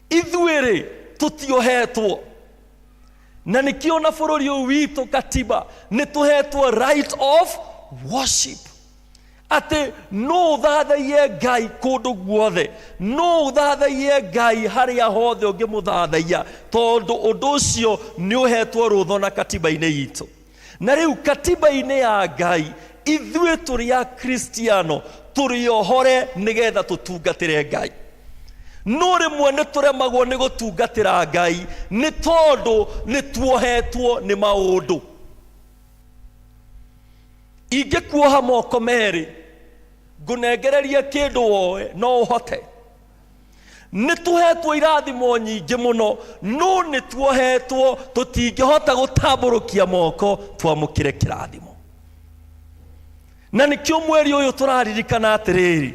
Ithuĩ rĩ, tũtiohetwo. Na nĩkĩo na bũrũri ũyũ witũ katiba nĩ tũhetwo right of worship, atĩ no ũthathaiye Ngai kũndũ guothe, no ũthathaiye Ngai harĩa hothe ũngĩmũthathaiya, tondũ ũndũ ũcio nĩ ũhetwo rũtho na katiba-inĩ itũ. Na rĩu katiba-inĩ ya Ngai, ithuĩ tũrĩ Akristiano tũrĩ ohore nĩgetha tũtungatĩre Ngai. No rĩmwe nĩ tũremagwo nĩ gũtungatĩra Ngai nĩ tondũ nĩ tuohetwo nĩ maũndũ. Ingĩkuoha moko merĩ, ngũnengererie kĩndũ woe, no ũhote. Nĩ tũhetwo irathimo nyingĩ mũno, no nĩ tuohetwo tũtingĩhota gũtambũrũkia moko twamũkĩre kĩrathimo. Na nĩkĩo mweri ũyũ tũraririkana atĩrĩrĩ,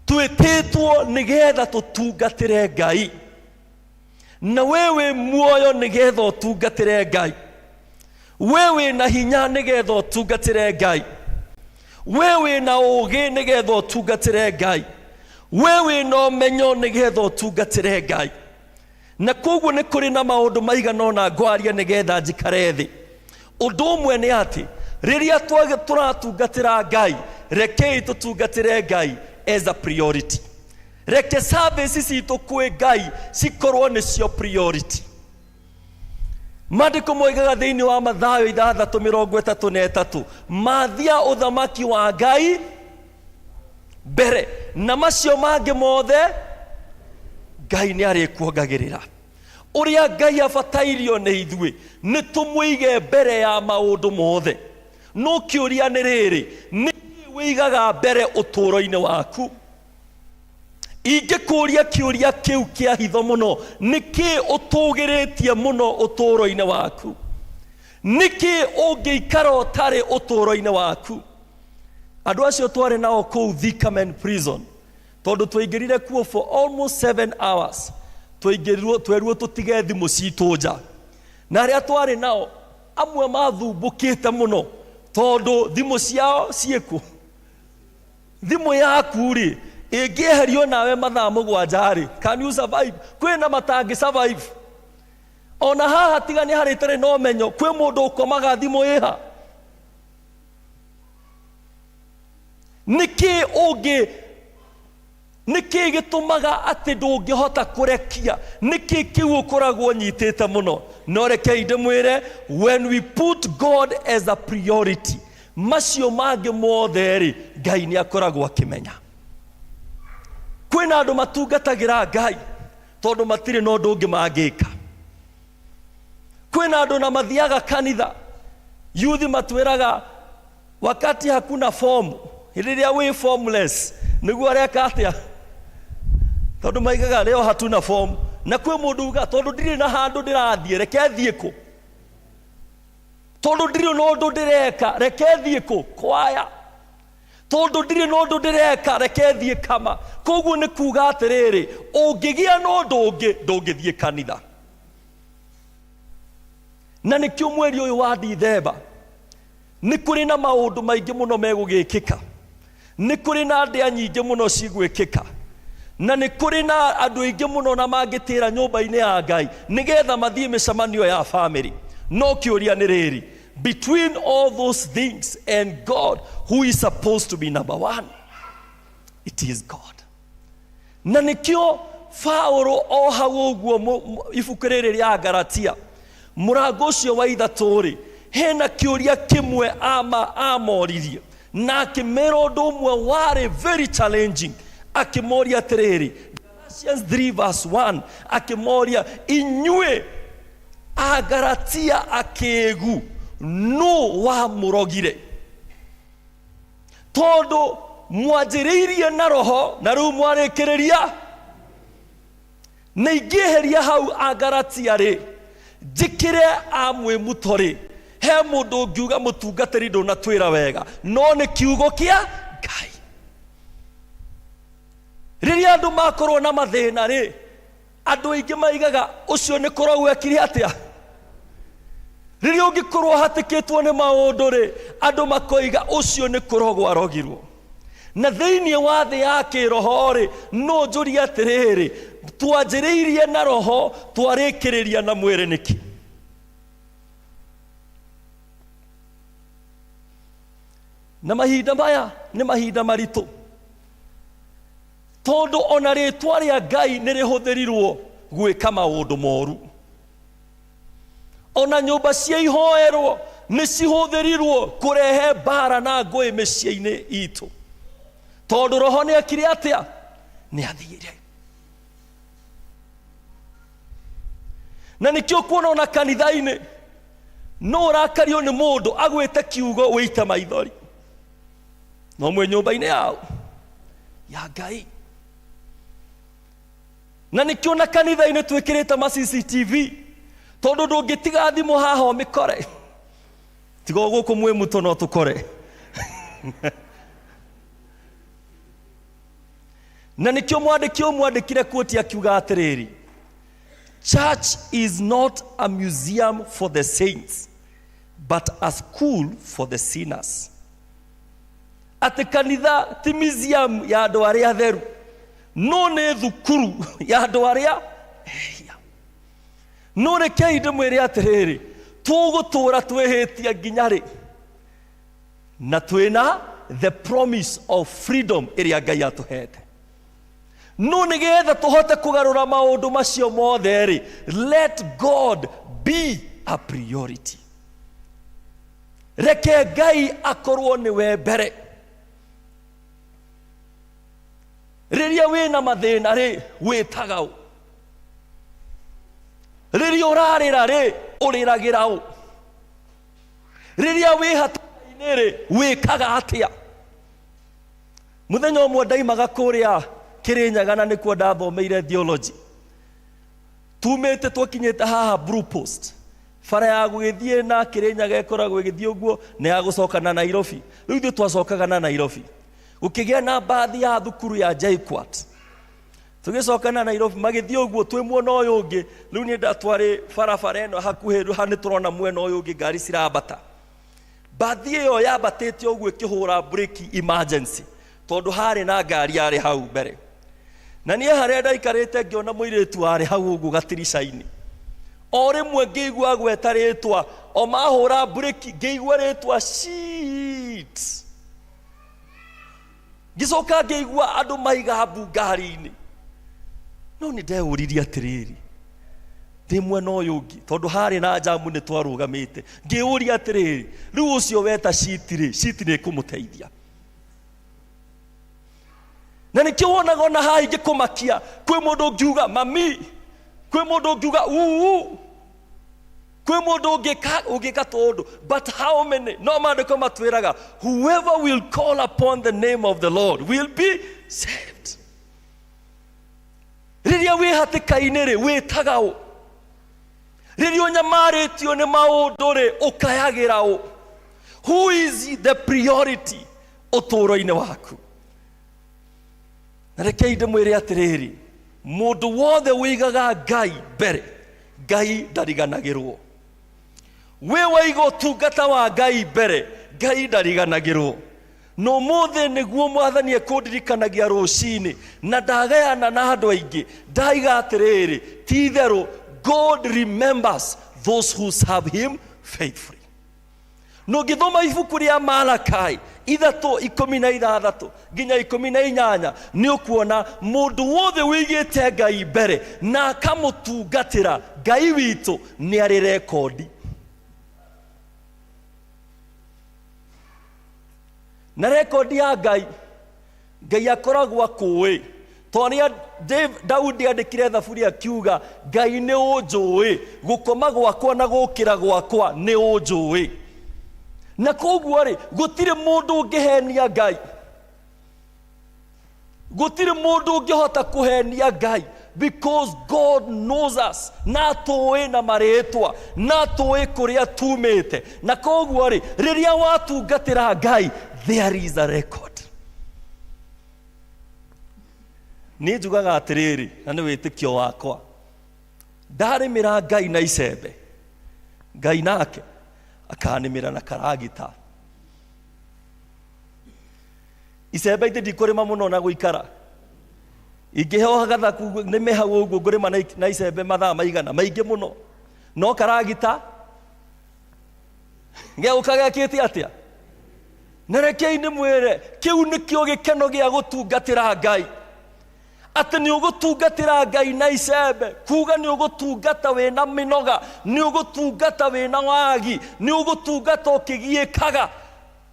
twĩtĩtwo nĩgetha tũtungatĩre Ngai. Na we wĩ muoyo nĩgetha ũtungatĩre Ngai. We wĩ na hinya nĩgetha ũtungatĩre Ngai. We wĩ na ũũgĩ nĩgetha ũtungatĩre Ngai. We wĩ na ũmenyo nĩgetha ũtungatĩre Ngai. Na koguo nĩ kũrĩ na maũndũ maigana ũna ngwaria nĩgetha njikare thĩ. Ũndũ ũmwe nĩ atĩ rĩrĩa tũratungatĩra Ngai, rekei tũtungatĩre Ngai as a priority. Reke service citũ kwĩ Ngai cikorwo nĩcio priority. Maandĩko moigaga thĩinĩ wa Mathayo 6:33, mathia ũthamaki wa Ngai mbere, na macio mangĩ mothe Ngai nĩ arĩkuongagĩrĩra. Ũrĩa Ngai abatairio nĩ ithuĩ nĩ tũmũige mbere ya maũndũ mothe. No kĩũria nĩ rĩrĩ, nĩ kĩĩ wĩigaga mbere ũtũũro-inĩ waku? Ingĩkũria kĩũria kĩu kĩa hitho mũno, nĩ kĩĩ ũtũgĩrĩtie mũno ũtũũro-inĩ waku? Nĩ kĩĩ ũngĩikara ũtarĩ ũtũũro-inĩ waku? Andũ acio twarĩ nao kũu Thika Men Prison, tondũ twaingĩrire kuo for almost 7 hours, twaingĩrirwo twerirwo tũtige thimũ citũ nja. Na arĩa twarĩ nao amwe mathumbũkĩte mũno tondũ thimũ ciao ciĩkuo. Thimũ yaku rĩ ĩngĩeherio nawe mathaa 7 rĩ, can you survive? Kwĩna matangĩ survive. Ona haha tiga nĩ harĩ itarĩ na ũmenyo, kwĩ mũndũ ũkomaga thimũ ĩha. Nĩkĩ ũngĩ, nĩkĩ gĩtũmaga atĩ ndũngĩhota kũrekia? Nĩkĩ kĩu ũkoragwo ũnyitĩte mũno? No rekei ndĩmwĩre, when we put God as a priority, macio mangĩ mothe rĩ, Ngai nĩ akoragwo akĩmenya. Kwĩna andũ matungatagĩra Ngai tondũ matirĩ na ũndũ ũngĩ mangĩka. Kwĩna andũ na mathiaga kanitha, yuthi matwĩraga wakati hakuna form, rĩrĩa wĩ formless nĩguo areka atĩa? Tondũ maigaga leo hatuna form. Na kwĩ mũndũ uga tondũ ndirĩ na handũ ndĩrathiĩ, reke thiĩ kũ? Tondũ ndirĩ na ũndũ ndĩreka, reke thiĩ kũ? Kwaya. Tondũ ndirĩ na ũndũ ndĩreka, reke thiĩ kama. Koguo nĩ kuga atĩrĩrĩ, ũngĩgĩa na ũndũ ũngĩ ndũngĩthiĩ kanitha. Na nĩkĩo mweri ũyũ wa Dithemba nĩ kũrĩ na maũndũ maingĩ mũno megũgĩkĩka. Nĩ kũrĩ na ndĩa nyingĩ mũno cigwĩkĩka. Na nĩ kũrĩ na andũ aingĩ mũno na mangĩtĩra nyũmba-inĩ ya Ngai nĩgetha mathiĩ mĩcemanio ya family. No kĩũria nĩ rĩrĩ, between all those things and God, who is supposed to be number one? It is God. Na nĩkĩo Paũlũ o hau ũguo ibuku rĩrĩ rĩa Galatia mũrango ũcio wa 3 rĩ, hena kĩũria kĩmwe amoririe na akĩmera ũndũ ũmwe warĩ very challenging. Akĩmoria atĩrĩrĩ, Galatians 3 verse 1, akĩmoria, inyuĩ Agalatia akĩgu, nũ wamũrogire? Tondũ mwanjĩrĩirie na roho na rĩu mwarĩkĩrĩria. Na ingĩeheria hau Agalatia rĩ, njĩkĩre amwĩmuto rĩ, he mũndũ ũngiuga mũtungatĩri ndũnatwĩra wega, no nĩ kiugo kĩa Ngai. Rĩrĩa andũ makorwo na mathĩna rĩ, andũ aingĩ maigaga ũcio nĩ kũrogwo ekire atĩa? Rĩrĩa ũngĩkorwo hatĩkĩtwo nĩ maũndũ rĩ, andũ makoiga ũcio nĩ kũrogwo arogirwo. Na thĩinĩ wa thĩ ya kĩroho rĩ, no njũrie atĩrĩrĩ, twanjĩrĩirie na roho, twarĩkĩrĩria na mwĩrĩ nĩkĩ? Na mahinda maya nĩ mahinda maritũ, tondũ ona rĩtwa rĩa Ngai nĩ rĩhũthĩrirwo gwĩka maũndũ moru. Ona nyũmba cia ihoerwo nĩ cihũthĩrirwo kũrehe mbara na ngũĩ mĩciĩ-inĩ itũ, tondũ roho nĩ ekire atĩa? Nĩ athire. Na nĩkĩo kuona ona kanitha-inĩ no ũrakario nĩ mũndũ agwĩte kiugo wĩite maithori, no mwĩ nyũmba-inĩ yao ya Ngai. Na nĩkĩo na kanitha-inĩ twĩkĩrĩte ma CCTV, tondũ ndũngĩtiga thimũ haha ũmĩkore. Tiga o gũkũ mwĩ mũto no tũkore. Na nĩkĩo mwandĩki ũmwe andĩkire quote akiuga atĩrĩrĩ, Church is not a museum for the saints but a school for the sinners. Atĩ kanitha ti museum ya andũ arĩa atheru no nĩ thukuru ya andũ arĩa ehia. No rekei ndĩmwĩre atĩrĩrĩ, tũgũtũra twĩhĩtie nginya rĩ? Na twĩna the promise of freedom ĩrĩa Ngai atũhete. No nĩgetha tũhote kũgarũra maũndũ macio mothe rĩ, let God be a priority. Reke Ngai akorwo nĩwe mbere. Rĩrĩa wĩna mathĩna rĩ, wĩtaga ũ? Rĩrĩa ũrarĩra rĩ, ũrĩragĩra ũ? Rĩrĩa wĩ hatĩka-inĩ rĩ, wĩkaga atĩa? Mũthenya ũmwe ndaimaga kũrĩa Kĩrĩnyaga na nĩkuo ndathomeire theology. Tumĩte twakinyĩte haha Blue Post, bara ya gũgĩthiĩ na Kĩrĩnyaga ĩkoragwo ĩgĩthiĩ ũguo na ya gũcoka na Nairobi. Rĩu ithuĩ twacokaga na Nairobi. Gũkĩgĩa na mbathi ya thukuru ya JKUAT. Tũgĩcoka na Nairobi magĩthiĩ ũguo twĩ mwena ũyũ ũngĩ. Rĩu niĩ ndatwarĩ barabara ĩno hakuhĩ, rĩu haha nĩ tũrona mwena ũyũ ũngĩ ngari cirambata. Mbathi ĩyo yambatĩte ũguo ĩkĩhũra breki emergency tondũ harĩ na ngari yarĩ hau mbere. Na niĩ harĩa ndaikarĩte ngĩona mũirĩtu warĩ hau ũguo gatirica-inĩ. O rĩmwe ngĩigua gweta rĩtwa, o mahũra breki ngĩigua rĩtwa shit. Ngĩcoka ngĩigua andũ maiga mbu ngari-inĩ. No nĩ ndeyũririe atĩrĩrĩ, ndĩ mwena ũyũ ũngĩ tondũ harĩ na njamu nĩ twarũgamĩte, ngĩyũria atĩrĩrĩ, rĩu ũcio weta shit rĩ, shit nĩ ĩkũmũteithia? Na nĩkĩo wonaga ona haha ingĩkũmakia, kwĩ mũndũ ũngiuga mami, kwĩ mũndũ ũngiuga uu, kwĩ mũndũ ũngĩka tũndũ, but how many? No maandĩko matwĩraga whoever will call upon the name of the Lord will be saved. Rĩrĩa wĩ hatĩka-inĩ rĩ, wĩtaga ũ? Rĩrĩa ũnyamarĩtio nĩ maũndũ rĩ, ũkayagĩra ũ? Who is the priority ũtũũro-inĩ waku? Na rekei ndĩmwĩre atĩrĩrĩ, mũndũ wothe ũigaga Ngai mbere, Ngai ndariganagĩrwo. Wĩ waiga ũtungata wa Ngai mbere, Ngai ndariganagĩrwo. Na ũmũthĩ nĩguo Mwathani ekũndirikanagia rũcinĩ, na ndagayana na andũ aingĩ, ndaiga atĩrĩrĩ, ti itherũ, God remembers those who serve him faithfully. Na ũngĩthoma ibuku rĩa Malakai ithatũ ikũmi na ithathatũ nginya ikũmi na inyanya, nĩ ũkuona mũndũ wothe ũigĩte Ngai mbere na akamũtungatĩra Ngai witũ nĩ arĩ rekondi. Na rekondi ya Ngai, Ngai akoragwo akũĩ. Ta ũrĩa Daudi andĩkire thaburi akiuga, Ngai nĩ ũnjũĩ, gũkoma gwakwa na gũkĩra gwakwa nĩ ũnjũĩ. Na koguo rĩ, gũtirĩ mũndũ ũngĩhenia Ngai. Gũtirĩ mũndũ ũngĩhota kũhenia Ngai, because God knows us. Na atũĩ na marĩtwa, na atũĩ kũrĩa tumĩte. Na koguo rĩ, rĩrĩa watungatĩra Ngai, there is a record. Niĩ njugaga atĩrĩrĩ, na nĩ wĩtĩkio wakwa, ndarĩmĩra Ngai na icembe, Ngai nake akanĩmĩra na karagita. Icembe ithe ndikũrĩma mũno na gũikara. Ingĩheo gathaku nĩme hau ũguo ngũrĩma na icembe mathaa maigana maingĩ mũno, no karagita gegũka gekĩte atĩa? Na rekei ndĩmwĩre, kĩu nĩkĩo gĩkeno gĩa gũtungatĩra Ngai, atĩ nĩ ũgũtungatĩra Ngai na icembe, kuga nĩ ũgũtungata wĩna mĩnoga, nĩ ũgũtungata wĩna wagi, nĩ ũgũtungata ũkĩgiĩkaga.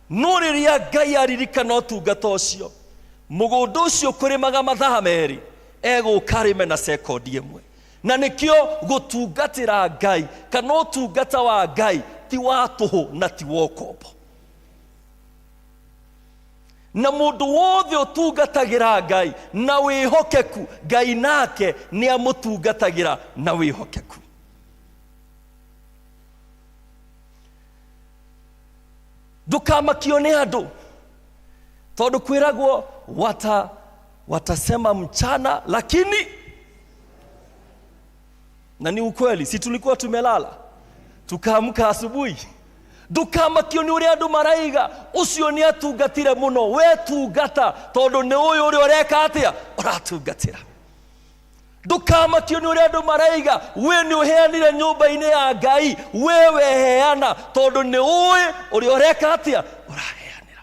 No rĩrĩa Ngai aririkana ũtungata ũcio, mũgũnda ũcio kũrĩmaga mathaa merĩ, egũka arĩme na sekondi ĩmwe. Na nĩkĩo gũtungatĩra Ngai kana ũtungata wa Ngai ti wa tũhũ na ti wa ũkombo. Na mũndũ wothe ũtungatagĩra Ngai na wĩhokeku, Ngai nake nĩ amũtungatagĩra na wĩhokeku. Ndũkamakio nĩ andũ, tondũ kwĩragwo watasema mchana lakini. Na ni ukweli, si tulikuwa tumelala tukaamka asubuhi. Ndukamakio nĩ ũrĩa andũ maraiga ũcio nĩ atungatire mũno, we tungata tondũ nĩ ũyũ ũrĩa ũreka atĩa ũratungatĩra. Ndukamakio nĩ ũrĩa andũ maraiga we nĩ ũheanire nyũmba-inĩ ya Ngai, we weheana tondũ nĩ ũĩ ũrĩa ũreka atĩa ũraheanĩra.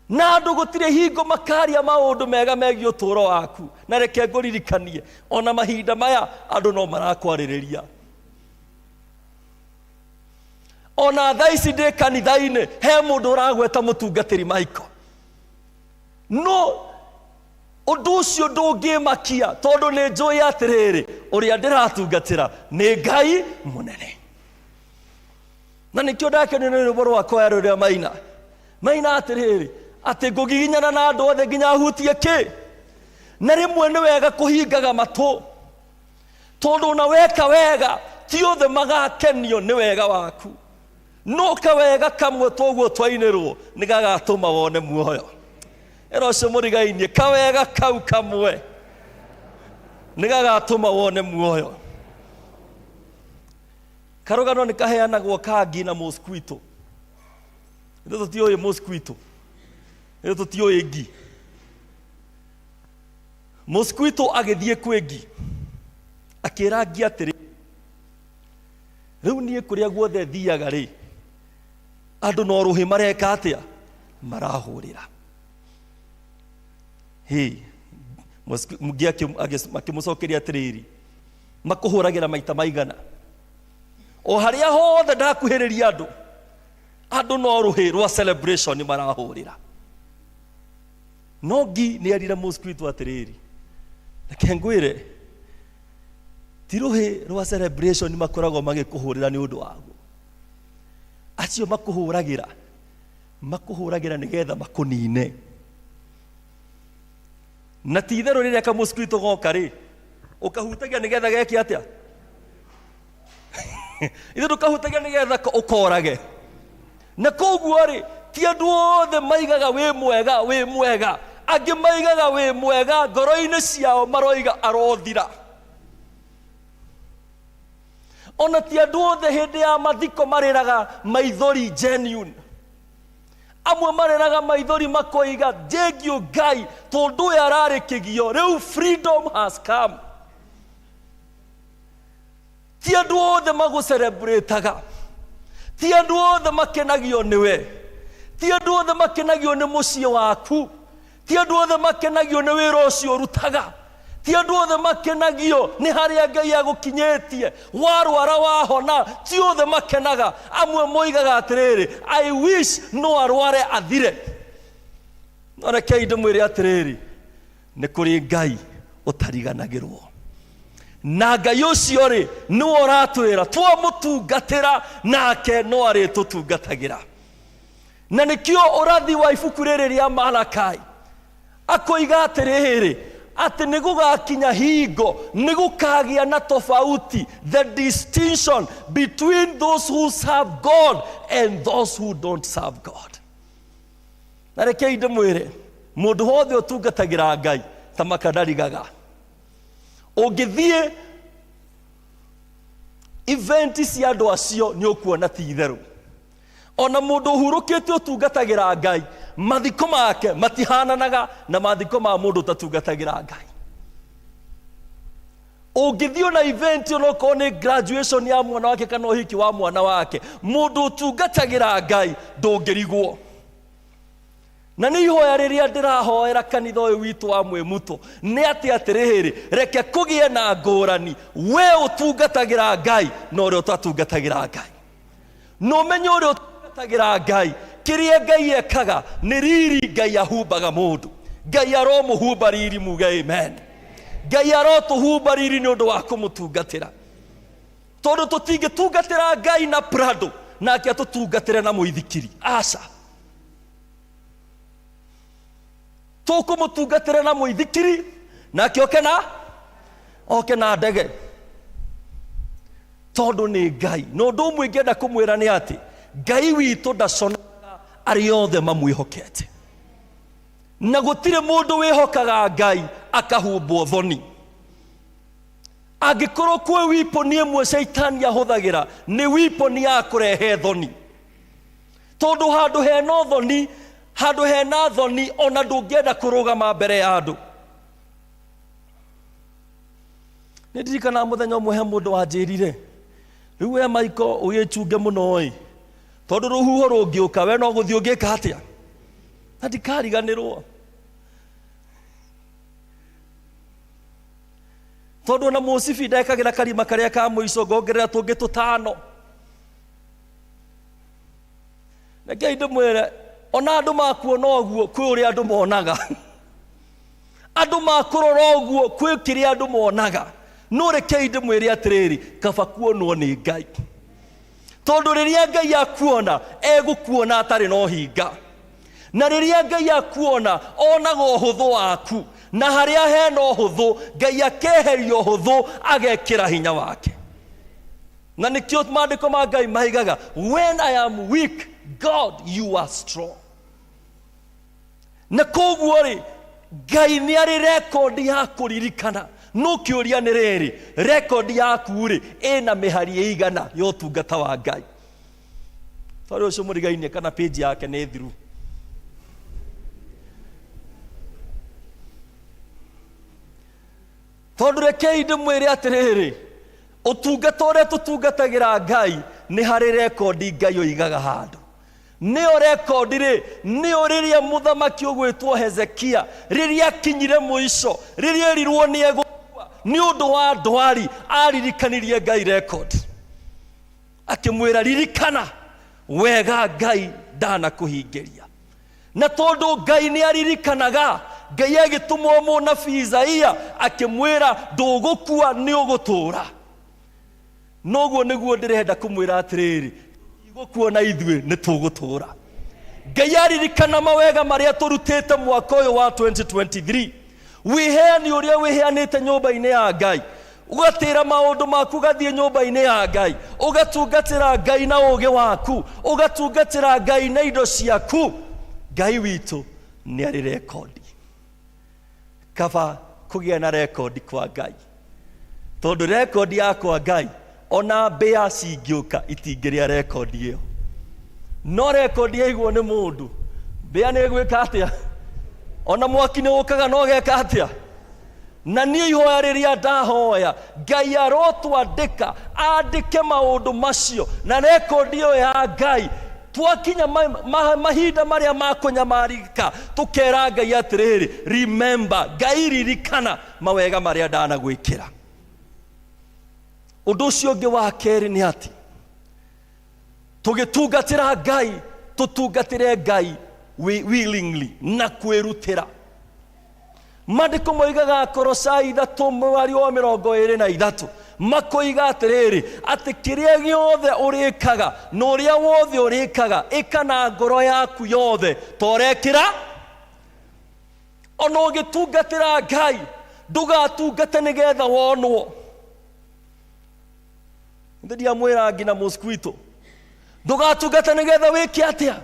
Na andũ gũtirĩ hingo makaria maũndũ mega megiĩ ũtũũro waku. Na reke ngũririkanie, ona mahinda maya andũ no marakwarĩrĩria. Ona thaa ici ndĩ kanitha-inĩ he mũndũ ũragweta mũtungatĩri Michael. No ũndũ ũcio ndũngĩmakia tondũ nĩ njũĩ atĩrĩrĩ, ũrĩa ndĩratungatĩra nĩ Ngai mũnene. Na nĩkĩo ndakenio nĩ rwĩmbo rwa kwaya rũrĩa maina. Maina atĩrĩrĩ, atĩ ngũgiginyana na andũ othe nginya hutie kĩ. Na rĩmwe nĩ wega kũhingaga matũ, tondũ ona weka wega ti othe magakenio nĩ wega waku. No kawega kamwe toguo twainĩrwo nĩ gagatũma wone muoyo. Ĩra ũcio mũrigainie, kawega kau kamwe nĩ gagatũma wone muoyo. Karũgano nĩ kaheanagwo ka ngi na mosquito. Ithuĩ tũtiũĩ mosquito, ithuĩ tũtiũĩ ngi. Mosquito agĩthiĩ kwĩ ngi, akĩra ngi atĩrĩ, rĩu niĩ kũrĩa guothe thiaga rĩ, andũ no rũhĩ mareka atĩa? Marahũrĩra. Hĩ, ngi akĩmũcokeria atĩrĩrĩ, makũhũragĩra maita maigana? O harĩa hothe ndakuhĩrĩria andũ, andũ no rũhĩ rwa celebration marahũrĩra. No ngi nĩ erire mosquito atĩrĩrĩ, reke ngwĩre, ti rũhĩ rwa celebration makoragwo magĩkũhũrĩra nĩ ũndũ waguo. Acio makũhũragĩra, makũhũragĩra nĩgetha makũnine. Na ti itherũ rĩrĩa kamosquito goka rĩ, ũkahutagia nĩgetha geke atĩa? Ithe ndũkahutagia nĩgetha ũkorage. Na koguo rĩ, ti andũ othe maigaga wĩ mwega, wĩ mwega. Angĩ maigaga wĩ mwega, ngoro-inĩ ciao maroiga arothira. Ona ti andũ othe hĩndĩ ya mathiko marĩraga maithori genuine. Amwe marĩraga maithori makoiga njengio Ngai tondũ ũyũ ararĩ kĩgio, rĩu freedom has come. Ti andũ othe magũcelebrataga, ti andũ othe makenagio nĩwe, ti andũ othe makenagio nĩ mũciĩ waku, ti andũ othe makenagio nĩ wĩra ũcio ũrutaga, ti andũ othe makenagio nĩ harĩa Ngai agũkinyĩtie. Warwara wahona, ti othe makenaga. Amwe moigaga atĩrĩrĩ, I wish no arware athire. No rekei ndĩmwĩre atĩrĩrĩ, nĩ kũrĩ Ngai ũtariganagĩrwo. Na Ngai ũcio rĩ, nĩwe ũratwĩra twamũtungatĩra nake no arĩtũtungatagĩra. Na nĩkĩo ũrathi wa ibuku rĩrĩ rĩa Malakai akoiga atĩrĩrĩ, atĩ nĩ gũgakinya hingo nĩ gũkagĩa na tofauti, the distinction between those who serve God and those who don't serve God. Na rekei ndĩmwĩre, mũndũ wothe ũtungatagĩra Ngai ta makandarigaga. Ũngĩthiĩ event cia andũ acio nĩ ũkuona ti itherũ. Ona mũndũ ũhurũkĩte ũtungatagĩra Ngai, mathiko make matihananaga na mathiko ma mũndũ ũtatungatagĩra Ngai. Ũngĩthiĩ ona event onokorwo nĩ graduation ya mwana wake kana ũhiki wa mwana wake, mũndũ ũtungatagĩra Ngai ndũngĩrigwo. Na nĩ ihoya rĩrĩa ndĩrahoera kanitha ũyũ witũ wa Mwĩmutũ nĩ atĩ atĩrĩrĩ, reke kũgĩe na ngũrani, we ũtungatagĩra Ngai na ũrĩa ũtatungatagĩra Ngai. Na ũmenye ũrĩa ũtungatagĩra Ngai, kĩrĩa Ngai ekaga nĩ riri Ngai ahumbaga mũndũ. Ngai aromũhumba riri, muge amen. Ngai arotũhumba riri nĩ ũndũ wa kũmũtungatĩra, tondũ tũtingĩtungatĩra Ngai na Prado nake atũtungatĩre na mũithikiri. Aca, tũkũmũtungatĩra na mũithikiri nake oke na oke na ndege, tondũ nĩ Ngai. Na ũndũ ũmwe ingĩenda kũmwĩra nĩ atĩ Ngai witũ ndaconokaga arĩa othe mamwĩhokete, na gũtirĩ mũndũ wĩhokaga Ngai akahumbwo thoni. Angĩkorwo kwĩ weapon ĩmwe caitani ahũthagĩra nĩ weapon ya kũrehe thoni, tondũ handũ hena thoni, handũ hena thoni ona ndũngĩenda kũrũgama mbere ya andũ. Nĩ ndirikanaga mũthenya ũmwe he mũndũ wanjĩrire, rĩu we Michael ũgĩchunge mũno ĩ, tondũ rũhuho rũngĩũka we no gũthiĩ ũngĩka atĩa? Na ndikariganĩrwo, tondũ ona mũcibi ndekagĩra karima karĩa ka mũico ngongerera tũngĩ tũtano. Rekei ndĩmwĩre, ona andũ makuona ũguo kwĩ ũrĩa andũ monaga, andũ makũrora ũguo kwĩ kĩrĩa andũ monaga, no rekei ndĩmwĩre atĩrĩrĩ, kaba kuonwo nĩ Ngai, tondũ rĩrĩa Ngai akuona egũkuona atarĩ na ũhinga, na rĩrĩa Ngai akuona onaga ũhũthũ waku, na harĩa hena ũhũthũ Ngai akeheria ũhũthũ agekĩra hinya wake. Na nĩkĩo maandĩko ma Ngai maigaga, when I am weak, God you are strong. Na koguo rĩ, Ngai nĩ arĩ rekondi ya kũririkana. No kĩũria nĩ rĩrĩ, rekondi yaku rĩ ĩna mĩhari ĩigana ya ũtungata wa Ngai? Tondũ ũcio mũrigainie kana page yake nĩ thiru. Tondũ rekei ndĩmwĩre atĩrĩrĩ, ũtungata ũrĩa tũtungatagĩra Ngai nĩ harĩ rekondi Ngai oigaga handũ. Nĩyo rekondi rĩ, nĩyo rĩrĩa mũthamaki ũgwĩtwo Hezekia rĩrĩa akinyire mũico, rĩrĩa erirwo nĩ egũkua nĩ ũndũ wa ndwari, aririkanirie Ngai rekondi, akĩmwĩra ririkana wega Ngai ndanakũhingĩria. Na tondũ Ngai nĩ aririkanaga, Ngai agĩtũmwo mũnabii Isaia akĩmwĩra ndũgũkua nĩ ũgũtũũra. Noguo nĩguo ndĩrenda kũmwĩra atĩrĩrĩ, igũkuona ithuĩ nĩ tũgũtũũra. Ngai aririkana mawega marĩa tũrutĩte mwaka ũyũ wa 2023, wĩheani ũrĩa wĩheanĩte nyũmba-inĩ ya Ngai, ũgatĩra maũndũ maku ũgathiĩ nyũmba-inĩ ya Ngai, ũgatungatĩra Ngai na ũũgĩ waku, ũgatungatĩra Ngai na indo ciaku, Ngai witũ nĩ arĩ rekondi. Kaba kũgĩa na rekondi kwa Ngai, tondũ rekondi ya kwa Ngai ona mbĩa cingĩũka itingĩrĩa rekondi ĩyo. No rekondi yaigwo nĩ mũndũ, mbĩa nĩ ĩgwĩka atĩa? Ona mwaki nĩ ũkaga no geka atĩa? Na niĩ ihoya rĩrĩa ndahoya, Ngai arotwandĩka, andĩke maũndũ macio na rekondi ĩyo ya Ngai. Twakinya mahinda marĩa ma kũnyamarĩka, tũkera Ngai atĩrĩrĩ, remember, Ngai ririkana mawega marĩa ndanagwĩkĩra. Ũndũ ũcio ũngĩ wa kerĩ nĩ atĩ tũgĩtungatĩra Ngai, tũtungatĩre Ngai willingly na kwĩrutĩra. Maandĩko moigaga Kolosai 3 mũhari wa 23, makoiga atĩrĩrĩ, atĩ kĩrĩa gĩothe ũrĩkaga na ũrĩa wothe ũrĩkaga, ĩka na ngoro yaku yothe, ta ũrekĩra. Ona ũgĩtungatĩra Ngai, ndũgatungate nĩgetha wonwo. Nĩ ndiamwĩra nginya mosquito, ndũgatungate nĩgetha wĩke atĩa?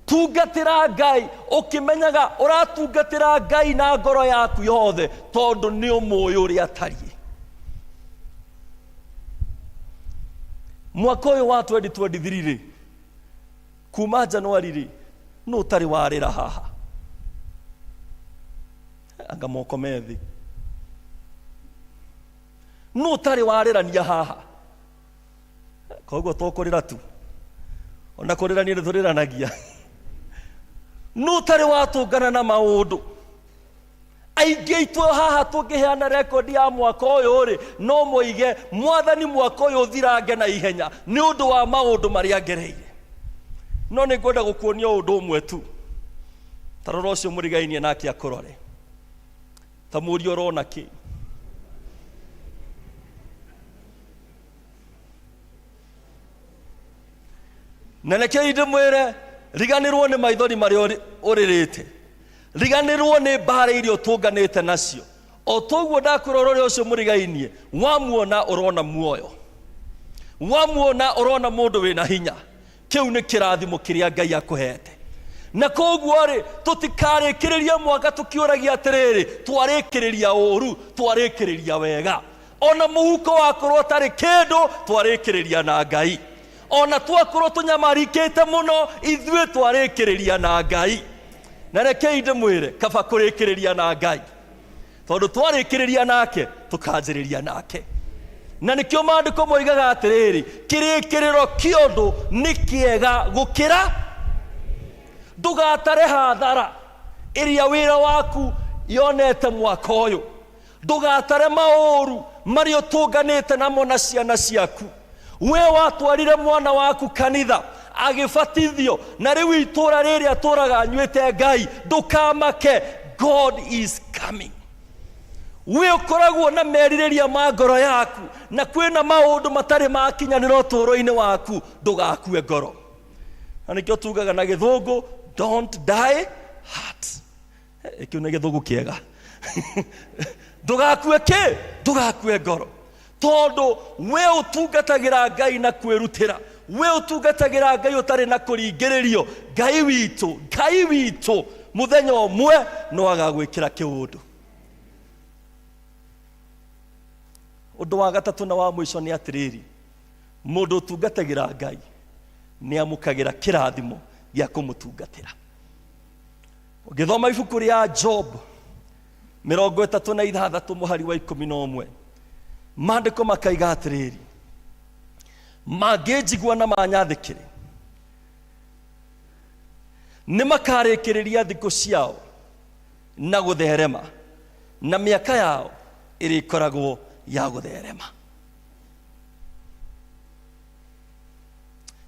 Tungatĩra Ngai ũkĩmenyaga ũratungatĩra Ngai na ngoro yaku yothe, tondũ nĩ ũmũĩ ũrĩa atariĩ. Mwaka ũyũ wa 2023 rĩ, kuma Januari rĩ, nũ ũtarĩ warĩra haha? Anga moko me thĩ. Nũ ũtarĩ warĩrania haha? Koguo tũkũrĩra tu, ona kũrĩrania nĩ tũrĩranagia. Nũ ũtarĩ watũngana na maũndũ? Aingĩ aitũ haha tũngĩheana rekondi ya mwaka ũyũ rĩ, no moige mwathani mwaka ũyũ ũthirange na ihenya nĩ ũndũ wa maũndũ marĩa ngereire. No nĩ ngwenda gũkuonia ũndũ ũmwe tu. Ta rora ũcio mũrigainie nake akũrore, ta mũrie ũrona kĩ. Na rekei ndĩmwĩre, riganĩrwo nĩ maithori marĩa ũrĩrĩte, riganĩrwo nĩ mbara iria ũtũnganĩte nacio. O toguo ndakwĩra ũrore ũcio mũrigainie, wamuona ũrona muoyo, wamuona ũrona mũndũ wĩna hinya. Kĩu nĩ kĩrathimo kĩrĩa Ngai akũhete. Na koguo rĩ, tũtikarĩkĩrĩria mwaka tũkĩũragia atĩrĩrĩ, twarĩkĩrĩria ũru, twarĩkĩrĩria wega. Ona mũhuko wakorwo ũtarĩ kĩndũ, twarĩkĩrĩria na Ngai. Ona twakorwo tũnyamarikĩte mũno, ithuĩ twarĩkĩrĩria na Ngai. Na rekei ndĩmwĩre, kaba kũrĩkĩrĩria na Ngai, tondũ twarĩkĩrĩria nake tũkanjĩrĩria nake. Na nĩkĩo maandĩko moigaga atĩrĩrĩ, kĩrĩkĩrĩro kĩa ũndũ nĩ kĩega gũkĩra. Ndũgatare hathara ĩrĩa wĩra waku yonete mwaka ũyũ. Ndũgatare maũru marĩa ũtũnganĩte namo na ciana ciaku. We watwarire mwana waku kanitha agĩbatithio, na rĩu itũũra rĩrĩ atũũraga anyuĩte Ngai, ndũkamake, God is coming. We ũkoragwo na merirĩria ma ngoro yaku, na kwĩna maũndũ matarĩ makinyanĩra ũtũũro-inĩ waku, ndũgakue ngoro. Na nĩkĩo tugaga na gĩthũngũ, don't die heart. Kĩu nĩ gĩthũngũ kĩega. Ndũgakue kĩ? Ndũgakue ngoro. Tondũ we ũtungatagĩra Ngai na kwĩrutĩra, we ũtungatagĩra Ngai ũtarĩ na kũringĩrĩrio, Ngai witũ, Ngai witũ mũthenya ũmwe no agagwĩkĩra kĩũndũ. Ũndũ wa gatatũ na wa mũico nĩ atĩrĩrĩ, mũndũ ũtungatagĩra Ngai nĩ amũkagĩra kĩrathimo gĩa kũmũtungatĩra. Ũngĩthoma ibuku rĩa Job 36 mũhari wa 11, maandĩko makaiga atĩrĩrĩ, mangĩnjigua na manyathĩkĩre, nĩ makarĩkĩrĩria thikũ ciao na gũtherema, na mĩaka yao ĩrĩkoragwo ya gũtherema.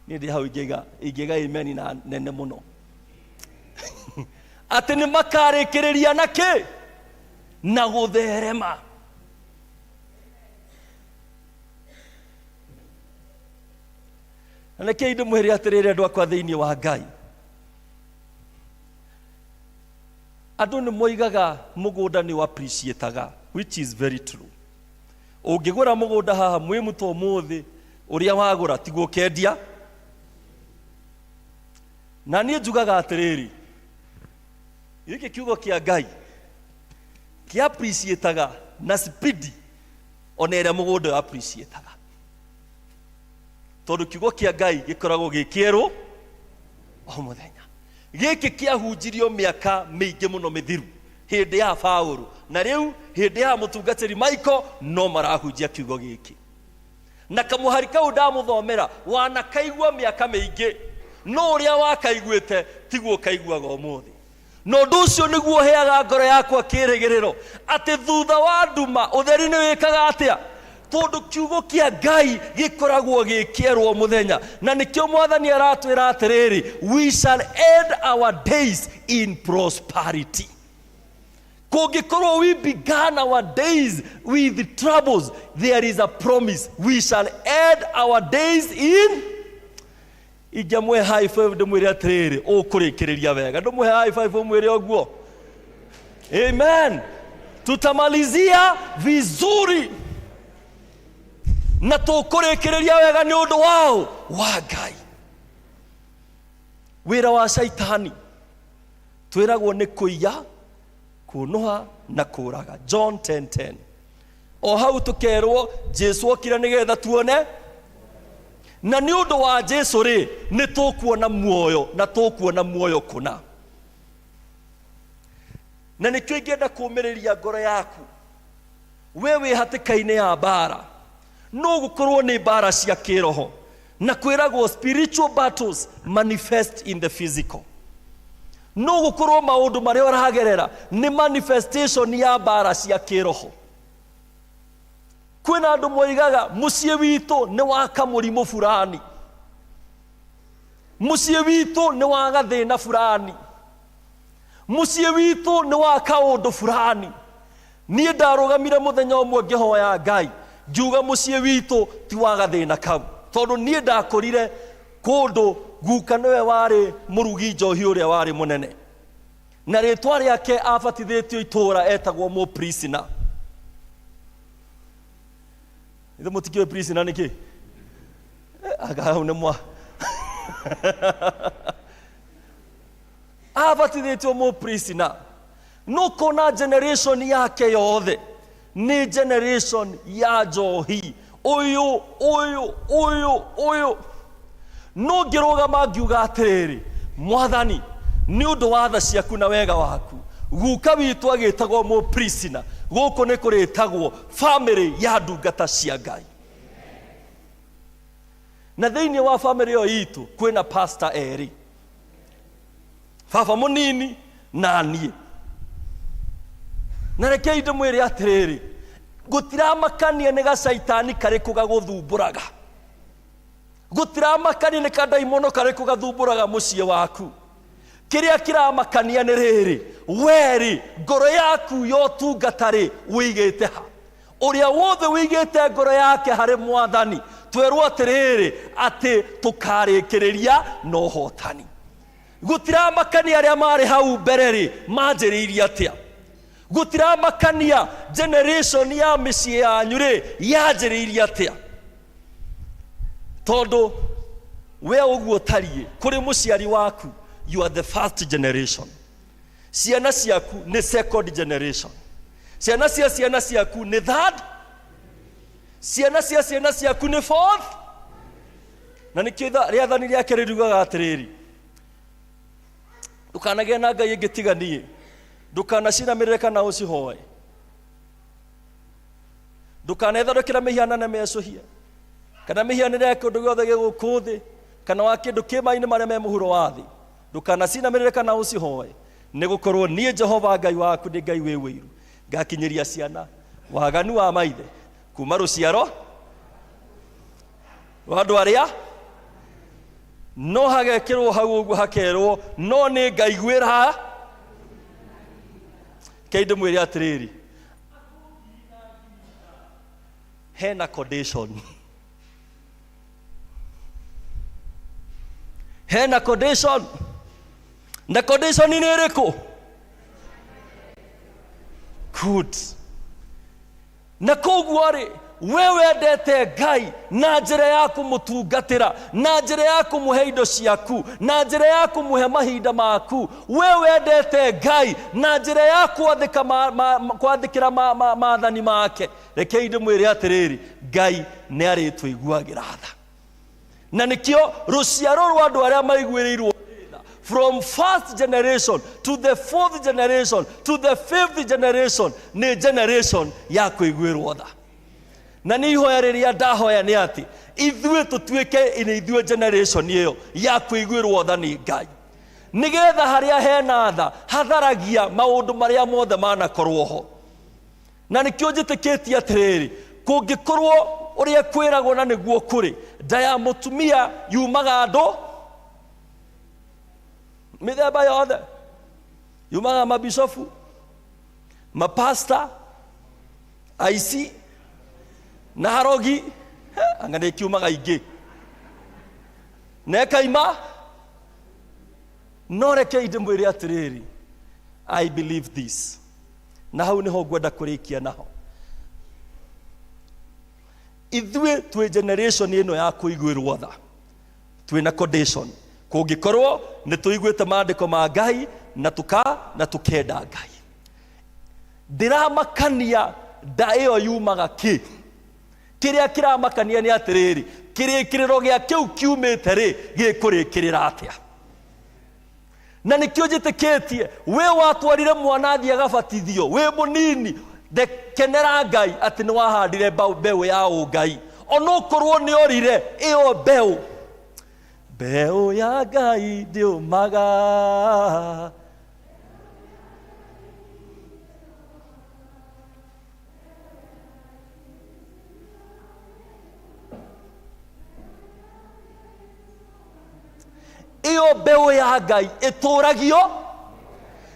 Niĩ ndĩ hau ingĩiga amen na nene mũno. Atĩ nĩ makarĩkĩrĩria na kĩ? Na gũtherema. Na nĩkĩo ndĩmwĩre atĩrĩrĩ andũ akwa thĩinĩ wa Ngai, andũ nĩ moigaga mũgũnda nĩ appreciataga, which is very true. Ũngĩgũra mũgũnda haha mwĩ mũtũ ũmũthĩ, ũrĩa wagũra tiguo ũkendia. Na niĩ njugaga atĩrĩrĩ, gĩkĩ kiugo kĩa Ngai kĩa appreciataga na speed ona ĩrĩa mũgũnda appreciataga, tondũ kiugo kĩa Ngai gĩkoragwo gĩ kĩerũ o mũthenya. Gĩkĩ kĩahunjirio mĩaka mĩingĩ mũno mĩthiru hĩndĩ ya Paũlũ, na rĩu hĩndĩ ya mũtungatĩri Michael no marahunjia kiugo gĩkĩ. Na kamũhari kau ndamũthomera wanakaigua mĩaka mĩingĩ, no ũrĩa wakaiguĩte tiguo ũkaiguaga ũmũthĩ. Na ũndũ ũcio nĩguo ũheaga ngoro yakwa kĩĩrĩgĩrĩro atĩ thutha wa nduma ũtheri nĩ wĩkaga atĩa? Tondũ kiugo kĩa Ngai gĩkoragwo gĩ kĩerũ o mũthenya. Na nĩkĩo Mwathani aratwĩra atĩrĩrĩ, we shall end our days in prosperity. Kũngĩkorwo we began our days with troubles, there is a promise, we shall end our days in. Ingĩamũhe high five ndĩmwĩre atĩrĩrĩ, ũkũrĩkĩrĩria wega. Ndĩmũhe high five ũmwĩre ũguo. Amen. Tutamalizia vizuri. Na tũkũrĩkĩrĩria wega nĩ ũndũ wao wa Ngai. Wĩra wa Shaitani twĩragwo nĩ kũiya, kũnũha na kũũraga. John 10:10. O hau tũkerwo Jesu okire nĩgetha tuone, na nĩ ũndũ wa Jesu rĩ, nĩ tũkuona muoyo, na tũkuona muoyo kũna. Na nĩkĩo ingĩenda kũũmĩrĩria ngoro yaku, we wĩ hatĩka-inĩ ya mbara, no gũkorwo nĩ mbara cia kĩroho, na kwĩragwo spiritual battles manifest in the physical. No gũkorwo maũndũ marĩa ũragerera nĩ manifestation ya mbara cia kĩroho. Kwĩna andũ moigaga mũciĩ witũ nĩ wa kamũrimũ fulani, mũciĩ witũ nĩ wa gathĩna fulani, mũciĩ witũ nĩ wa kaũndũ fulani. Niĩ ndarũgamire mũthenya ũmwe ngĩhoya Ngai, ngiuga mũciĩ witũ ti wa gathĩna kau, tondũ niĩ ndakũrire kũndũ guka nĩwe warĩ mũrugi njohi ũrĩa warĩ mũnene, na rĩtwa rĩake abatithĩtio itũũra etagwo Mũprisina. Ithe mũtikĩũĩ Prisina nĩkĩ? Anga hau nĩ mwa abatithĩtio Mũprisina, no kona generation yake yothe Nĩ generation ya njohi. Ũyũ, ũyũ, ũyũ, ũyũ. No ngĩrũgama ngiuga atĩrĩrĩ, Mwathani, nĩ ũndũ wa tha ciaku na wega waku, guka witũ agĩtagwo Mũprisina, gũkũ nĩ kũrĩtagwo famĩlĩ ya ndungata cia Ngai. Na thĩinĩ wa famĩlĩ ĩyo itũ kwĩna pastor erĩ, baba mũnini na niĩ. Na rekei ndĩmwĩre atĩrĩrĩ, gũtiramakania nĩ gacaitani karĩkũ gagũthumbũraga, gũtiramakania nĩ kandaimono karĩkũ gathumbũraga mũciĩ waku. Kĩrĩa kĩramakania nĩ rĩrĩ, werĩ ngoro yaku ya ũtungata rĩ wĩigĩte ha? Ũrĩa wothe wĩigĩte ngoro yake harĩ Mwathani, twerwo atĩrĩrĩ, atĩ tũkarĩkĩrĩria na ũhotani. Gũtiramakania arĩa marĩ hau mbere rĩ manjĩrĩirie atĩa, gũtiramakania generation ya mĩciĩ yanyu rĩ yanjĩrĩirie atĩa, tondũ we ũguo ũtariĩ kũrĩ mũciari waku, you are the first generation. Ciana ciaku nĩ second generation, ciana cia ciana ciaku nĩ third, ciana cia ciana ciaku nĩ fourth. Na nĩkĩo rĩathani rĩake rĩrugaga atĩrĩrĩ, ndũkanagĩe na ngai ĩngĩ tiga niĩ, ndũkanacinamĩrĩre kana ũcihoe, ndũkanethondekere mĩhianano mĩacũhie kana mĩhianĩre ya kĩndũ gĩothe gĩ gũkũ thĩ kana wa kĩndũ kĩ maĩ-inĩ marĩa me mũhuro wa thĩ, ndũkanacinamĩrĩre kana ũcihoe, nĩ gũkorwo niĩ Jehova Ngai waku ndĩ Ngai wĩ ũiru, ngakinyĩria ciana waganu wa maithe kuma rũciaro rwa andũ arĩa no hagekĩrwo hau ũguo hakerwo no nĩ ngaiguĩra. Kei ndĩmwĩre atĩrĩrĩ, hena condition, hena condition, na condition nĩ ĩrĩkũ? Good. Na koguo rĩ, we wendete Ngai na njĩra ya kũmũtungatĩra, na njĩra ya kũmũhe indo ciaku, na njĩra ya kũmũhe mahinda maku, we wendete Ngai na njĩra ya kwathĩkĩra maathani make, rekei ndĩmwĩre atĩrĩrĩ, Ngai nĩ arĩtũiguagĩra tha. Na nĩkĩo rũciaro rwa andũ arĩa maiguĩrĩirwo tha, from first generation to the fourth generation to the fifth generation, nĩ generation ya kũiguĩrwo tha. Na nĩ ihoya rĩrĩa ndahoya nĩ atĩ ithuĩ tũtuĩke nĩ ithuĩ generation ĩyo ya kũiguĩrwo tha nĩ Ngai, nĩgetha harĩa hena tha hatharagia maũndũ marĩa mothe manakorwo ho. Na nĩkĩo njĩtĩkĩtie atĩrĩrĩ, kũngĩkorwo ũrĩa kwĩragwo na nĩguo kũrĩ, nda ya mũtumia yumaga andũ mĩthemba yothe, yumaga mabicobu, mapasta, aici na harogi, anga nĩ kiumaga ingĩ na ĩkaima. No rekei ndĩmwĩre atĩrĩrĩ, I believe this, na hau nĩho ngwenda kũrĩkia naho. Ithuĩ twĩ generation ĩno ya kũiguĩrwo tha, twĩna condition, kũngĩkorwo nĩ tũiguĩte maandĩko ma Ngai na tuka na tukenda Ngai. Ndĩramakania nda ĩyo yumaga kĩ? Kĩrĩa kĩramakania nĩ atĩrĩrĩ, kĩrĩkĩrĩro gĩa kĩu kiumĩte rĩ gĩkũrĩkĩrĩra atĩa? Na nĩkĩo njĩtĩkĩtie we watwarire mwana athiĩ agabatithio wĩ mũnini, kenera Ngai atĩ nĩ wahandire mbeũ ya ũngai, onokorwo nĩ orire ĩyo mbeũ. Mbeũ ya Ngai ndĩũmaga. Ĩyo mbeũ ya Ngai ĩtũragio,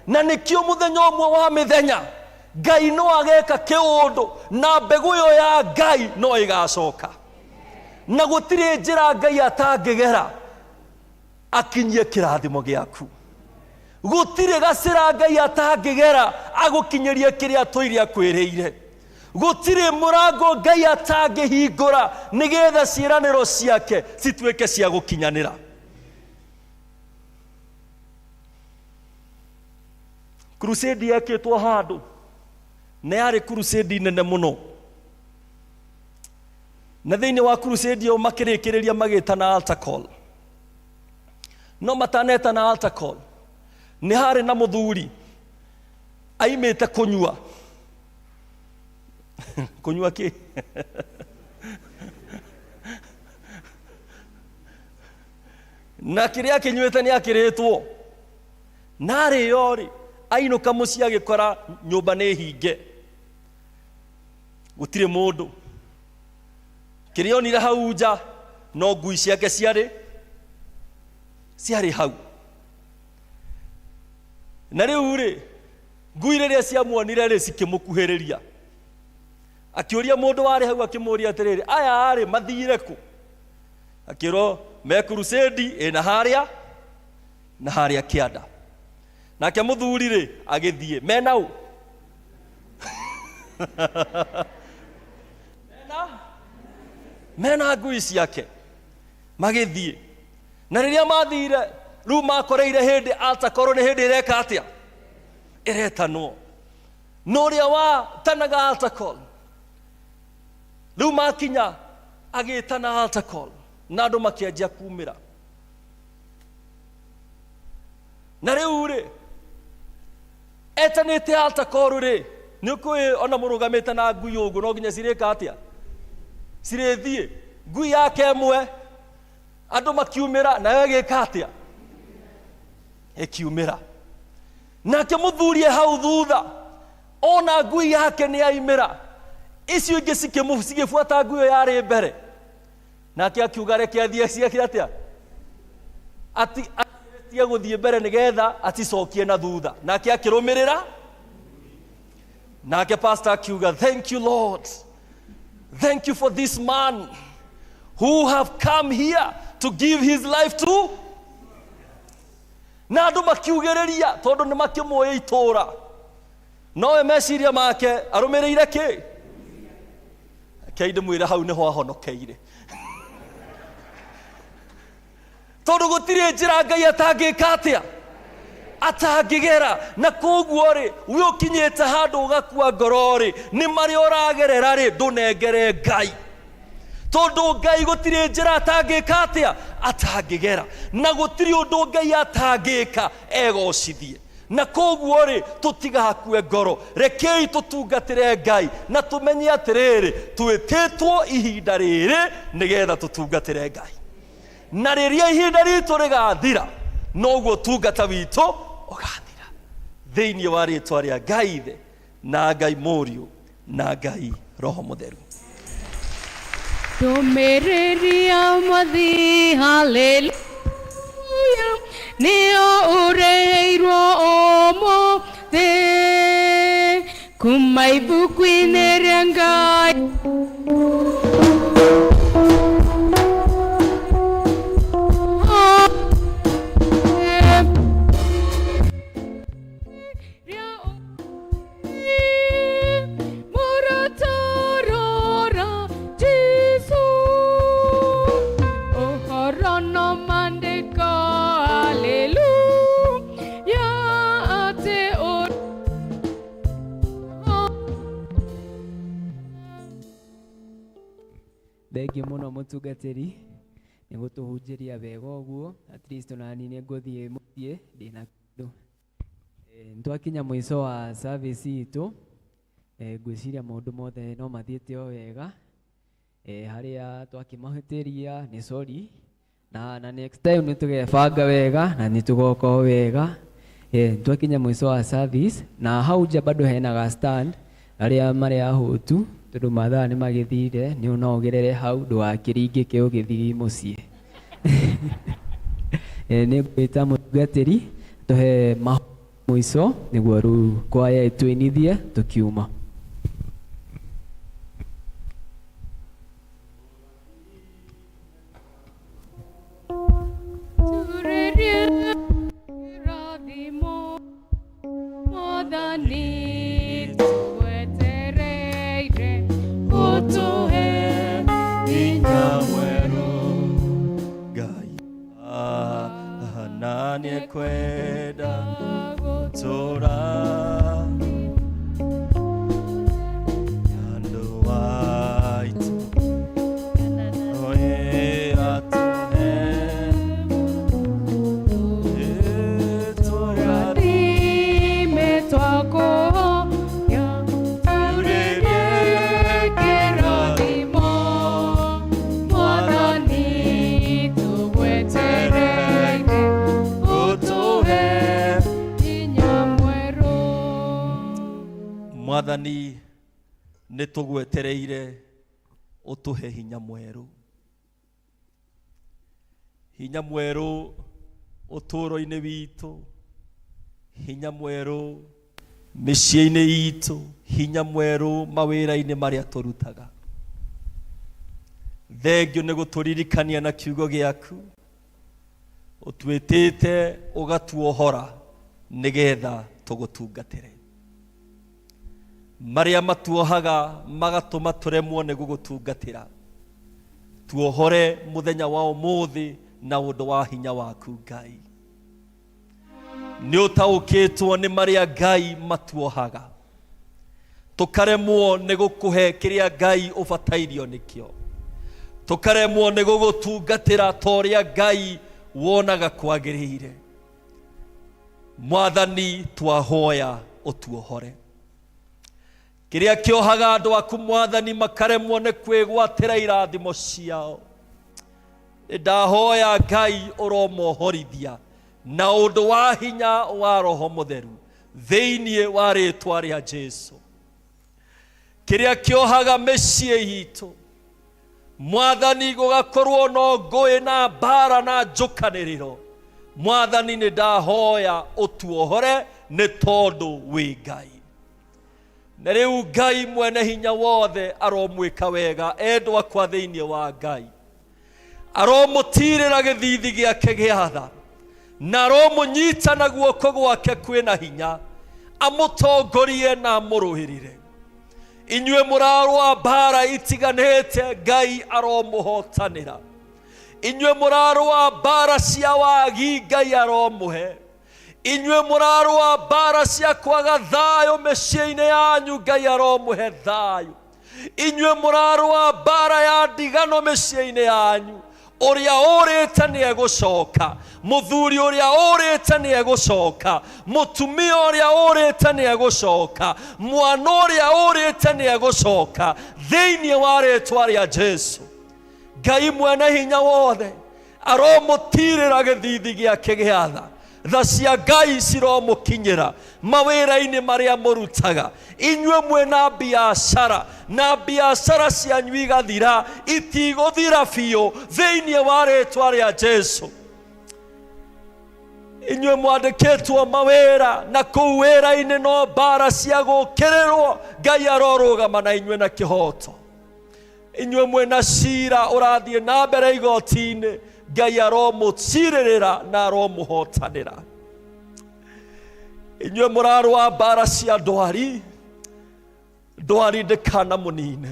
na nĩkĩo mũthenya ũmwe wa mĩthenya Ngai no ageka kĩũndũ na mbegũ ĩyo ya Ngai no ĩgacoka, na gũtirĩ njĩra Ngai atangĩgera akinyie kĩrathimo gĩaku. Gũtirĩ gacĩra Ngai atangĩgera agũkinyĩrie kĩrĩa atũire akwĩrĩire. Gũtirĩ mũrango Ngai atangĩhingũra nĩgetha ciĩranĩro ciake cituĩke cia gũkinyanĩra. Crusade yekĩtwo handũ Na yarĩ crusade nene mũno. Na thĩinĩ wa crusade ĩyo makĩrĩkĩrĩria magĩtana altar call. No matanetana altar call, nĩ harĩ na mũthuri aimĩte kũnyua. Kũnyua kĩ? Na kĩrĩa akĩnyuĩte nĩ akĩrĩtwo. Na arĩo rĩ, ainũka mũciĩ agĩkora nyũmba nĩ hinge. Gũtirĩ mũndũ. Kĩrĩa onire hau nja no ngui ciake ciarĩ hau. Na rĩu rĩ, ngui rĩrĩa ciamuonire rĩ, cikĩmũkuhĩrĩria. Akĩũria mũndũ warĩ hau akĩmũũria atĩrĩrĩ, aya rĩ mathire kũ? Akĩrwo me crusade ĩna harĩa na harĩa kĩanda. Nake mũthuri rĩ agĩthiĩ mena ũ? Mena ngui ciake magĩthiĩ. Na rĩrĩa mathire rĩu makoreire hĩndĩ altar call nĩ hĩndĩ ĩreka atĩa? Ĩretanwo. No ũrĩa watanaga altar call rĩu makinya agĩtana altar call na andũ makĩanjia kumĩra. Na rĩu rĩ etanĩte altar call rĩ, nĩ ũkũĩ ona mũrũgamĩte na ngui ũguo no nginya cirĩka atĩa? Cirĩthiĩ. Ngui yake ĩmwe andũ makiumĩra nayo ĩgĩka atĩa? Ĩkiumĩra. Nake mũthuri e hau thutha ona ngui yake nĩ yaimĩra, icio ingĩ cigĩbuata ngui ĩyo yarĩ mbere. Nake akiuga reke athiĩ ciake atĩa? Atige gũthiĩ mbere nĩgetha aticokie na thutha. Nake akĩrũmĩrĩra. Nake pastor akiuga, thank you Lord, thank you for this man who have come here to give his life to. Na andũ makiugĩrĩria tondũ nĩ makĩmũĩ itũũra. Nowe meciria make arũmĩrĩire kĩ? Rekei ndĩmwĩre hau nĩho ahonokeire. Tondũ gũtirĩ njĩra Ngai atangĩka atĩa? Atangĩgera. Na koguo rĩ, we ũkinyĩte handũ ũgakua ngoro rĩ, nĩ marĩa ũragerera rĩ, ndũnengere Ngai. Tondũ Ngai gũtirĩ njĩra atangĩka atĩa? Atangĩgera. Na gũtirĩ ũndũ Ngai atangĩka egocithie. Na koguo rĩ, tũtigakue ngoro. Rekei tũtungatĩre Ngai na tũmenye atĩrĩrĩ, twĩtĩtwo ihinda rĩrĩ nĩgetha tũtungatĩre Ngai. Na rĩrĩa ihinda ritũ rĩgathira, noguo tungata witũ ũgathira. Thĩinĩ wa rĩtwa rĩa Ngai Ithe na Ngai Mũriũ na Ngai Roho Mũtheru. Ndũmĩrĩri ya Mwathi, haleluya, nĩyo ũreheirwo ũmũthĩ kuma ibuku-inĩ rĩa Ngai. Mũratarora Jesũ, ũhoro no maandĩko, haleluya, atĩ Thengiũ mũno mũtungatĩri nĩ gũtũhunjĩria wega ũguo, at least onani nĩ ngũthiĩ mũciĩ ndĩna kĩndũ. Nĩtwakinya mũico wa service itũ, ngwĩciria maũndũ mothe no mathiĩte o wega. Harĩa twakĩmahĩtĩria nĩ sorry, na next time nĩ tũgebanga wega na nĩ tũgoka o wega. Nĩtwakinya mũico wa service, na hau nja bado hena ga stand arĩa marĩ ahũtu tondũ mathaa nĩ magĩthire, nĩ no ũgerere hau ndũgakĩringĩke ũgĩthiĩ mũciĩ. Nĩ ngwĩta mũtungatĩri tũhe mũico nĩguo rĩu kwaya ĩtũinithie tũkiuma. Turĩrie kĩrathimo Mwathani twetereire ũtũhe hinya mwerũ. Ngai na nĩekwenda gũtũra. Mwathani nĩ tũgwetereire ũtũhe hinya mwerũ, hinya mwerũ ũtũũro-inĩ witũ, hinya mwerũ mĩciĩ-inĩ itũ, hinya mwerũ mawĩra-inĩ marĩa tũrutaga. Thengio nĩ gũtũririkania na kiugo gĩaku, ũtwĩtĩte ũgatuohora nĩgetha tũgũtungatĩre. Marĩa matuohaga magatũma tũremwo nĩ gũgũtungatĩra, tuohore mũthenya wa ũmũthĩ na ũndũ wa hinya waku Ngai. Nĩ ũtaũkĩtwo nĩ marĩa Ngai matuohaga, tũkaremwo nĩ gũkũhe kĩrĩa Ngai ũbatairio nĩkĩo, tũkaremwo nĩ gũgũtungatĩra ta ũrĩa Ngai wonaga kwagĩrĩire. Mwathani, twahoya ũtuohore. Kĩrĩa kĩohaga andũ aku Mwathani makaremwo nĩ kwĩgwatĩra irathimo ciao, ndahoya Ngai ũromohorithia na ũndũ wa hinya wa Roho Mũtheru thĩinĩ wa rĩtwa rĩa Jesu. Kĩrĩa kĩohaga mĩciĩ itũ Mwathani, gũgakorwo no ngũĩ na mbara na njũkanĩrĩro, Mwathani nĩ ndahoya ũtuohore nĩ tondũ wĩ Ngai. Na rĩu Ngai mwene hinya wothe aromwĩka wega endwa akwa thĩinĩ wa Ngai, aromũtirĩra gĩthithi gĩake gĩa tha, na aromũnyita na guoko gwake kwĩna hinya, amũtongorie na amũrũĩrĩre. Inyuĩ mũrarũa mbara itiganĩte, Ngai aromũhotanĩra. Inyuĩ mũrarũa mbara cia wagi, Ngai aromũhe. Inyuĩ mũrarũa mbara cia kwaga thayũ mĩciĩ-inĩ yanyu, Ngai aromũhe thayũ. Inyuĩ mũrarũa mbara ya ndigano mĩciĩ-inĩ yanyu, ũrĩa ũrĩte nĩ egũcoka, mũthuri ũrĩa ũrĩte nĩ egũcoka, mũtumia ũrĩa ũrĩte nĩ egũcoka, mwana ũrĩa ũrĩte nĩ egũcoka, thĩinĩ wa rĩtwa rĩa Jesu. Ngai mwene hinya wothe aromũtirĩra gĩthithi gĩake gĩa tha, tha cia Ngai ciromũkinyĩra mawĩra-inĩ marĩa mũrutaga. Inyuĩ mwĩna biacara na biacara cianyu igathira, itigũthira biũ thĩinĩ wa rĩtwa rĩa Jesu. Inyuĩ mwandĩkĩtwo mawĩra na kũu wĩra-inĩ no mbara cia gũkĩrĩrwo, Ngai arorũgama na inyuĩ na kĩhoto. Inyuĩ mwĩna cira ũrathiĩ na mbere igoti-inĩ, Ngai aromũcirĩrĩra na aromũhotanĩra. Inyuĩ mũrarũa mbara cia ndwari, ndwari ndĩkanamũnine.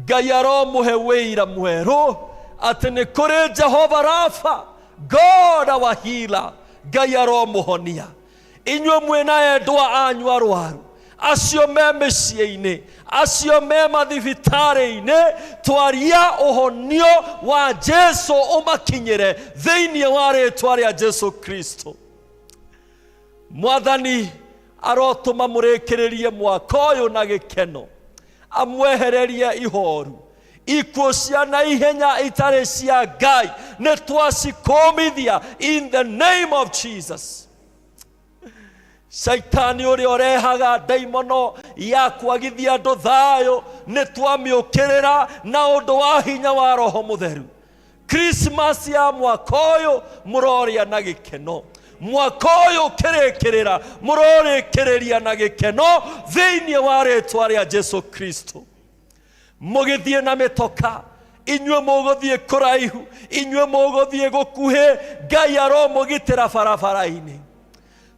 Ngai aromũhe wĩira mwerũ atĩ nĩ kũrĩ Jehova Rafa, God our healer. Ngai aromũhonia. Inyuĩ mwĩna endwa anyu arwaru, acio me mĩciĩ-inĩ, acio me mathibitarĩ-inĩ, twaria ũhonio wa Jesu ũmakinyĩre thĩinĩ wa rĩtwa rĩa Jesu Kristo. Mwathani arotũma mũrĩkĩrĩrie mwaka ũyũ na gĩkeno, amwehererie ihoru, ikuũ cia na ihenya itarĩ cia Ngai nĩ twacikũmithia in the name of Jesus. Shaitani ũrĩa ũrehaga ndaimono ya kwagithia andũ thayũ nĩ twamĩũkĩrĩra na ũndũ wa hinya wa Roho Mũtheru. Christmas ya mwaka ũyũ mũrorĩa na gĩkeno, mwaka ũyũ ũkĩrĩkĩrĩra mũrorĩkĩrĩria na gĩkeno thĩinĩ wa rĩtwa rĩa Jesu Kristo. Mũgĩthiĩ na mĩtoka, inyuĩ mũgũthiĩ kũraihu, inyuĩ mũgũthiĩ gũkuhĩ, Ngai aromũgitĩra barabara-inĩ.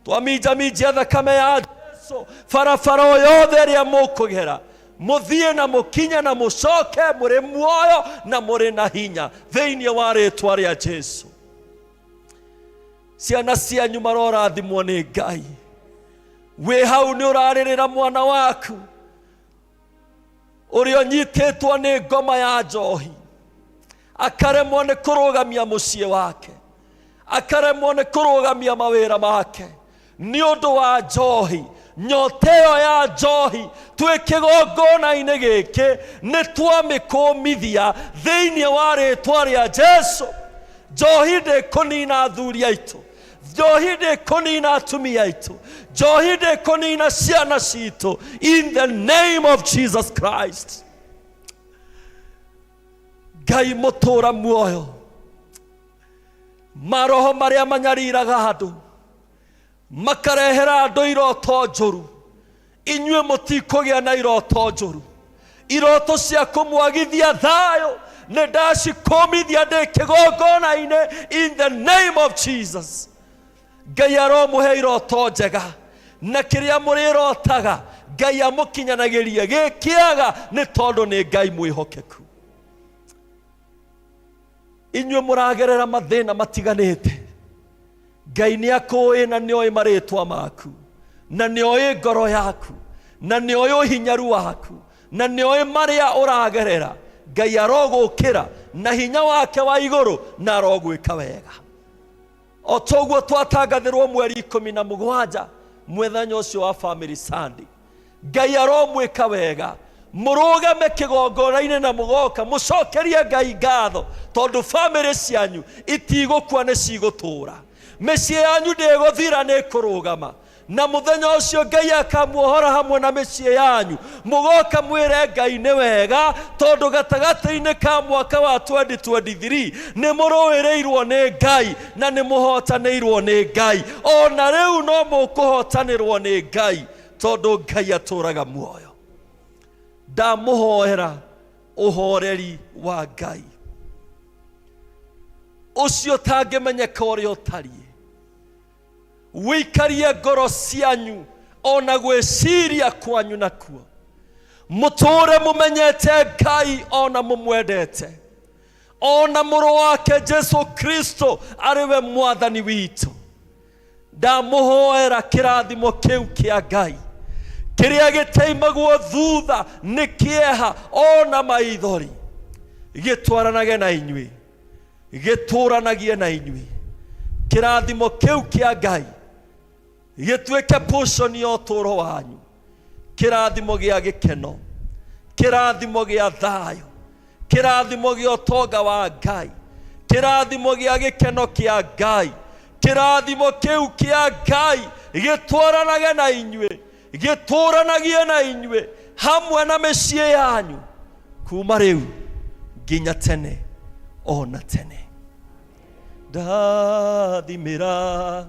Twaminjaminjia thakame ya Jesu barabara o yothe ĩrĩa mũkũgera, mũthiĩ na mũkinye na mũcoke mũrĩ muoyo na mũrĩ na hinya thĩinĩ wa rĩtwa rĩa Jesu. Ciana cianyu marorathimwo nĩ Ngai. Wĩ hau nĩ ũrarĩrĩra mwana waku ũrĩa ũnyitĩtwo nĩ ngoma ya njohi, akaremwo nĩ kũrũgamia mũciĩ wake, akaremwo nĩ kũrũgamia mawĩra make nĩ ũndũ wa njohi. Nyota ĩyo ya njohi twĩ kĩgongona-inĩ gĩkĩ nĩ twamĩkũmithia thĩinĩ wa rĩtwa rĩa Jesu. Njohi ndĩkũnina athuri aitũ, Njohi ndĩkũnina atumia aitũ, njohi ndĩkũnina ciana citũ, in the name of Jesus Christ. Ngai mũtũra muoyo, maroho marĩa manyariraga andũ makarehera andũ iroto njũru, inyuĩ mũtikũgĩa na iroto njũru. Iroto cia kũmwagithia thayũ nĩ ndacikũmithia ndĩ kĩgongona-inĩ, in the name of Jesus. Ngai aromũhe iroto njega, na kĩrĩa mũrĩrotaga Ngai amũkinyanagĩrie gĩkĩaga, nĩ tondũ nĩ Ngai mwĩhokeku. Inyuĩ mũragerera mathĩna matiganĩte, Ngai nĩ akũĩ na nĩoĩ marĩtwa maku, na nĩoĩ ngoro yaku, na nĩoĩ ũhinyaru waku, na nĩoĩ marĩa ũragerera. Ngai arogũkĩra na hinya wake wa igũrũ na arogwĩka wega. O toguo twatangathĩrwo mweri 17 mwethanya ũcio wa Family Sunday, Ngai aromwĩka wega, mũrũgame kĩgongona-inĩ na mũgoka mũcokerie Ngai ngatho, tondũ famĩlĩ cianyu itigũkua, nĩ cigũtũũra. Mĩciĩ yanyu ndĩgũthira, nĩ kũrũgama. Na mũthenya ũcio Ngai akamuohora hamwe na mĩciĩ yanyu, mũgoka mwĩre Ngai nĩ wega, tondũ gatagatĩ-inĩ ka mwaka wa 2023 nĩ mũrũĩrĩirwo nĩ Ngai na nĩ mũhotanĩirwo nĩ Ngai. Ona rĩu no mũkũhotanĩrwo nĩ Ngai, tondũ Ngai atũraga muoyo. Ndamũhoera ũhoreri wa Ngai ũcio tangĩmenyeka ũrĩa ũtariĩ, wĩikarie ngoro cianyu ona gwĩciria kwanyu nakuo, mũtũũre mũmenyete Ngai ona mũmwendete, ona mũrũ wake Jesu Kristo arĩ we mwathani witũ. Ndamũhoera kĩrathimo kĩu kĩa Ngai kĩrĩa gĩteimagwo thutha nĩ kĩeha ona maithori, gĩtwaranage na inyuĩ, gĩtũranagie na inyuĩ. Kĩrathimo kĩu kĩa Ngai gĩtuĩke portion ya ũtũũro wanyu, kĩrathimo gĩa gĩkeno, kĩrathimo gĩa thayũ, kĩrathimo gĩa ũtonga wa Ngai, kĩrathimo gĩa gĩkeno kĩa Ngai. Kĩrathimo kĩu kĩa Ngai gĩtwaranage na inyuĩ, gĩtũranagie na inyuĩ hamwe na mĩciĩ yanyu, kuma rĩu nginya tene ona tene. Ndathimĩra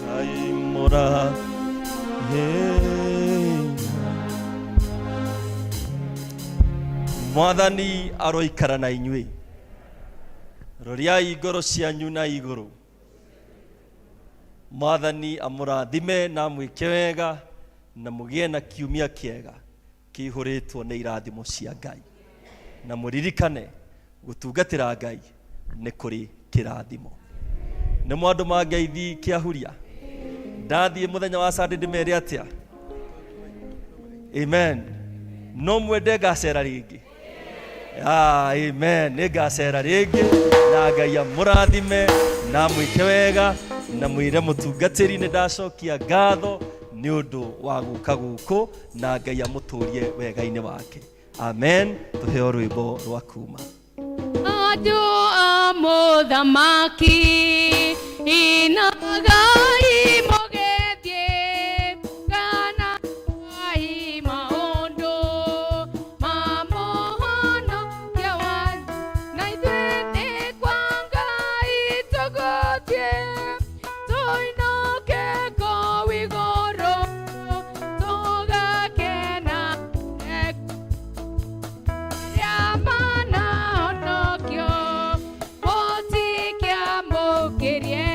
Ngai mũra Mwathani aroikara na inyuĩ. Roriai ngoro cianyu na igũrũ. Mwathani amũrathime na amwĩke wega, na mũgĩe na kiumia kĩega kĩihũrĩtwo nĩ irathimo cia Ngai. Na mũririkane gũtungatĩra Ngai nĩ kũrĩ kĩrathimo. Nĩ mwandũ ma ngeithi kĩahuria. Ndathiĩ mũthenya wa Sunday ndĩmere atĩa? Amen. No mwende ngacera rĩngĩ. Amen. Nĩ ngacera rĩngĩ na Ngai amũrathime na amwĩke wega, na mwĩre mũtungatĩri nĩ ndacokia ngatho nĩ ũndũ wa gũka gũkũ, na Ngai amũtũrie wega-inĩ wake. Amen. Tũheo rwĩmbo rwa kuma. Andũ a mũthamaki inagai mũgĩthiĩ, kana ai maũndũ ma mũhonokia wanyu, na ithuĩ nĩ kwa Ngai tũgũthiĩ, tũinũke kũu igũrũ, tũgakena Yamana honokio, mũtikĩamũkĩrie.